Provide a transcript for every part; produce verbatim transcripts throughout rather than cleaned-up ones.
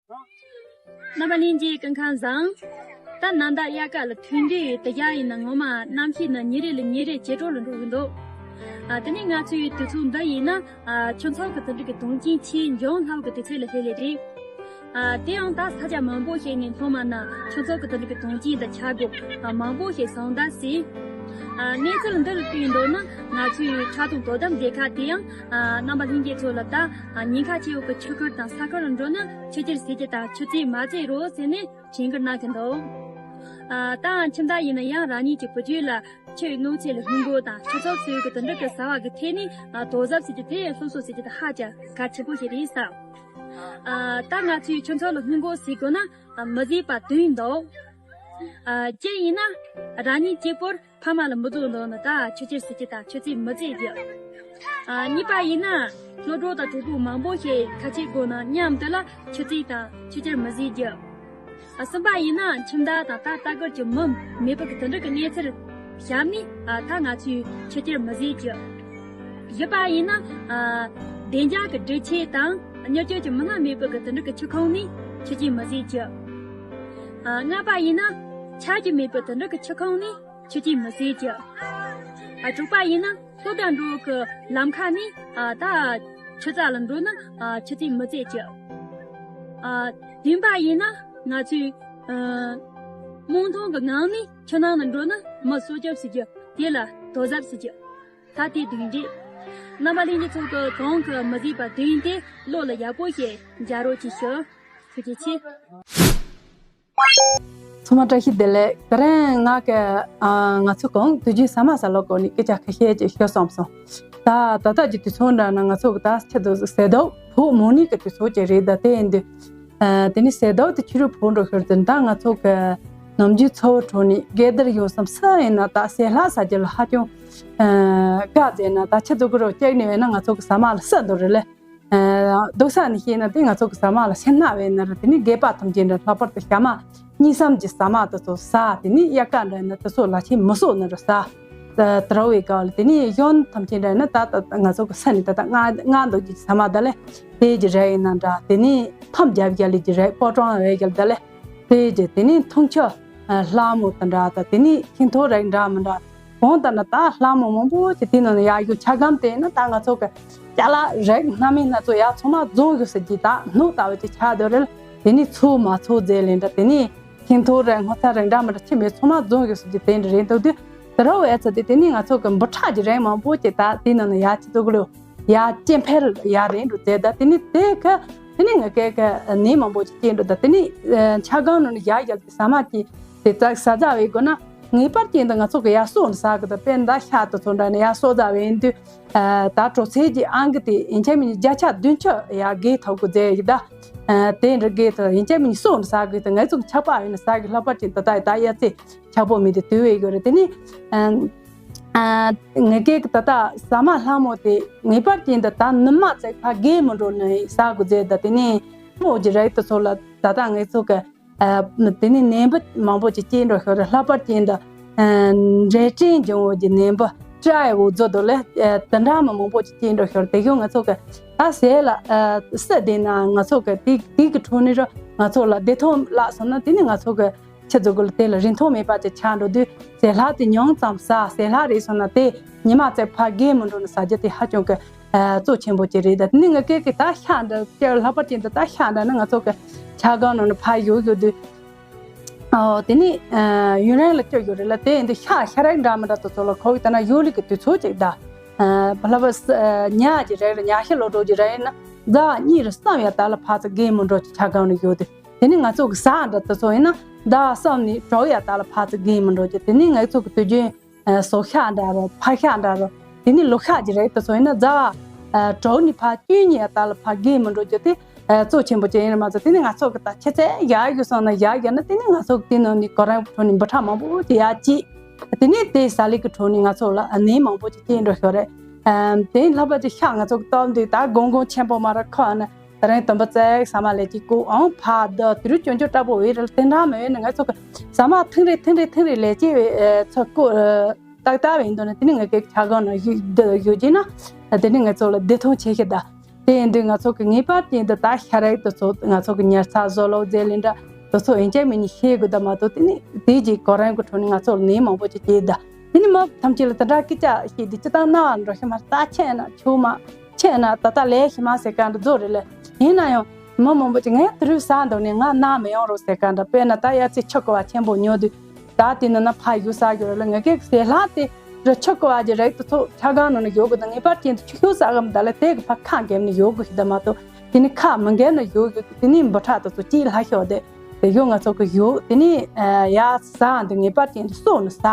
རྣམ་པ་ལྷན་རྒྱས་སྐུ་ཁམས་བཟང་། ད་ནང་ཟླ་དབྱར་ཁ་ལ་ཐོན་དུས་དེ་རྒྱ་ཡིན་ན་ངོ་མ་གནམ་གཤིས་ནི་ཉིན་རེ་ལས་ཉིན་རེ་ཇེ་དྲག་ལ་འགྲོ་གི་འདུག་ཨ། དེ་ནས་ང་ཚོའི་དུས་ཚོད་འདི་ཡིན་ན། ཨ། ཆུ་མཚོ་གི་དུད་འགྲོ་གི་དོན་རྐྱེན་ཆེས་འབྱུང་སླ་བོ་གི་དུས་ཚོད་ལ་སླེབས་ལེ་རེད། ཨ། དེ་ཡང་ད་ས་ཆ་མང་པོ་ཞིག་ནས་སྔོན་མ་ན་ཆུ་མཚོ་གི་དུད་འགྲོ་གི་དོན་རྐྱེན་དང་ཆ་སྒོ་ཨ། མང་པོ་ཞིག་སོང་ད་སྲིད། ཨ། གནས་ཚུལ་འདི་ལ་བལྟས་འདུག་ན་ང་ཚོའི་ཁྲག་འཐུང་དོ་དམ་སྡེ་ཁག་དེ་ཡང་། ཨ། རྣམ་པ་ལྷན་རྒྱས་ཚོ་ལ་ད། ཨ། ཉེན་ཁ་ཆེ་བོ་གི་ཆུ་ཁུལ་དང་ས་ཁུལ་ལ་འགྲོ་ན་ཆུ་ཁྱེར་ཟས་རྒྱུ་དང་ཆུ་ཚོད་མ་བཟས་རོགས་ཟེར་ནས་དྲན་སྐུལ་གནང་གི་འདུག་ཨ། ད་ཁྱིམ་བདག་ཡིན་ན་ཡང་རང་ཉིད་ཀྱི་བུ་རྒྱུད་ལ་ཆུའི་གནོད་འཚེ་ལ་སྔོན་འགོག་དང་ཆུ་ཚོད་ཚོས་ཀྱི་དུད་འགྲོ་གི་ཟ་བ་གི་ཐད་ནས། ཨ། དོ་གཟབ་ཟེར་རྒྱུ་དེ་སློབ་གསོ་ཟེར་རྒྱུ་དེ་ཧ་ཅང་གལ་ཆེན་པོ་ཞིག་རེད་བསམ། ཨ། ད་ང་ཚོས་ཆུ་མཚོ་ལ་སྔོན་འགོག་བྱེད་དགོས་ན། ཨ། མི་བཟོད་པ་བདུན་འདུག་ཨ། གཅིག་ཡིན་ན་རང་ཉིད་གཅིག་པོར་ཕ་མ་ལ་མི་སྡུག་འདོད་ན་ད་ཆུ་ཁྱེར་ཟས་རྒྱུ་དང་ཆུ་ཚོད་མི་བཟས་རྒྱུ། ཨ། གཉིས་པ་ཡིན་ན་སློབ་གྲོགས་དང་གྲོགས་པོ་མང་པོ་ཞིག་ཁ་ཆད་དགོས་ན་མཉམ་དུ་ལ་ཆུ་ཚོད་དང་ཆུ་ཁྱེར་མི་བཟས་རྒྱུ། ཨ། གསུམ་པ་ཡིན་ན་ཁྱིམ་བདག་དང་ད་ལྟ་སྐོར་གྱི་མི་མེད་པ་གི་དུད་འགྲོ་གི་གནས་ཚུལ་བཤད་ནས། ཨ། ད་ང་ཚོས་ཆུ་ཁྱེར་མི་བཟས་རྒྱུ། བཞི་པ་ཡིན་ན། ཨ། བདེ་འཇགས་ཀྱི་སྒྲིག་ཆས་དང་མྱུར་སྐྱོབ་ཀྱི་མི་སྣ་མེད་པའི་གི་དུད་འགྲོ་གི་ཆུ་ཁོངས་ནས་ཆུ་རྐྱེན་མི་བཟོས་རྒྱུ། ཨ། ལྔ་པ་ཡིན་ན་ཆར་རྒྱུན་མེད་པའི་དུད་འགྲོ་གི་ཆུ་ཁོངས་ནས་ཆུ་རྐྱེན་མི་བཟོས་རྒྱུ། ཨ། དྲུག་པ་ཡིན་ན་སློབ་གྲྭ་འགྲོ་གི་ལམ་ཁ་ནས། ཨ། ད་ཆུ་རྩྭ་ལ་འགྲོ་ན། ཨ། ཆུ་རྐྱེན་མི་བཟོས་རྒྱུ། ཨ། བདུན་པ་ཡིན་ན་ང་ཚོས། ཨ། རྨོངས་མཐོང་གི་ངང་ནས་ཆུ་ནང་ལ་འགྲོ་ན་མི་སྲོག་སྐྱོབ་བྱེད་རྒྱུ། དེ་ལ་དོ་གཟབ་བྱེད་རྒྱུ། ད་དེ་བདུན་རེད། རྣམ་པ་ལྷན་རྒྱས་ཚོ་གི་གོང་གི་མི་བཟོད་པ་བདུན་དེ་བློ་ལ་ཡག་པོ་ཞིག་འཇགས་རོགས་གྱིས་ཞུ། ཐུགས་རྗེ་ཆེ། ཚང་མ་བཀྲ་ཤིས་བདེ་ལེགས། དེ་རིང་ང་གི། ཨ། ང་ཚོ་གོང་དུས་རྒྱུན་ཟ་མ་ཟ་ལོ་སྐོར་ནས་སྐད་ཆ་ཁ་ཤས་ཅིག་ཤོད་བསམ་སོང་། ད་ད་ལྟ་གི་དུས་ཚོད་འདྲ་ན་ང་ཚོ་གི་ད་ཆེད་དུ་ཟས་དུག་ཕོག་མོ་ནི་གི་དུས་ཚོད་ཅིག་རེད། ད་དེ་ཡིན་དུས། ཨ། དེ་ནི་ཟས་དུག་དེ་ཕྱི་རུ་ཕོག་འགྲོ་ཤོར་དུས། ད་ང་ཚོ་གི་ནམ་རྒྱུན་འཚོ་བའི་ཁྲོད་ནས་སྒེར་དར་ཡོང་བསམ་སུ་ཡིན་ན་ད་ཟས་ལྷག་ཟ་རྒྱུ་ལ་ཧ་ཅང་། ཨ། དཀའ་བསྡད་ན་ད་ཆེད་དུ་གི་རོ་སྐྱེག་ནི་བས་ན་ང་ཚོ་གི་ཟ་མ་ལ་སུ་འདུག་རེད་ལེ། ཨ། སྡུག་ས་ནས་བཤད་ན་དེ་ང་ཚོ་གི་ཟ་མ་ལ་སེར་སྣ་བས་ན་ར། དེ་ནི་སྒལ་པ་ཐམས་ཅད་འདྲ་ལྷག་པར་དུ་ཞྭ་མ་གཉིས་གསུམ་གྱི་ཟ་མ་དེ་ཚོ་ཟ། དེ་ནི་དབྱར་ཁ་འདྲ་ན་དེ་ཚོ་ལ་ཆེས་མི་སོགས་ན་ར་ཟ། ད་དར་བའི་སྐབས་ལ་དེ་ནི་གཞོན་ཐམས་ཅད་འདྲ་ན་ད་ད་ང་ཚོ་གི་ས་ནི་ད་ད་ང་ང་འདོད་ཀྱི་ཟ་མ་ད་ལེ། དེ་གི་ར་ཡིན་ན་འདྲ། དེ་ནི་ཐམ་རྒྱབ་རྒྱ་ལི་གི་ར་པོ་ཀྲོང་བའི་རྒྱལ་ད་ལེ། དེ་གི་དེ་ནི་འཐུང་ཆུ་ལྷ་མོ་དང་འདྲ། ད་དེ་ནི་ཤིང་ཐོག་ར་འདྲ་མི་འདྲ། གོང་ལྟར་ན་ད་ལྷ་མོ་མང་པོ་ཅིག་དེ་ནང་ནས་ཡར་རྒྱུག་ཆ་སྒམ་དེ་ན་ད་ང་ཚོ་གི་ཅ་ལག་རིགས་སྣ་མིན་སྣ་ཚོགས་ཡར་ཚང་མ་འཛོམས་ཡོད་ས་ཅིག་ད་སྣུག་ལྟ་བུ་ཅིག་ཆགས་སྡོད་རེད། དེ་ནི་ཚུགས་མ་ཚུགས་རྫས་ལས་འདྲ། དེ་ནི་ཤིང་ཐོག་རིགས་སྔོ་ཚལ་རིགས་འདྲ་མི་འདྲ་ཆེ་མེད་ཚང་མ་འཛོམས་ཡོད་ས་ཅིག་དེ་འདྲ་རེད་འདུག་དུས། དེ་ར་བའི་ཚ་དེ་དེ་ནི་ང་ཚོ་གི་འབུ་ཕྲ་གི་རིགས་མང་པོ་ཅིག་ད་དེ་ནང་ནས་ཡར་ཅིག་ཏུ་གི་ལོ་ཡར་སྐྱེ་འཕེལ་ཡར་རེད་འགྲོ་རྫས། ད་དེ་ནི་དེ་གི་དེ་ནི་ང་སྐད་གི་ནད་མང་པོ་ཅིག་སྐྱེ་འགྲོ། ད་དེ་ནི་ཆ་སྒམ་ནང་ནས་ཡར་ཡར་གི་ཟ་མ་ཅིག་དེ་ཙག་ཟ་ཟ་བའི་སྒོ་ན། ངེས་པར་ཅན་དུ་ང་ཚོ་གི་ཡར་གསོ་ནས་ཟ་གི་དང་། དཔེར་ན་ཤ་དང་ཚོ་འདྲ་ནས་ཡར་གསོ་ཟ་བའི་དུས། ཨ། ད་དྲོ་ཚད་ཀྱི་ཨང་ཀི་དེ་ཡིན་ཆ་མིན་བརྒྱ་ཆ་བདུན་ཅུ་ཡར་བརྒལ་ཐུབ་གི་རྫས་ཡིན་ད། ཨ། དེ་འདྲ་བརྒལ་ཐུབ། ཡིན་ཆ་མིན་གསོ་ནས་ཟ་གི་དང་། ང་ཚོ་ཆག་པ་ཡིན་ན་ཟ་གི། ལྷག་པར་ཅན་དུ་ད་ད་ཡ་ཚེ་ཆག་པོ་མི་དེ་དུས་བས་ཡོད་རེད། དེ་ནི། ཨ། ཨ། ངེད་ཀྱི་ད་ད་ཟ་མ་ལྷ་མོ་དེ་ངེས་པར་ཅན་དུ་ད་ནུ་མ་ཙག་ཕ་རྒལ་མི་འགྲོ་ནས་ཟ་གི་རྫས། ད་དེ་ནི་མོ་གི་རིགས་དེ་ཚོ་ལ་ད་ད་ངེད་ཚོ་གི། ཨ། དེ་ནི་ནད་འབུ་མང་པོ་ཅིག་སྐྱེ་འགྲོ་ཤོར་རེད། ལྷག་པར་ཅན་དུ། ཨ། འབྲས་སྐྲན་འབྱུང་བོ་གི་ནད་འབུ་ཀྲའི་འོ་ཛོ་དོ་ལེ། ཨ། དེ་འདྲ་མི་མང་པོ་ཅིག་སྐྱེ་འགྲོ་ཤོར། དེ་ཡང་ང་ཚོ་གི་ད་ཟས་ལ། ཨ། སུ་བསྡད་ན་ང་ཚོ་གི་དེ་དེ་གི་ཁྲོད་ནས་ར་ང་ཚོ་ལ་བདེ་ཐང་བརླག་སོང་ན་དེ་ནི་ང་ཚོ་གི་ཆེད་དུ་གི་ལ་དེ་ལ་རིན་ཐང་མེད་པ་ཅིག་ཆགས་འགྲོ་དུས། ཟས་ལྷག་དེ་ཉུང་ཙམ་ཟ། ཟས་ལྷག་རེད་སོང་ན་དེ་ཉི་མ་ཙག་ཕ་རྒལ་མི་འགྲོ་ནས་ཟ་རྒྱུ་དེ་ཧ་ཅང་གི། ཨ། གཙོ་ཆེན་པོ་ཅིག་རེད། ད་དེ་ནི་ངེད་ཀྱི་ད་ཤ་འདྲ་ཀྱི་ལྷག་པར་ཅན་དུ་ད་ཤ་འདྲ་ནི་ང་ཚོ་གི་ཆ་སྒམ་ནང་ནས་ཕར་ཡོད་ཡོད་དུས། ཨོ། དེ་ནི། ཨ། ཡུན་རིང་ལ་སྐྱོ་ཡོད་རེད་ལ། དེ་ཡིན་དུས་ཤ་ཤ་རིགས་འདྲ་མི་འདྲ་དེ་ཚོ་ལ་ཁོ་བོས་ལྟ་ན་ཡོད་ལི་གི་དུས་ཚོད་ཅིག་ད། ཨ། ལྷག་པར་ཉ་གི་རིགས་ལ། ཉ་ཤ་ལོ་འགྲོ་གི་རིགས་ཡིན་ན་ཟླ་གཉིས་རེ་གསུམ་ཡ་ད་ལ་ཕར་ཚུར་རྒལ་མི་འགྲོ་གི་ཆ་སྒམ་ནས་ཡོད་དུས། དེ་ནི་ང་ཚོ་གི་ཟ་འདྲ་དེ་ཚོ་ཡིན་ན་ཟླ་གསུམ་ནས་དྲུག་ཡ་ད་ལ་ཕར་ཚུར་རྒལ་མི་འགྲོ་གི། དེ་ནི་ང་ཚོ་གི་དུས་རྒྱུན། ཨ། ཟོག་ཤ་འདྲ་རོ། ཕག་ཤ་འདྲ་རོ། དེ་ནི་ལུག་ཤ་གི་རིགས་དེ་ཚོ་ཡིན་ན་ཟླ། ཨ། དྲུག་ནས་ཕར་བཅུ་གཉིས་ཡ་ད་ལ་ཕར་རྒལ་མི་འགྲོ་རྒྱུ་དེ། ཨ། གཙོ་ཆེན་པོ་ཅིག་ཡིན་རེད་མ་གཏོགས། དེ་ནི་ང་ཚོ་གི་ད་ཆུ་ཚད་ཡར་རྒྱུག་སོང་ན་ཡར་རྒྱུག་ན་དེ་ནི་ང་ཚོ་གི་དེ་ནང་ནས་གོ་རིམ་ཁྲོད་ནས་འབུ་ཕྲ་མང་པོ་ཅིག་ཡར་སྐྱེས། དེ་ནི་དེ་ཟ་ལི་གི་ཁྲོད་ནས་ང་ཚོ་ལ་ནད་མང་པོ་ཅིག་སྐྱེ་འགྲོ་ཤོར་རེད། ཨ། དེ་ལྷག་པར་དུ་ཤ་ང་ཚོ་གི་སྟབས་འདི་ད་གོང་གོང་ཆེན་པོ་མ་ར་ཁོ་ཨ་ནི། དེ་རིང་དུམ་བུ་ཙག་ཟ་མ་ལས་ཀྱི་ཀོ་ཨང་ཕ་ད་དུ་རུ་སྐྱོན་བརྗོད་དྲག་པོ་བས་རེད། དེ་འདྲ་མ་བས་ན་ང་ཚོ་གི་ཟ་མ་ཐེངས་རེ་ཐེངས་རེ་ཐེངས་རེ་ལས་ཀྱི་བས་ཚོ་ཀོ་ཏག་ཏག་བས་འདུག་ན། དེ་ནི་ང་གི་ཆ་སྒང་ན་ཡོད་ཡོད་ཀྱི་ན། དེ་ནི་ང་ཚོ་ལ་བདེ་ཐང་ཆེ་ཤོས་ད། དེ་ཡིན་དུས་ང་ཚོ་གི་ངེས་པར་དུ་འདི་ད་ཤ་རིགས་དེ་ཚོ་ང་ཚོ་གི་ཉར་ཚགས་བཟོ་ལོ་རྫས་ལས་འདྲ་དེ་ཚོ་ཡིན་གཅིག་མིན་གཉིས་ཤེས་དགོས་ད་མ་གཏོགས། དེ་ནི་དེ་རྗེས་ཁོ་རང་གི་ཁྲོད་ནས་ང་ཚོ་ལ་ནད་མང་པོ་ཅིག་སྐྱེས་ད། དེ་ནི་མི་ཐམས་ཅད་ལ་དེ་འདྲ་སྐད་ཆ་བཤད་དུས་སྤྱིར་བཏང་ན་འགྲོ་ཤེས་མ་རེད། ད་ཁྱེད་ན་ཆུང་མ། ཁྱེད་ན་ད་ལྟ་ལས་ཤེས་མ་ཟེར་ག་འདྲ་བཟོ་རེད་ལ། ཡིན་ན་ཡང་མི་མང་པོ་ཅིག་ངས་དེ་རུ་ཟ་འདུག་ནས་ང་ན་མི་ཡོང་རོགས་ཟེར་ག་འདྲ། དཔེར་ན་ད་ཡ་ཙི་ཆུ་ཀ་བ་ཆེན་པོ་ཉོ་དུས་ད་དེ་ནང་ན་ཕ་ཡུག་ཟ་རྒྱུ་རེད་ལ། ང་གི་ཟས་ལྷག་དེ་རུ་ཆུ་ཀ་བ་གྱི་རིགས་དེ་ཚོ་ཆ་གང་ནང་ན་ཡོད་དགོས་དང་། ངེས་པར་ཅན་དུ་ཆུ་ཤུགས་ཟ་གམ་ད་ལ་དེ་གི་ཕ་ཁ་འགེམ་ནས་ཡོད་དགོས་ཤི་ད་མ་གཏོགས། དེ་ནི་ཁ་མི་འགེམ་ན་ཡོད་ཡོད་དེ་ནི་འབུ་ཕྲ་དེ་ཚོ་ཅིག་ལྷག་ཤོག་དེ་དེ་ཡོད་ང་ཚོ་གི་ཡོད་དེ་ནི་ཡ་ཟ་འདི་ངེས་པར་ཅན་དུ་གསོག་ནས་ཟ།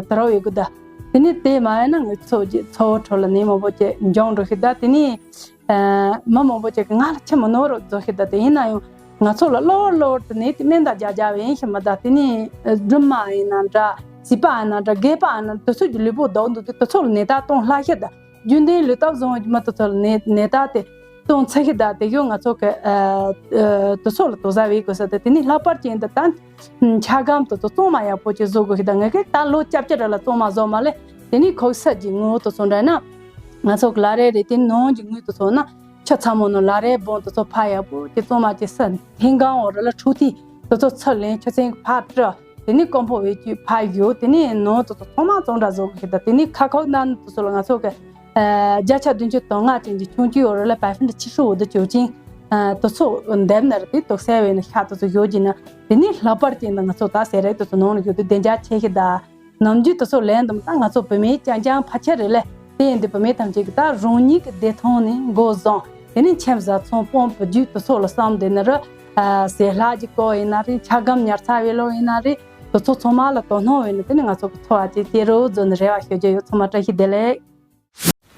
དེ་རོ་ཡོད་གི་ད། དེ་ནི་དེ་མ་ཡིན་ན་ངའི་ཚོ་ཚོ་ཁྲོད་ལ་ནད་མང་པོ་ཅིག་འབྱུང་འགྲོ་ཤི་ད། དེ་ནི་མི་མང་པོ་ཅིག་གི་ང་ལ་ཁྱི་མི་ནོར་རོ་བཟོ་ཤི་ད། དེ་ཡིན་ན་ཡང་ང་ཚོ་ལ་གློ་གློ་དུ་ནད་དེ་སྨན་དང་རྒྱ་རྒྱ་བའི་ཡིན་ཤི་མ་ད། དེ་ནི་སྦྲུམ་མ་ཡིན་ན་འདྲ། བྱིས་པ་ཡིན་ན་འདྲ། རྒས་པ་ཡིན་ན་དེ་ཚོ་གི་ལུས་པོ་ལྡོག་འདུག་དུས་དེ་ཚོ་ལ་ནད་རྟགས་སྟོན་ལྷག་ཤི་ད། རྒྱུན་ལྡན་ལུས་སྟོབས་བཟང་བའི་མི་དེ་ཚོ་ལ་ནད་ནད་རྟགས་དེ་སྟོན་ཚེ་ཤི་ད། དེ་ཡོད་ང་ཚོ་གི་དེ་ཚོ་ལ་དོ་ཟ་བའི་དགོས་ས་དེ་དེ་ནི་ལྷག་པར་ཅན་དུ་ད། ཆ་སྒམ་དེ་ཚོ་གཙང་མ་ཡག་པོ་ཅིག་བཟོ་དགོས་ཤི་ད། ངས་གི་ད་ལོ་བཅོ་བརྒྱད་ར་ལ་གཙང་མ་བཟོ་མ་ལས། དེ་ནི་ཁོག་ས་གི་ངོ་དེ་ཚོ་འདྲ་ན། ང་ཚོ་གི་ལ་རས་རེད། དེ་ནང་གི་ངོས་དེ་ཚོ་ན་ཆུ་ཚ་མོ་ནང་ལ་རས་སྦོམ་དེ་ཚོ་ཕ་ཡག་པོ་ཅིག་གཙང་མ་ཅིག་ས་ཐེངས་གང་འོག་ར་ལ་འཁྲུ་ཐིག་དེ་ཚོ་ཚུར་ལེན། ཆུ་ཚན་གི་ཕ་བཀྲུ། དེ་ནི་ཀོང་པོ་བེད་སྤྱོད་ཕ་ཡོད། དེ་ནི་ནང་དེ་ཚོ་ཚང་མ་གཙང་སྦྲ་བཟོ་དགོས་ཤི་ད། དེ་ནི་ཁ་ཁོག་ནང་དེ་ཚོ་ལ་ང་ཚོ་གི་བརྒྱ་ཆ་བདུན་ཅུ་དོན་ལྔ་ཅན་གྱི་ཆུང་ཆུང་ཡོད་རེད་ལ། པར་སེན་ཊི་ཆི་ཧྲི་འོ་དེ་ཅོ་ཅིང་དེ་ཚོ་འདེབས་ན་རེད། དེ་དུག་སེལ་བའི་ནི་ཤ་དེ་ཚོ་ཡོད་ཀྱི་ན། དེ་ནི་ལྷག་པར་ཅན་དུ་ང་ཚོ་ད་ཟས་རིགས་དེ་ཚོ་ནང་ལ་ཡོད་དུས་བདེ་འཇགས་ཆེ་ཤི་ད། ནམ་རྒྱུན་དེ་ཚོ་ལན་དུ་ད་ང་ཚོ་བུད་མེད་རྐྱང་རྐྱང་ཕལ་ཆེར་རེད་ལ། དེ་ཡིན་དུས་བུད་མེད་ཐམས་ཅད་ཀྱི་ད་རང་ཉིད་ཀྱི་བདེ་ཐང་ནི་འགོ་བཟུང་། དེ་ནི་ཁྱིམ་བཟའ་ཚང་སྤུན་བུ་རྒྱུད་དེ་ཚོ་ལ་བསམ་བསྡད་ན་རེད། ཟས་ལྷག་གི་སྐོར་ཡིན་ན་རེད། ཆ་སྒམ་ཉར་ཚགས་བྱེད་ལུགས་ཡིན་ན་རེད། དེ་ཚོ་ཚང་མ་ལ་དོ་སྣང་བྱས་ནས་དེ་ནི་ང་ཚོ་གི་འཚོ་བ་ཅིག་སྐྱེལ་རོགས་བཟོ་ནི་རེ་བ་ཞུ་རྒྱུ་ཡོད། ཚང་མ་བཀྲ་ཤིས་བདེ་ལེགས།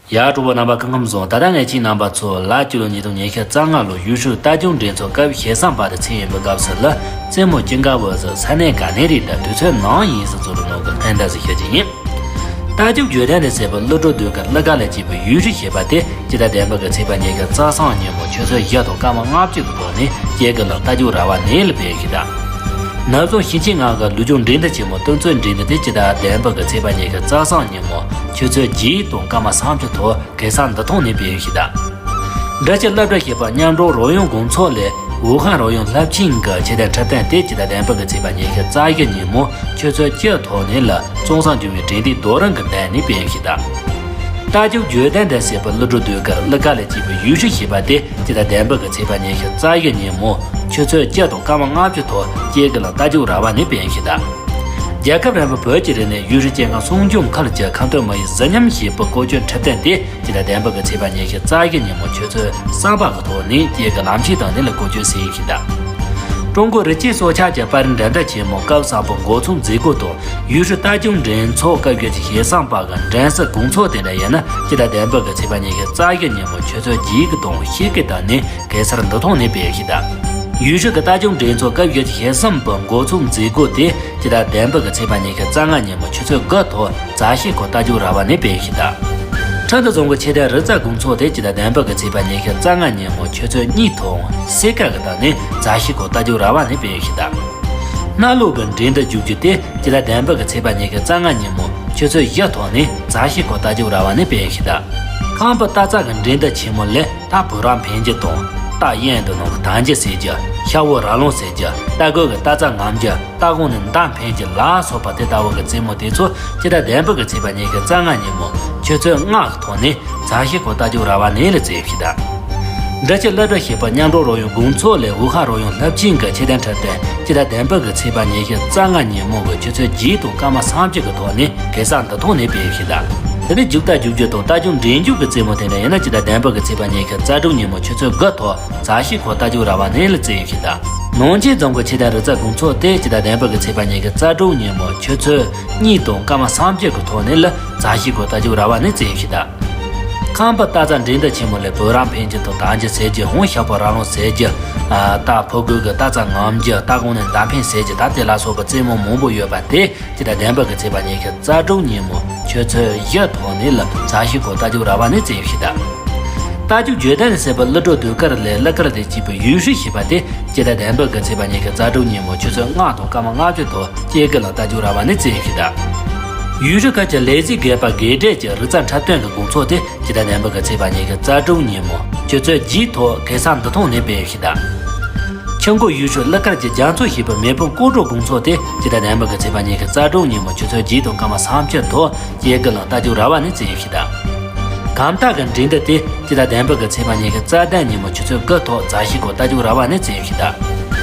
ཡ་གྲོགས་པོ་རྣམ་པ་སྐུ་ཁམས་བཟང་། ད་ལྟ་ངས་ཁྱེད་རྣམ་པ་ཚོ་ལ་སྤྱི་ལོ་ཉིས་སྟོང་ཉི་ཤུ་རྩ་ལྔ་ལོ་ཡུལ་ཤུལ་རྟ་རྒྱུག་འགྲན་ཚོགས་སྐབས་ཞེ་གསུམ་པ་དེ་ཚེས་ཡིན་པའི་སྐབས་སུ་ལ་རྩེད་མོ་སྐྱིན་ག་བོ་ཟི་ས་གནས་ག་ནས་རེད། ད་དུས་ཚོད་ནང་ཡིན་ཟི་ཚོ་རུ་ནོ་གི་ཕན་ད་ཟི་ཤོད་ཀྱི་ཡིན། རྟ་རྒྱུག་རྒྱུགས་གཏན་དེ་ཟེར་བ་ཀླུ་སྒྲུབ་ཟློས་གར་ཀླུ་དགའ་ལས་བྱེད་པའི་ཡུལ་ཤུལ་ཞེས་པ་དེ་སྤྱི་ཟླ་བདུན་པ་གི་ཚེས་པ་ཉི་ཤུ་རྩ་གསུམ་ཉིན་མོ་ཆུ་ཚོད་བཞི་དང་སྐར་མ་ལྔ་བཅུ་གི་ཐོག་ནས་སྐྱེ་དགུ་ལ་རྟ་རྒྱུག་ར་བ་ནས་ལ་སྤེལ་ཞིག་དང་། ནག་ཚོང་ཞིང་ཆེན་ནང་གི་ལུས་སྦྱོང་འགྲན་བསྡུར་ཆེན་མོ་སྟོན་ཚོད་འགྲན་བསྡུར་དེ་སྤྱི་ཟླ་བདུན་པ་གི་ཚེས་པ་ཉི་ཤུ་རྩ་གསུམ་ཉིན་མོ་ཆུ་ཚོད་བརྒྱད་དང་སྐར་མ་སུམ་ཅུ་ཐོག་གེ་སར་འདུ་ཐང་ནས་སྤེལ་ཞིག་དང་། འདྲ་ཆེ་སློབ་གྲྭ་ཞེས་པ་མཉམ་འབྲེལ་རོལ་དབྱངས་དགོང་ཚོགས་ལས་ཝུ་ཧན་རོལ་དབྱངས་རླབས་ཆེན་གྱི་ཆེད་དོན་འཁྲབ་སྟོན་དེ་སྤྱི་ཟླ་བདུན་པ་གི་ཚེས་པ་ཉི་ཤུ་རྩ་བཞི་ཉིན་མོ་ཆུ་ཚོད་བཅུ་ཐོག་ནས་ལ་གཙང་གསུམ་འགྱུར་བའི་འགྲན་བསྡུར་རྡོ་རིང་གི་མདུན་ནས་སྤེལ་ཞིག་དང་། རྟ་རྒྱུག་རྒྱུགས་གཏན་དེ་ཟེར་བ་ཀླུ་སྒྲུབ་ཟློས་གར་ཀླུ་དགའ་ལས་བྱེད་པའི་ཡུལ་ཤུལ་ཞེས་པ་དེ་སྤྱི་ཟླ་བདུན་པ་གི་ཚེས་པ་ཉི་ཤུ་རྩ་བཞི་ཉིན་མོ་ཆུ་ཚོད་བཅུ་དང་སྐར་མ་ལྔ་བཅུ་ཐོག་སྐྱེ་དགུ་ལ་རྟ་རྒྱུག་ར་བ་ནས་སྤེལ་ཞིག་དང་། རྒྱལ་ཁབ་རིམ་པ་བོད་ཀྱི་རིག་གནས་ཡུལ་ཤུལ་སྐྱེ་ཁམས་སྲུང་སྐྱོང་ཁུལ་གྱི་ཁམས་སྟོད་མི་ཡི་གཟི་ཉམས་ཞེས་པའི་སྐོར་སྐྱོད་འཁྲབ་སྟོན་དེ་སྤྱི་ཟླ་བདུན་པ་གི་ཚེས་པ་ཉི་ཤུ་རྩ་བཞི་ཉིན་མོ་ཆུ་ཚོད་གསུམ་པ་གི་ཐོག་ནས་སྐྱེ་དགུ་ལམ་ཆས་དང་ནི་ལ་སྐོར་སྐྱོད་ཟིན་ཞིག་དང་། ཀྲུང་གོའི་རི་སྐྱེས་སྲོག་ཆགས་ཀྱི་པར་རིས་འགྲན་བསྡུར་ཆེན་མོ་སྐབས་གསུམ་པའི་འགོ་ཚུགས་མཛད་སྒོ་དང་ཡུལ་ཤུལ་རྟ་རྒྱུག་འགྲན་ཚོགས་སྐབས་བརྒྱད་ཀྱི་ཞེ་གསུམ་པ་གི་འགྲན་ཟླ་དགོང་ཚོགས་དེ་འདྲ་ཡིན་ན་སྤྱི་ཟླ་བདུན་པ་གི་ཚེས་པ་ཉི་ཤུ་རྩ་བཞི་ཉིན་མོ་ཆུ་ཚོད་བརྒྱད་ཀྱི་དང་ཕྱེད་ཀའི་དང་ནས་གེ་སར་འདུ་ཐང་ནས་སྤེལ་ཞིག་དང་། ཡུལ་ཤུལ་གྱི་རྟ་རྒྱུག་འགྲན་ཚོགས་སྐབས་བརྒྱད་ཀྱི་ཞེ་གསུམ་པའི་འགོ་ཚུགས་མཛད་སྒོ་དེ་སྤྱི་ཟླ་བདུན་པ་གི་ཚེས་པ་ཉི་ཤུ་རྩ་ལྔ་ཉིན་མོ་ཆུ་ཚོད་དགུ་ཐོག་རྫ་ཤིང་སྐོར་རྟ་རྒྱུག་ར་བ་ནས་སྤེལ་ཞིག་དང་། ཁྲི་འདུ་རྫོང་གི་ཆེད་དོན་རི་རྩེ་དགོང་ཚོགས་དེ་སྤྱི་ཟླ་བདུན་པ་གི་ཚེས་པ་ཉི་ཤུ་རྩ་ལྔ་ཉིན་མོ་ཆུ་ཚོད་གཉིས་ཐོག་སེར་ཀ་གི་དང་ནས་རྫ་ཤིང་སྐོར་རྟ་རྒྱུག་ར་བ་ནས་སྤེལ་ཞིག་དང་། གནའ་ལུགས་ཀྱི་འགྲན་བསྡུར་རྒྱུག་རྒྱུ་དེ་སྤྱི་ཟླ་བདུན་པ་གི་ཚེས་པ་ཉི་ཤུ་རྩ་ལྔ་ཉིན་མོ་ཆུ་ཚོད་བཞི་ཐོག་ནས་རྫ་ཤིང་སྐོར་རྟ་རྒྱུག་ར་བ་ནས་སྤེལ་ཞིག་དང་། ཁམས་པའི་རྟ་རྩལ་གྱི་འགྲན་བསྡུར་ཆེན་མོ་ལས། རྟ་བུ་རམ་འཕེན་རྒྱུ་དང་། རྟ་གཡས་དང་ནང་གི་བརྡུང་རྒྱུ་ཟེར་རྒྱུ། ཤ་བོ་ར་ལོང་ཟེར་རྒྱུ། རྟ་རྒོད་ཀྱི་རྟ་རྩལ་ངོམ་རྒྱུ། རྟ་གོང་ནས་མདའ་འཕེན་རྒྱུ་ལ་སོགས་པ་དེ་ལྟ་བུ་གི་རྩེད་མོ་དེ་ཚོ་སྤྱི་ཟླ་བདུན་པ་གི་ཚེས་པ་ཉི་ཤུ་རྩ་ལྔ་ཉིན་མོ་ཆུ་ཚོད་ལྔ་གི་ཐོག་ནས་རྫ་ཤིང་སྐོར་རྟ་རྒྱུག་ར་བ་ནས་ལ་རྩེ་ཞིག་དང་། འདྲ་ཆེ་སློབ་གྲྭ་ཞེས་པ་མཉམ་འབྲེལ་རོལ་དབྱངས་དགོང་ཚོགས་ལས་ཝུ་ཧན་རོལ་དབྱངས་རླབས་ཆེན་གྱི་ཆེད་དོན་འཁྲབ་སྟོན་སྤྱི་ཟླ་བདུན་པ་གི་ཚེས་པ་ཉི་ཤུ་རྩ་ལྔ་ཉིན་མོ་གི་ཆུ་ཚོད་བརྒྱད་དང་སྐར་མ་སུམ་ཅུ་གི་ཐོག་ནས་གེ་སར་འདུ་ཐང་ནས་སྤེལ་ཞིག་དང་། དེ་ནས་རྒྱུག་རྟ་རྒྱུག་རྒྱུ་དང་རྟ་རྒྱུག་འགྲན་རྒྱུག་གི་རྩེད་མོ་དེ་འདྲ་ཡིན་ན་སྤྱི་ཟླ་བདུན་པ་གི་ཚེས་པ་ཉི་ཤུ་རྩ་དྲུག་ཉིན་མོ་ཆུ་ཚོད་དགུ་ཐོག་རྫ་ཤིང་སྐོར་རྟ་རྒྱུག་ར་བ་ནས་ལ་རྩེ་ཞིག་དང་། ནང་ཆེན་རྫོང་གི་ཆེད་དོན་རི་རྩེ་དགོང་ཚོགས་དེ་སྤྱི་ཟླ་བདུན་པ་གི་ཚེས་པ་ཉི་ཤུ་རྩ་དྲུག་ཉིན་མོ་ཆུ་ཚོད་གཉིས་དང་སྐར་མ་སུམ་ཅུ་གི་ཐོག་ནས་ལ་རྫ་ཤིང་སྐོར་རྟ་རྒྱུག་ར་བ་ནས་རྩེ་ཞིག་དང་། ཁམས་པའི་རྟ་རྩལ་འགྲན་བསྡུར་ཆེན་མོ་ལས་བུ་རམ་འཕེན་རྒྱུ་དང་བརྡུང་རྒྱུ་ཟེར་རྒྱུ། ཧོང་ཤ་བོ་ར་ལོང་ཟེར་རྒྱུ། རྟ་ཕོ་རྒོད་ཀྱི་རྟ་རྩལ་ངོམ་རྒྱུ། རྟ་གོང་ནས་མདའ་འཕེན་ཟེར་རྒྱུ། ད་དེ་ལ་སོགས་པའི་རྩེད་མོ་མང་པོ་ཡོད་པ་དེ་སྤྱི་ཟླ་བདུན་པ་གི་ཚེས་པ་ཉི་ཤུ་རྩ་དྲུག་ཉིན་མོ་ཆུ་ཚོད་བཞི་ཐོག་ནས་ལ་རྫ་ཤིང་སྐོར་རྟ་རྒྱུག་ར་བ་ནས་རྩེ་ཞིག་དང་། རྟ་རྒྱུག་རྒྱུགས་གཏན་ཟེར་བ་ཀླུ་སྒྲུབ་ཟློས་གར་ལས་ཀླུ་དགའ་ལས་བྱེད་པའི་ཡུལ་ཤུལ་ཞེས་པ་དེ་སྤྱི་ཟླ་བདུན་པ་གི་ཚེས་པ་ཉི་ཤུ་རྩ་དྲུག་ཉིན་མོ་ཆུ་ཚོད་ལྔ་དང་སྐར་མ་ལྔ་བཅུ་ཐོག་སྐྱེ་དགུ་ལ་རྟ་རྒྱུག་ར་བ་ནས་རྩེ་ཞིག་དང་། ཡུས་ཧྲུའུ་ཁུལ་གྱི་ལས་བྱེད་དགོས་པ་དགོས་འབྲེལ་གྱི་རིག་རྩལ་འཁྲབ་སྟོན་གྱི་དགོང་ཚོགས་དེ་སྤྱི་ཟླ་བདུན་པ་གི་ཚེས་པ་ཉི་ཤུ་རྩ་དྲུག་ཉིན་མོ་ཆུ་ཚོད་བརྒྱད་ཐོག་གེ་སར་འདུ་ཁང་ནས་སྤེལ་ཞིག་དང་། ཆུ་འགོ་ཡུས་ཧྲུའུ་གླུ་གར་གྱི་རྒྱ་མཚོ་ཞེས་པའི་མེ་ཕུང་སྐོར་བྲོ་དགོང་ཚོགས་དེ་སྤྱི་ཟླ་བདུན་པ་གི་ཚེས་པ་ཉི་ཤུ་རྩ་དྲུག་ཉིན་མོ་ཆུ་ཚོད་བརྒྱད་དང་སྐར་མ་སུམ་ཅུ་ཐོག་སྐྱེ་དགུ་གླིང་རྟ་རྒྱུག་ར་བ་ནས་རྩེ་ཞིག་དང་། གང་ལྟར་གྱི་འགྲན་བསྡུར་དེ་སྤྱི་ཟླ་བདུན་པ་གི་ཚེས་པ་ཉི་ཤུ་རྩ་བདུན་ཉིན་མོ་ཆུ་ཚོད་དགུ་ཐོག་རྫ་ཤིང་སྐོར་རྟ་རྒྱུག་ར་བ་ནས་རྩེ་ཞིག་དང་།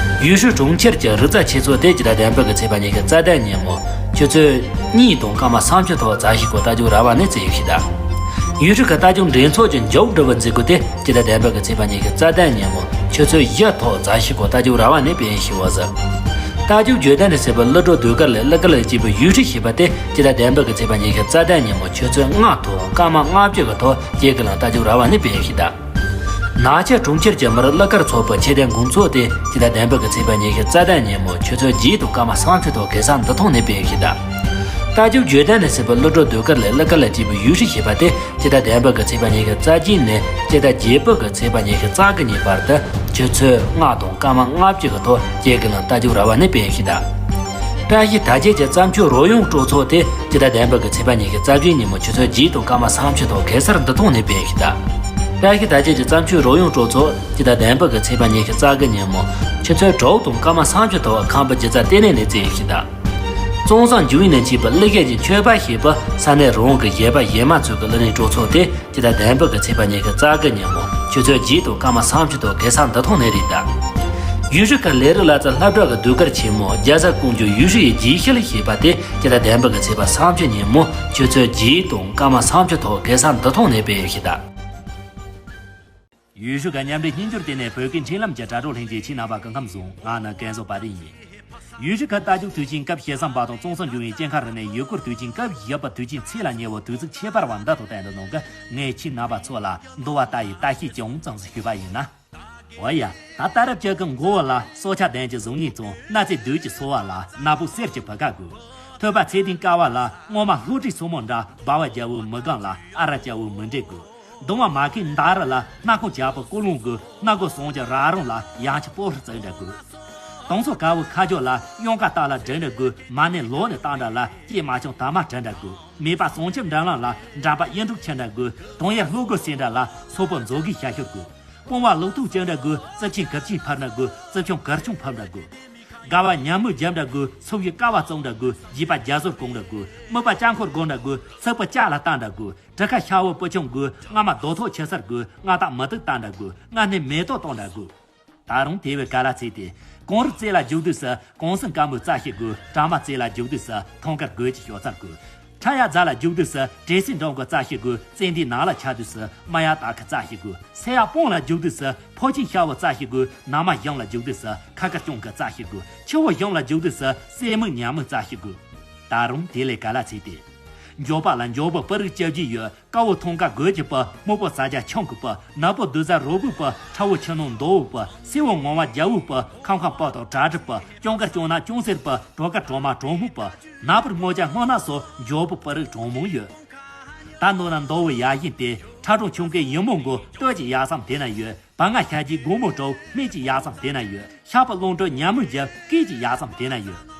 ཡུས་ཧྲུའུ་གྲོང་ཁྱེར་གྱི་རིག་རྩལ་ཆོས་ཚོགས་དེ་སྤྱི་ཟླ་བདུན་པ་གི་ཚེས་པ་ཉི་ཤུ་རྩ་བདུན་ཉིན་མོ་ཆུ་ཚོད་གཉིས་དང་སྐར་མ་སུམ་ཅུ་ཐོག་རྫ་ཤིང་སྐོར་རྟ་རྒྱུག་ར་བ་ནས་རྩེ་ཞིག་དང་། ཡུས་ཧྲུའུ་གི་རྟ་རྒྱུག་འགྲན་ཚོགས་ཀྱི་མཇུག་སྒྲིལ་བའི་མཛད་སྒོ་དེ་སྤྱི་ཟླ་བདུན་པ་གི་ཚེས་པ་ཉི་ཤུ་རྩ་བདུན་ཉིན་མོ་ཆུ་ཚོད་བཞི་ཐོག་རྫ་ཤིང་སྐོར་རྟ་རྒྱུག་ར་བ་ནས་སྤེལ་ཞིག་འོ་ཟེར། རྟ་རྒྱུག་རྒྱུད་ལྡན་དུ་ཟེར་བའི་གླུ་བྲོ་ཟློས་གར་ལས་གླུ་གར་ལ་སྐྱིད་པའི་ཡུས་ཧྲུའུ་ཞེས་པ་དེ་སྤྱི་ཟླ་བདུན་པ་གི་ཚེས་པ་ཉི་ཤུ་རྩ་བདུན་ཉིན་མོ་ཆུ་ཚོད་ལྔ་ཐོག་སྐར་མ་ལྔ་བཅུ་གི་ཐོག་སྐྱེ་དགུ་གླིང་རྟ་རྒྱུག་ར་བ་ནས་སྤེལ་ཞིག་དང་། ནག་ཆུ་གྲོང་ཁྱེར་གྱི་མི་རིགས་གླུ་གར་ཚོགས་པའི་ཆེད་དོན་དགོང་ཚོགས་དེ་སྤྱི་ཟླ་བདུན་པ་གི་ཚེས་པ་ཉི་ཤུ་རྩ་བདུན་ཉིན་མོ་ཆུ་ཚོད་བརྒྱད་དང་སྐར་མ་སུམ་ཅུ་ཐོག་གེ་སར་འདུ་ཁང་ནས་སྤེལ་ཞིག་དང་། རྟ་རྒྱུག་རྒྱུད་ལྡན་དུ་ཟེར་བའི་གླུ་བྲོ་ཟློས་གར་ལས་གླུ་གར་ལ་སྐྱིད་པའི་ཡུས་ཧྲུའུ་ཞེས་པ་དེ་སྤྱི་ཟླ་བདུན་པ་གི་ཚེས་པ་ཉི་ཤུ་རྩ་བརྒྱད་ནས་སྤྱི་ཟླ་བརྒྱད་པ་གི་ཚེས་པ་ཉི་ཤུ་རྩ་དགུ་ཉིན་བར་དུ་ཆུ་ཚོད་ལྔ་དང་སྐར་མ་ལྔ་བཅུ་གི་ཐོག་སྐྱེ་དགུ་གླིང་རྟ་རྒྱུག་ར་བ་ནས་སྤེལ་ཞིག་དང་། བཀྲ་ཤིས་དར་རྒྱས་ཀྱི་བརྩམས་ཆོས་རོལ་དབྱངས་སྤྲོ་ཚོགས་དེ་སྤྱི་ཟླ་བདུན་པ་གི་ཚེས་པ་ཉི་ཤུ་རྩ་བཞི་ཉིན་མོ་ཆུ་ཚོད་བརྒྱད་དང་སྐར་མ་སུམ་ཅུ་ཐོག་གེ་སར་འདུ་ཁང་ནས་སྤེལ་ཞིག་དང་། བཀྲ་ཤིས་དར་རྒྱས་ཀྱི་བརྩམས་ཆོས་རོལ་དབྱངས་སྤྲོ་ཚོགས་སྤྱི་ཟླ་བདུན་པ་གི་ཚེས་པ་ཉི་ཤུ་རྩ་དགུ་ཉིན་མོ་ཆུ་ཚོད་དྲུག་དང་སྐར་མ་སུམ་ཅུ་ཐོག་ཁམས་པའི་སྒྱུ་རྩལ་ལྟེ་གནས་ནས་རྩེ་ཞིག་དང་། གཙང་བཟང་འཇུ་ཡིན་ནས་མཆིས་པའི་གླུ་གཞས་ཀྱི་མཆོད་པ་ཞེས་པ་ས་གནས་རང་དབང་གི་གཞས་པ་གཞས་མ་ཚོས་ཀྱི་གླུ་ལེན་སྤྲོ་ཚོགས་དེ་སྤྱི་ཟླ་བདུན་པ་གི་ཚེས་པ་ཉི་ཤུ་རྩ་དགུ་ཉིན་མོ་ཆུ་ཚོད་བརྒྱད་དང་སྐར་མ་སུམ་ཅུ་ཐོག་གེ་སར་འདུ་ཁང་ནས་རེད་གདའ། ཡུས་ཧྲུའུ་ཁུལ་ལས་རིགས་ལག་རྩལ་སློབ་གྲྭ་གི་ཟློས་གར་ཆེན་མོ་རྒྱལ་ས་ཀོང་ཇོ་ཡུས་ཧྲུའུ་ཡི་རྗེས་ཤུལ་ཞེས་པ་དེ་སྤྱི་ཟླ་བདུན་པ་གི་ཚེས་པ་སུམ་ཅུ་ཉིན་མོ་ཆུ་ཚོད་བརྒྱད་དང་སྐར་མ་སུམ་ཅུ་ཐོག་གེ་སར་འདུ་ཁང་ནས་སྤེལ་ཞིག་དང་། ཡུས་ཧྲུའུ་ཁུལ་མཉམ་འབྲེལ་སྨྱན་སྦྱོར་ལྟེ་གནས་བོད་སྐད་འཕྲིན་ལམ་གྱི་དྲ་གྲོགས་ལྷན་རྒྱས་ཁྱེད་རྣམ་པ་སྐུ་ཁམས་བཟང་། ང་ནི་ཀན་བཟོ་པ་རིན་ཡིན། ཡུས་ཧྲུའུ་ཁུལ་རྟ་རྒྱུག་དུས་ཆེན་སྐབས་ཞེ་གསུམ་པ་དང་གཙང་གསུམ་འབྱུང་བའི་སྐྱེ་ཁམས་རིག་གནས་ཡུལ་སྐོར་དུས་ཆེན་སྐབས་བཞི་པ་དུས་ཆེན་ཚེས་ལ་ཉེ་བའི་དུས་ཚིགས་ཁྱད་པར་བ་འདི་དང་བསྟུན་ཏེ་ནང་གི་ངས་ཁྱེད་རྣམ་པ་ཚོ་ལ་འདུལ་བ་ལྟ་ཡི་ལྟ་ཤེས་ཅུང་ཙམ་ཞིག་ཞུས་པ་ཡིན་ན། འོ་ཡ། ད་ལྟ་རབས་ཅིག་གི་མགོ་བོ་ལ་སྲོག་ཆགས་ལྡན་གྱི་གཟུགས་བརྙན་བཙོང་། སྣ་རྩེ་བདུད་ཀྱི་སོ་བ་ལ་སྣ་བུག་གསེར་གྱི་བུ་ག་དགོས། ཐོད་པ་ཚེ་ཏན་ཀ་བ་ལ་སྔོ་མ་ལྷོ་དྲི་སོར་མོ་འདྲ། སྦ་བ་རྒྱལ་བོའི་མི་གང་ལ་ཨ་ར་རྒྱལ་བོའི་མི་འདྲེ་དགོས། གདོང་བ་མ་ཁའི་མདའ་རི་ལ་སྣ་ཁུང་བྱ་ཕོ་ཀོ་ལོང་དགོས། སྣ་སྒོ་ཟངས་ཀྱི་ར་རོང་ལ་ཡང་ཆི་སྤོ་ཧྲི་བཙུགས་འདྲ་དགོས། དང་སོ་དཀར་བོའི་ཁ་སྦྱོར་ལ་གཡང་དཀར་སྟག་ལ་སྦྲེལ་འདྲ་དགོས། མ་ནེ་ལོ་ནས་བཏང་འདྲ་ལ་སྐྱེས་མ་བྱུང་དར་མ་བྲི་འདྲ་དགོས། མེ་པ་ཟངས་ཆུ་འགྲམ་ལམ་ལ་འགྲམ་པ་གཡུ་འབྲུག་ཁྱེར་འདྲ་དགོས། དུང་ཡར་ལྷོ་སྒོ་སེ་འདྲ་ལ་སོག་པོ་མཛོ་གིས་ཤ་ཤོར་དགོས། དཔུང་བ་ལུག་ཐུག་བཅིངས་འདྲ་དགོས། རྩིབ་ཆེན་གུར་ཆུང་ཕབ་འདྲ་དགོས། རྩིབ་ཆུང་གུར་ཆུང་ཕབ་འདྲ་དགོས། དགའ་བ་ཉ་མོ་རྒྱབ་འདྲ་དགོས། ཚུགས་ཀྱི་ཀ་བ་བཙོང་འདྲ་དགོས། བརྗིད་པ་རྒྱ་ཟོར་གོང་འདྲ་དགོས། མིད་པ་ལྕགས་འཁོར་སྒོ་འདྲ་དགོས། ཚིགས་པ་ལྕགས་ལ་བཏགས་འདྲ་དགོས། གྲི་ཁ་ཤ་བོ་སྤུ་ཆུང་དགོས། རྔ་མ་རྡོ་ཐོག་ཆུ་སེར་དགོས། རྔ་སྟག་མི་དུག་བཏགས་འདྲ་དགོས། རྔ་སྣེ་མེ་ཏོག་གཏོང་འདྲ་དགོས། ད་རུང་དེ་བས་ག་ལ་ཚིག་སྟེ། གངས་རི་རྩེ་ལ་རྒྱུག་དུས་སུ་གངས་སེང་དཀར་མོའི་རྩྭ་ཤིག་དགོས། གྲང་མ་རྩེ་ལ་རྒྱུག་དུས་སུ་ཐང་དཀར་གོས་ཀྱི་ཞོ་རྩྭ་དགོས། ཁྲ་ཡག་རྫ་ལ་རྒྱུག་དུས་སུ་བྲེ་སེར་འབྲོང་གི་རྩྭ་ཤིག་དགོས། ཙན་དན་ནགས་ལ་ཆགས་དུས་སུ་རྨ་ཡག་སྟག་གི་རྩྭ་ཤིག་དགོས། སེ་ཡག་སྤང་ལ་རྒྱུག་དུས་སུ་ཕོ་ཆེན་ཤ་བོ་རྩྭ་ཤིག་དགོས། ནགས་མ་གཞུང་ལ་རྒྱུག་དུས་སུ་ཁ་དཀར་སྐྱོང་གི་རྩྭ་ཤིག་དགོས། ཆུ་བོ་གཞུང་ལ་རྒྱུག་དུས་སུ་སྲེ་མིག་ཉ་མོའི་རྩྭ་ཤིག་དགོས། ད་རུང་དེ་ལས་ག་ལ་ཚིག་སྟེ། མགྱོགས་པ་ལ་མགྱོགས་པོ་སྤུ་རིགས་བཅུ་བཞི་ཡོད། དཀར་བོ་ཐང་དཀར་གོས་ཀྱི་སྤུ། སྨུག་པོ་ཟ་རྒྱ་ཆང་གི་སྤུ། ནག་པོ་བདུད་བཟའ་རོལ་པོའི་སྤུ། ཁྲ་བོ་ཆུ་ནང་མདོ་བོའི་སྤུ། སེར་བོ་ངོ་བ་རྒྱལ་བོའི་སྤུ། ཁམ་ཁམ་སྤུ་དང་བྲག་དྲི་སྤུ། སྐྱོང་དཀར་སྐྱོང་ནག་ཅུང་སེར་སྤུ། གྲོག་དཀར་གྲོག་མ་གྲོག་སྨུག་སྤུ། ནག་པོར་སྔོ་ལྗང་སྔོ་ནག་སོགས་མགྱོགས་པོ་སྤུ་རིགས་གྲངས་མང་ཡོད། ད་མདོ་ན་མདོ་བོའི་ཡ་བཞིན་ཏེ། ཁྲ་གྲོང་ཆུང་ཀའི་ཡུ་མོ་མགོ་སྟོད་ཀྱི་ཡ་མཚམས་དེ་ན་ཡོད། བ་ང་ཤ་རྗེའི་སྒོ་མོ་གྲོག་སྨད་ཀྱི་ཡ་མཚམས་དེ་ན་ཡོད། ཤ་པོ་རླུང་དྲོད་ཉ་མོའི་རྒྱབ་སྐེད་ཀྱི་ཡ་མཚམས་དེ་ན་ཡོད།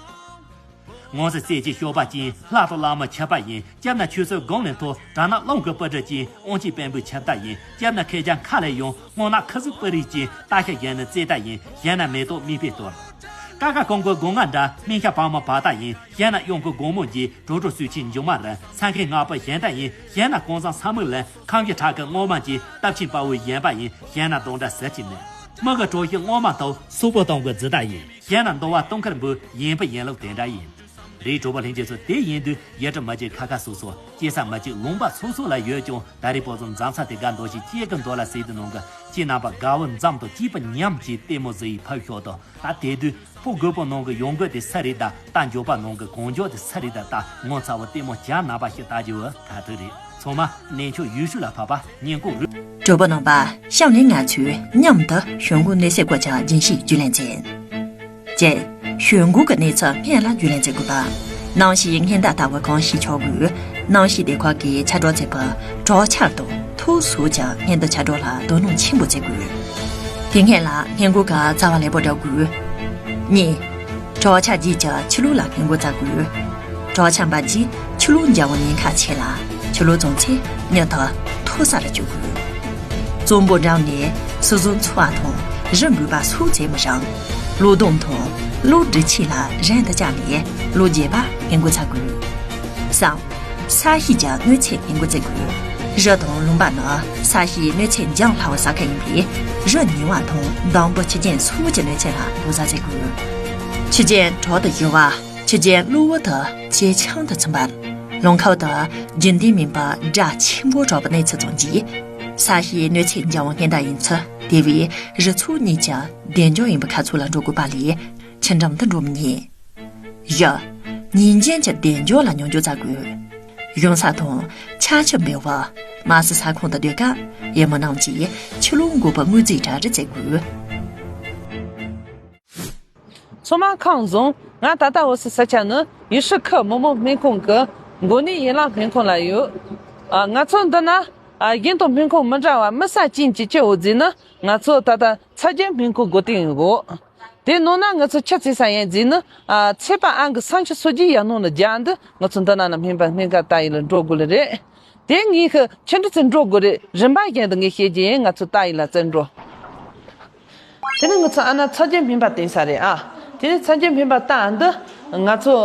ངོ་སེ་སྲས་ཀྱི་སྤྱོད་པ་ཅན། ལྷ་དང་ལྷ་མོ་ཁྱབ་པ་ཡིན། སྐྱབས་ན་ཆོས་སྲིད་སྒང་ལས་མཐོ། དྲག་ན་རླུང་གི་སྤུ་གྲི་ཅན། དབང་ཆེན་བེམ་པོའི་ཆབ་རྟ་ཡིན། སྐྱབས་ན་མཁས་རྒྱ་མཁའ་ལས་ཡངས། སྔོ་ནག་ཁུ་ཚུར་སྤུ་རིས་ཅན། རྟ་ཤ་གཞན་ནི་རྩེ་རྟ་ཡིན། གཞན་ན་མེ་ཏོག་མིག་དཔེ་གཏོར། ཀ་ཁ་གོང་གི་སྒོ་ང་འདྲ། སྨན་ཤ་བ་མོ་བ་རྟ་ཡིན། གཞན་ན་གཡང་གི་སྒོ་མོ་འགྱེལ། གྲོག་གྲོག་སུས་ཆེན་མཇུག་མ་རིང་། ས་མཁན་ང་པོ་གཞན་རྟ་ཡིན། གཞན་ན་ཀོང་ཚང་ས་མིག་ལན། ཁམ་གྱི་ཁྲག་གི་སྔོ་མ་ཅན། སྟབས་ཆེན་དཔའ་བོའི་གཞན་པ་ཡིན། གཞན་ན་གདོང་འདྲ་ཟེར་གྱི་མེད། མི་གི་གྲོགས་ཤིག་སྔོ་མ་ཐོབ། སོག་པོ་སྟོང་གི་རྫི་རྟ་ཡིན། གཞན་ན་འདོ་བ་སྟོང་ཁར་འབུད། ཡིན་པ་ཡིན་ལུགས་དེ་འདྲ་ཡིན། རེད། གྲོགས་པོ་ལྷན་རྒྱས་ཚོ། དེ་ཡིན་དུས་ཡུལ་གྲུ་མི་གཅིག་ཁ་ཁ་སོ་སོ། སྐྱེས་ས་མི་གཅིག་ལུང་པ་སོ་སོ་ལ་ཡོད་ཀྱང་། ད་རེས་བོད་བཟོ་འཛམ་ས་དེ་ག་འདོ་ཞིག་སྐྱེས་ཀྱི་འདོ་ལ་ཟེར་དུས་ནང་གི་ཁྱེད་རྣམ་པ་དགའ་བོ་འཛམ་དང་སྐྱིད་པ་མཉམ་གྱིས་ལྟད་མོ་གཟིགས་ཡིས་ཕབ་ཤོག་དང་། ད་དེ་དུས་ཕོ་རྒོད་པོ་ནང་གི་ཡོང་རྒོད་དེ་སུ་རེད་ད། རྟ་མགྱོགས་པ་ནང་གི་གང་མགྱོགས་དེ་སུ་རེད་ད། ད་ངོ་ཚ་བོ་ལྟད་མོ་བྱ་རྣམ་པ་ཞིག་ལྟ་རྒྱུ་བོ་ག་དུས་རེད། ཚང་མ་གནས་མཆོག་ཡུལ་ཤུལ་ལ་ཕབ་པ་སྙིང་ཁོང་རུས། གྲོགས་པོ་རྣམ་པ། གཤམ་ནས་ང་ཚོས་མཉམ་དུ་གཞུང་གོང་གནས་ཚད་སྐོར་གྱི་རྒྱུན་ཤེས་རྒྱུན་ལས་མཛད། བཅས། གཞུང་གོང་གི་གནས་ཚུལ་སྔོན་ལ་རྒྱུན་ལས་མཛད་དགོས་པ། གནམ་གཤིས་སྔོན་བརྡ་ལྟ་བུ་གང་ཞིག་ཆགས་དགོས། གནམ་གཤིས་སྡེ་ཁག་གིས་ཆར་གྲོག་ཚད་པ། གྲོག་ཆར་དང་ཐོག་སོགས་ཀྱི་སྔོན་བརྡ་ཆར་གྲོག་ལ་དོ་སྣང་ཆེན་པོ་བྱེད་དགོས། དེ་སྔོན་ལ་སྔོན་འགོག་གི་རྩ་བ་ལེགས་པོ་སྒྲུབ་དགོས། གཉིས། གྲོག་ཆར་རྗེས་ཀྱི་ཆུ་ལོག་ལ་སྔོན་འགོག་བྱ་དགོས། གྲོག་ཆར་བར་རྗེས་ ཆུ་ལོག་འབྱུང་བའི་ཉེན་ཁ་ཆེ་ལ། ཆུ་ལོག་བྱུང་ཚེ་མྱུར་དུ་མཐོ་ས་ལ་བསྐྱོད་དགོས། གཙང་པོ་འགྲམ་ནས་སོ་སོ་འཚོ་བ་དང་རི་འགོས་པ་སོགས་བྱེད་མི་རུང་། གློག་སྡོམ་དང་གློག་སྒྲིག་ཆས་ལ་རན་དུ་བཅར་ནས་གློག་རྒྱས་པ་སྔོན་འགོག་བྱ་དགོས། གསུམ། ས་གཤིས་ཀྱི་གནོད་འཚེ་སྔོན་འགོག་བྱེད་དགོས། རི་དང་ལུང་པ་ནི་ས་གཤིས་གནོད་འཚེ་འབྱུང་སླ་བའི་ས་ཁུལ་ཡིན་པས། རི་ཉིལ་བ་དང་སྡོང་པོ་ཆུ་རྐྱེན་སོགས་ཀྱི་གནོད་འཚེ་ལ་ལྟོ་ཟ་བྱེད་དགོས། ཆུ་རྐྱེན་དྲག་ཏུ་ཡུར་བ། ཆུ་རྐྱེན་གློ་བུར་དུ་ཇེ་ཆུང་དུ་ཕྱིན་པ། རླངས་འཁོར་དང་རྒྱུན་ལྡན་མིན་པའི་སྒྲ་ཆེན་པོ་གྲགས་པའི་གནས་ཚུལ་ཙམ་གྱིས། ས་གཤིས་གནོད་འཚེ་འབྱུང་བའི་སྔོན་བརྡ་ཡིན་ཚུལ་དེ་བས་རི་ཚོགས་གཉིས་ཀྱི་བདེ་འཇགས་ཡིན་པའི་ཁ་ཕྱོགས་ལ་འགྲོ་དགོས་པ་ལས་ཆུ་འགྲམ་དུ་འགྲོ་མི་ཉན། བཞི། ཉིན་རྒྱུན་གྱི་བདེ་འཇགས་ལ་མཉམ་འཇོག་བྱ་དགོས། གཞུང་ས་དང་ཆར་ཆུ་འབེལ་བ། དམར་སེར་ས་ཁོངས་དུ་སྡོད་སྐབས་ཡུལ་མི་རྣམས་ཀྱིས་ཆུ་ལོག་འགོག་པའི་དངོས་རྫས་གྲ་སྒྲིག་བྱེད་དགོས། ཚང་མ་ཁམས་བཟང་། ང་ད་ལྟ་འོ་སི་ས་ཆ་ནི་ཡུལ་ཤུལ་ཁུལ་མི་དམངས་སྨན་ཁང་གི་འགོ་ནད་ཡན་ལག་སྨན་ཁང་ལ་ཡོད། ཨ། ང་ཚོ་འདི་ན། ཨ། གཞན་དང་སྨན་ཁང་མི་འདྲ་བ་དམིགས་བསལ་ཅན་གྱི་ཅི་ཡོད་ཟེར་ན། ང་ཚོ་ད་ལྟ་ཚ་རྒྱུ་སྨན་ཁང་སྒོ་བསྟེན་ཡོད། དེའི་ནང་ན་ང་ཚོ་ཆི་བྱེད་ས་ཡིན་ཟེར་ན། ཨ། ཚད་པ་ཨང་ཀི་སུམ་ཅུ་སོ་བརྒྱད་ཡར་སྣོན་ལ་སྦྱར་འདི་ང་ཚོ་འདི་ན་ན་སྨན་པ་སྨན་ཁང་ལྟ་ཡུལ་ལ་འགྲོ་དགོས་ལེ་རེད། དེ་ངས་ཤི་ཆི་འདྲ་ཚེ་འགྲོ་དགོས་རེད། རིམ་པ་བཞིན་དུ་ངས་བཤད་རྒྱུ་ཡིན། ང་ཚོ་ལྟ་ཡུལ་ལ་བཙལ་འགྲོ། དེ་ནས་ང་ཚོ་ཨ་ན་ཚ་རྒྱུ་སྨན་པ་བསྟེན་ས་རེད་ཨ། དེ་ནས་ཚ་རྒྱུ་སྨན་པ་ལྟ་འདི་ང་ཚོ་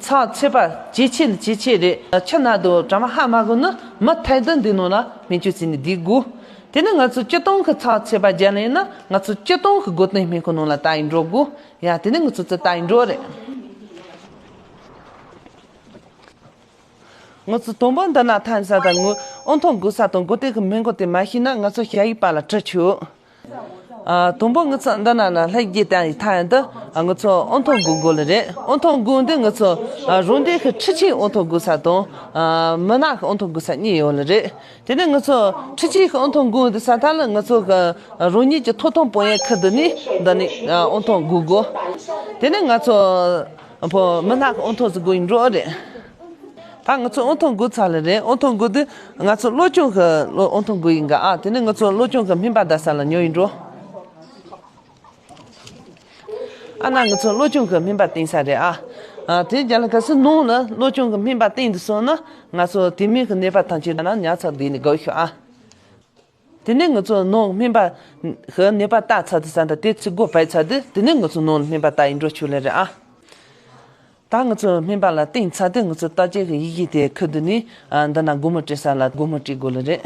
ཚ་ཚད་པ་ཇེ་ཆེ་ནས་ཇེ་ཆེ་རེད། ཆུ་ན་དུ་གྲང་མ་ཧ་མ་གོ་ནི་མི་ཐད་དུ་འདི་ནང་ལ་སྨན་བཅོས་བྱས་ནས་བསྡད་དགོས། དེ་ནས་ང་ཚོ་སྤྱིར་བཏང་གི་ཚ་ཚད་པ་རྒྱ་ལེན་ན་ང་ཚོ་སྤྱིར་བཏང་གི་སྒོ་བསྟེན་སྨན་ཁང་ནང་ལ་ལྟ་ཡུལ་འགྲོ་དགོས། ཡ་དེ་ནས་ང་ཚོ་ཚུར་ལྟ་ཡུལ་འགྲོ་རེད། ང་ཚོ་དང་པོ་འདི་ན་ཐོན་ས་དང་ངོ་ཨོང་ཐོང་སྒུག་ས་དང་སྒོ་སྟེང་གི་སྨན་སྒོ་དེ་མ་ཤེས་ན་ང་ཚོ་ཞ་ཡི་པ་ལ་དྲི་ཆོག་ཨ། དང་པོ་ང་ཚོ་འདི་ན་ན་ལྷ་རྒྱལ་དང་ཡི་ཐ་ཡ་འདི་ང་ཚོ་ཨོང་ཐོང་སྒུག་དགོས་ལེ་རེད། ཨོང་ཐོང་སྒུག་འདི་ང་ཚོ་ཨ་རང་འདྲའི་གི་འཕྲུལ་ཆས་ཨོང་ཐོང་སྒུག་ས་དང་ཨ་མི་ནག་གི་ཨོང་ཐོང་སྒུག་ས་གཉིས་ཡོད་ལེ་རེད། དེ་ནས་ང་ཚོ་འཕྲུལ་ཆས་གི་ཨོང་ཐོང་སྒུག་འདི་ས་ཐ་ལ་ང་ཚོ་གི་རང་ཉིད་ཀྱི་ཐོབ་ཐང་དཔང་ཡིག་ཁུར་དུ་ནི་འདི་ནི་ཨ་ཨོང་ཐོང་སྒུག་དགོས། དེ་ནས་ང་ཚོ་ཕོ་མི་ནག་གི་ཨོང་ཐོང་ཟིག་སྒུག་ཡིན་འགྲོ་རེད། ད་ང་ཚོ་ཨོང་ཐོང་སྒུག་ཚར་ལེ་རེད། ཨོང་ཐོང་སྒུག་དུས་ང་ཚོ་གློ་གཅོང་གི་ཨོང་ཐོང་སྒུག་ཡིན་ག་ཨ། དེ་ནས་ང་ཚོ་གློ་གཅོང་གི་སྨན་པ་བསྟེན་ས་ལ་ཉོ་ཡིན་འགྲོ། ཨ་ན་ང་ཚོ་གློ་གཅོང་གི་སྨན་པ་བསྟེན་ས་རེད་ཨ། ཨ། དེ་རྒྱ་ལ་ག་སི་ནང་ལ་གློ་གཅོང་གི་སྨན་པ་བསྟེན་དུ་སོང་ན་ང་ཚོ་དེ་མིན་གི་ནད་པ་ཐམས་ཅད་ན་ཉར་ཚགས་བསྡད་ནས་དགའ་ཤོག་ཨ། དེ་ནས་ང་ཚོ་ནང་སྨན་པ་གི་ནད་པ་བལྟ་ཚར་དུས་ཙམ་དང་དེ་ཚེ་སྒོ་ཕྱེ་ཚར་དུས་དེ་ནས་ང་ཚོ་ནང་ལ་སྨན་པ་བལྟ་ཡིན་འགྲོ་ཆོག་ལེ་རེད་ཨ། ད་ང་ཚོ་སྨན་པ་ལ་བསྟེན་ཚར་དུས་ང་ཚོ་བརྟག་དཔྱད་ཀྱི་ཡི་གེ་དེ་ཁུར་དུ་ནི་ཨ་འདི་ན་སྒོར་མོ་སྤྲད་ས་ལ་སྒོར་མོ་སྤྲད་དགོས་ལེ་རེད།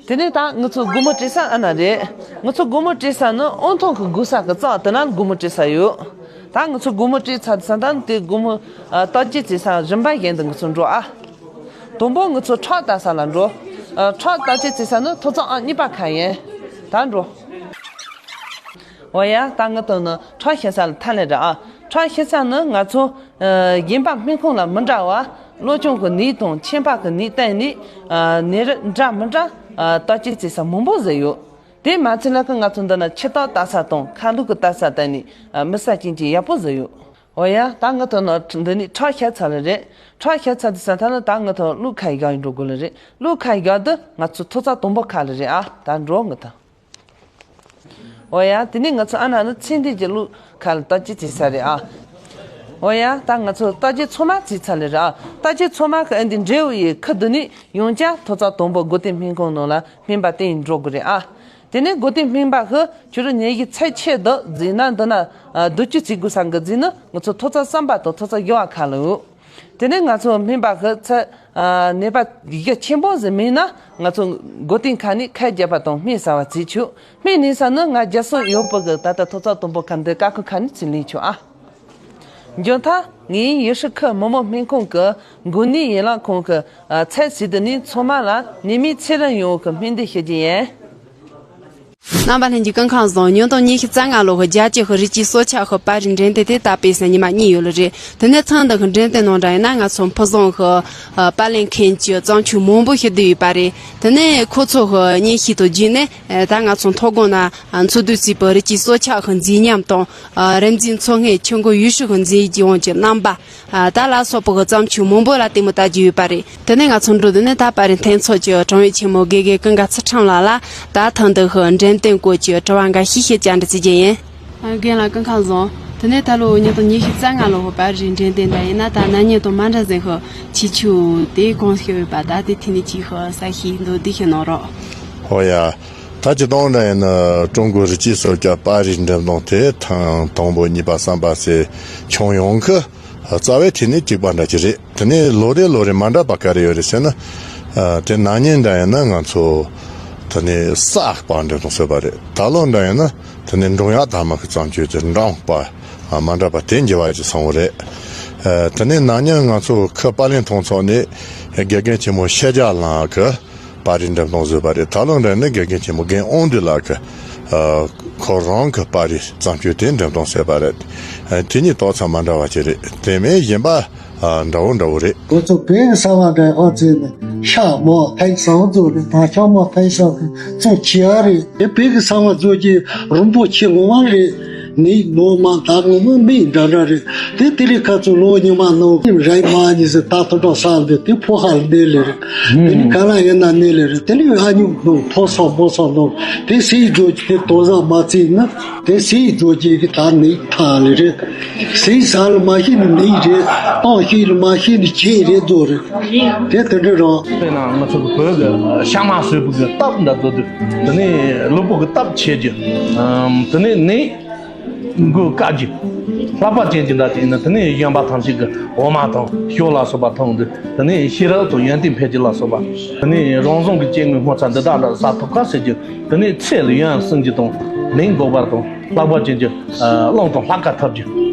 དེ་ནས་ད་ང་ཚོ་སྒོར་མོ་སྤྲད་ས་ཨ་ན་རེད། ང་ཚོ་སྒོར་མོ་སྤྲད་ས་ནི་ཨོང་ཐོང་གི་སྒུག་ས་གི་རྩ་དེ་ན་སྒོར་མོ་སྤྲད་ས་ཡོད། ད་ང་ཚོ་སྒོར་མོ་སྤྲད་ཚར་དུས་ཙམ་དང་དེ་སྒོར་མོ་ཨ་བརྟག་དཔྱད་བྱེད་ས་རིམ་པ་བཞིན་དུ་ང་ཚོ་འགྲོ་ཨ། དང་པོ་ང་ཚོ་ཁྲག་བལྟ་ས་ལ་འགྲོ། ཨ། ཁྲག་བལྟ་དཔྱད་བྱེད་ས་ནི་ཐོབ་ཚང་ཨང་གཉིས་པ་ཁ་ཡིན། ད་འགྲོ། འོ་ཡ། ད་ང་ཚོ་ནི་ཁྲག་བཤེར་ས་ལ་ཐོན་ལེ་རེད་ཨ། ཁྲག་བཤེར་ས་ནི་ང་ཚོ་ཨ་གཞན་པ་སྨན་ཁང་ལ་མི་འདྲ་བ་གློ་གཅོང་གི་ནད་དང་མཆིན་པ་གི་ནད་བསྟེན་ནས་ཨ་ནད་རིགས་འདྲ་མི་འདྲ་ཨ་བརྟག་དཔྱད་བྱེད་ས་མང་པོ་ཟིག་ཡོད། དེ་མ་ཚད་ལ་ཁ་ང་ཚོ་འདི་ན་ཆུ་རྟགས་བལྟ་ས་དང་ཁ་ལུད་ཀྱི་བལྟ་ས་བསྟེན་ནས་ཨ་དམིགས་བསལ་ཅན་གྱི་ཡག་པོ་ཟིག་ཡོད། འོ་ཡ། ད་ང་ཚོ་ནི་འདི་ནས་ཁྲག་བཤེར་ཚར་ལེ་རེད། ཁྲག་བཤེར་ཚར་དུས་ཙམ་ལ་ད་ང་ཚོ་གློ་ཁ་ཡི་བཞག་ཡིན་འགྲོ་དགོས་ལེ་རེད། གློ་ཁ་ཡི་བཞག་དུས་ང་ཚོ་ཐོབ་ཚང་དང་པོ་ཁ་ལེ་རེད་ཨ། ད་འགྲོ་ང་ད། འོ་ཡ། དེ་ནས་ང་ཚོ་ཨ་ན་ནི་ཚེ་འདས་ཀྱི་གློ་ཁ་ལ་བརྟག་དཔྱད་བྱེད་ས་རེད་ཨ། འོ་ཡ། ད་ང་ཚོ་བརྟག་དཔྱད་ཚང་མ་བྱས་ཚར་ལེ་རེད་ཨ། བརྟག་དཔྱད་ཚང་མ་ཁ་ཨ་འདི་འབྲས་བུ་ཡི་ཁུར་དུ་ནི་ཡང་བསྐྱར་ཐོབ་ཚང་དང་པོ་སྒོ་བསྟེན་སྨན་ཁང་ནང་ལ་སྨན་པ་བསྟེན་འགྲོ་དགོས་རེད་ཨ། དེ་ནས་སྒོ་བསྟེན་སྨན་པ་ཁུ་ཁྱོད་རང་ནད་གཞི་ཚད་ཆེ་འདུག་ཟེར་ན་འདི་ན་ཨ་བསྡུ་བཅོས་བྱེད་དགོས་ས་འགི་ཟེར་ན་ང་ཚོ་ཐོབ་ཚང་གསུམ་པ་དང་ཐོབ་ཚང་བཞི་བ་ཁ་ལ་ཡོད། དེ་ནས་ང་ཚོ་སྨན་པ་ཁུ་ཚད་ཨ་ནད་པ་གཞི་ཆེན་པོ་ཟིག་མིན་ན་ང་ཚོ་སྒོ་བསྟེན་ཁ་ནས་ཁལ་བརྒྱབ་པ་དང་སྨན་ཟ་བ་བྱེད་ཆོག་སྨན་ནི་ཟ་ནི་ང་རྒྱ་སོ་ཡོད་པ་གི་ད་ལྟ་ཐོབ་ཚང་དང་པོ་ཁ་འདི་ཀ་ཁུ་ཁ་ནས་ཚུར་ལེན་ཆོག་ཨ། མཇུག་མཐར་ངས་ཡུལ་ཤུལ་ཁུལ་མི་དམངས་སྨན་ཁང་གི་འགོ་ནད་ཡན་ལག་ཁང་གི་ཚད་ཟིན་དུ་ནས་ཚང་མ་ལ་ནད་མེད་ཚེ་རིང་ཡོང་བའི་སྨོན་འདུན་ཞུ་རྒྱུ་ཡིན། རྣམ་པ་ལྷན་རྒྱས་སྐུ་ཁམས་བཟང་། ཉིས་སྟོང་ཉི་ཤུ་རྩ་ལྔ་ལོ་གི་རྒྱལ་སྤྱི་གི་རི་སྐྱེས་སྲོག་ཆགས་ཀྱི་པར་རིས་འགྲེམས་སྟོན་དེ་ད་སྤེལ་ས་ཉི་མ་གཉིས་ཡོད་ལེ་རེད། དེ་ནས་ཐེངས་འདི་གི་འགྲེམས་སྟོན་ནང་འདྲ་ཡིན་ན་ང་ཚོ་ཕུན་བཟང་གི་ཨ་པར་ལེན་མཁན་གྱི་བརྩམས་ཆོས་མང་པོ་ཞིག་བསྡུས་ཡོད་པ་རེད། དེ་ནས་ཁོ་ཚོ་གི་སྙན་ཞུ་དང་བརྒྱུད་ནས་ཨ་ད་ང་ཚོ་མཐོ་སྒང་ན་འཚོ་སྡོད་བྱེད་པའི་རི་སྐྱེས་སྲོག་ཆགས་ཀྱི་མཛེས་ཉམས་དང་། ཨ་རིག་འཛིན་མཚོ་སྔོན་ཆུ་འགོ་ཡུལ་ཤུལ་གྱི་མཛེས་ལྗོངས་ཀྱི་རྣམ་པ། ཨ་ད་ལ་སོགས་པ་གི་བརྩམས་ཆོས་མང་པོ་ལ་ལྟད་མོ་ལྟ་རྒྱུ་ཡོད་པ་རེད། དེ་ནས་ང་ཚོ་འགྲོ་དུས་ནས་ད་པར་རིས་འཐེན་ཚོགས་ཀྱི་དྲུང་ཡིག་ཆེན་མོ་དགེ་རྒན་ཀུན་དགའ་ཚུལ་ཁྲིམས་ལགས་ལ་ད་ཐེངས་འདི་གི་འགྲེམས་སྟོན་སྐོར་གྱི་དྲི་བ་འགའ་ཤས་ཤིག་བཅར་འདྲི་བྱེད་རྒྱུ་ཡིན། ཨ་རྒན་ལགས་སྐུ་ཁམས་བཟང་། དེ་ནས་ད་ལོ་ཉིས་སྟོང་ཉི་ཤུ་རྩ་ལྔ་ལོ་ཧོ་པ་རི་འགྲེམས་སྟོན་འདྲ་ཡིན་ན། ད་ན་ནིང་དང་མ་འདྲ་ཟིན་ཧོ་ཆི་ཆུ་དེ་གང་ཤེས་ཡོད་པ། ད་དེ་ཐིག་ནི་ཆི་ཧོ་ས་ཤི་འདུག་དེ་ཤེས་ནོ་རོ། ཧོ་ཡ། ད་ཅི་སྟོང་འདྲ་ཡིན་ན་ཀྲུང་གོའི་རི་སྐྱེས་སྲོལ་རྒྱ་པར་རིས་འགྲེམས་སྟོན་དེ་ཐེངས་དང་པོ་གཉིས་པ་གསུམ་པ་ཟེར་ཁྱོན་ཡོངས་ཀྱི་རྩ་བའི་ཐིག་ནི་གཅིག་པ་འདྲ་ཅི་རེད། དེ་ནས་ལོ་རེ་ལོ་རེ་མ་འདྲ་པ་ག་རེ་ཡོད་རེད་ཟེར་ན། ཨ། དེ་ན་ནིང་འདྲ་ཡིན་ན་ང་ཚོ་དེ་ནས་ས་པར་འགྲེམས་སྟོན་བཟོས་པ་རེད། ད་ལོ་འདྲ་ཡིན་ན་དེ་ནས་འབྲོང་གཡག་དར་མ་གི་བརྩམས་ཆོས་དེ་འབྲོང་པ་མ་འདྲ་པ་དེ་འགྱུར་བ་ཅིག་སོང་བ་རེད། ཨ། དེ་ནས་ན་ནིང་ང་ཚོ་ཁུལ་པར་ལེན་མཐོང་ཚོགས་ནས་དགེ་རྒན་ཆེན་མོ་ཤེས་བྱ་ལགས་ཀྱི་པར་རིས་འགྲེམས་སྟོན་བཟོས་པ་རེད། ད་ལོ་འདྲ་ཡིན་ན་དགེ་རྒན་ཆེན་མོ་རྒན་དབང་འདུས་ལགས་ཀྱི། ཨ། ཁོ་རང་གི་པར་རིས་བརྩམས་ཆོས་དེ་འགྲེམས་སྟོན་བྱས་པ་རེད། ཨ། དེ་གཉིས་ཏོག་ཙམ་མ་འདྲ་བ་ཅིག་རེད། དེ་མིན་གཞན་པ། ཨ། འདྲ་བོ་འདྲ་བོ་རེད། ང་ཚོ་བོད་ཀྱི་ས་བ་འདྲ་ཨ་ཙི་ནས་ཤ་མོ་ཐེག་ས་བ་ཚོ་རེད། ད་ཤ་མོ་ཐེག་ས་བ་ཚོ་བྱེད་ཨ་རེད། དེ་བོད་ཀྱི་ས་བ་ཚོ་གྱི་རིན་པོ་ཆེ་ངོ་མ་རེད། ནི་ངོ་མ་ད་ངོ་མ་མི་འདྲ་འདྲ་རེད། དེ་དེ་རིང་ཁ་ཚོ་ལོ་ཉི་མ་ནང་རེད་མ་ཉི་ཟེར་ད་ཐོ་ཏོ་ས་འདི་དེ་ཕོ་ཧ་ལ་འདི་ལེ་རེད། དེ་ནི་ག་ལ་ཡིན་ན་ནི་ལེ་རེད། དེ་ནི་ཨ་ཉུག་ནང་ཕོ་སོ་མོ་སོ་ནང་དེ་སི་ཇོ་ཅི་དེ་དོ་ཟ་མ་ཚིག་ན། དེ་སི་ཇོ་ཅི་གི་ད་ནི་ཐ་ལེ་རེད། སི་ས་ལ་མ་ཤི་ནི་ནི་རེད། ཏང་ཤི་ལ་མ་ཤི་ནི་ཅི་རེད་དོ་རེད། དེ་དེ་འདྲ་རང་། དཔེར་ན་ང་ཚོ་གི་བོད་གི་ཤ་མ་སོས་བུ་གི་སྟབས་འདྲ་བཟོ་དུས། དེ་ནི་ལུས་པོ་གི་སྟབས་ཆེ་རྒྱུ། དེ་ནི་ནི། མགོ་དཀར་རྒྱུ། ལྷག་པ་ཅན་གྱི་འདྲ་དེ་ཡིན་ན། དེ་ནས་གཞན་པ་ཐམས་ཅད་ཀྱི་འོ་མ་དང་ཞོ་ལ་སོགས་པ་འཐུང་དུས། དེ་ནས་ཤེས་རབ་དང་ཡོན་ཏན་འཕེལ་རྒྱུ་ལ་སོགས་པ། དེ་ནས་རང་བྱུང་གི་སྐྱེ་དངོས་སྔོ་ཚལ་འདི་དག་ལ་ཟ་ཐུབ་ཁ་ཟེར་རྒྱུ། དེ་ནས་ཚེ་ལ་ཡོན་སྲུང་རྒྱུ་དང་ནད་འགོག་པར་དང་ལྷག་པ་ཅན་གྱི་རླུང་དང་ལྷ་སྐལ་ཐོབ་རྒྱུ།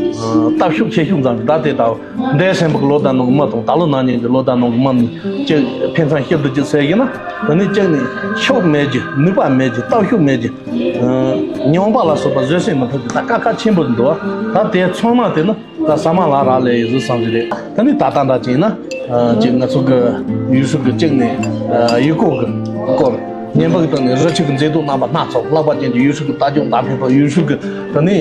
སྟོབས་ཤུགས་ཆེ་ཤུགས་འཛོམས་རྒྱུ། ད་དེ་ལྟ་བུ་འདས་ཟིན་པའི་ལོ་ཟླ་ནང་གི་མི་དང་ད་ལོ་ན་ནིང་གི་ལོ་ཟླ་ནང་གི་མི་གཅིག་ཕན་ཚུན་ཤིན་ཏུ་ཅིག་ཟེར་གྱི་ན། དེ་ནས་གཅིག་ནས་ཤུགས་མེད་ཀྱི་ནུས་པ་མེད་ཀྱི་སྟོབས་ཤུགས་མེད་ཀྱི། ཨ། མྱོང་བ་ལ་སོགས་པ་བཟོད་བསྲན་མི་ཐུབ་ཀྱི་ད་དཀའ་ཁག་ཆེན་པོ་འདུག་ད་དེ་ཚང་མ་དེ་ནི་ད་ཟ་མ་ལ་རག་ལས་ཡོད་བཟོ་བསམ་གྱི་རེད། ད་ནི་ད་ལྟ་འདྲ་ཅིག་ཡིན་ན། ཨ། ཅིག་ང་ཚོ་གི་ཡུལ་ཤུལ་གྱི་གཅིག་ནས། ཨ། ཡུལ་སྐོར་གྱི་སྐོར། ཉིན་པ་གི་སྟེང་ནས་རི་ཆུ་གི་མཛེས་སྡུག་རྣམ་པ་སྣ་ཚོགས། ལྷག་པར་ཅན་གྱི་ཡུལ་ཤུལ་གྱི་རྟ་རྒྱུག་མདའ་འཕེན་པ། ཡུལ་ཤུལ་གྱི་དེ་ནས་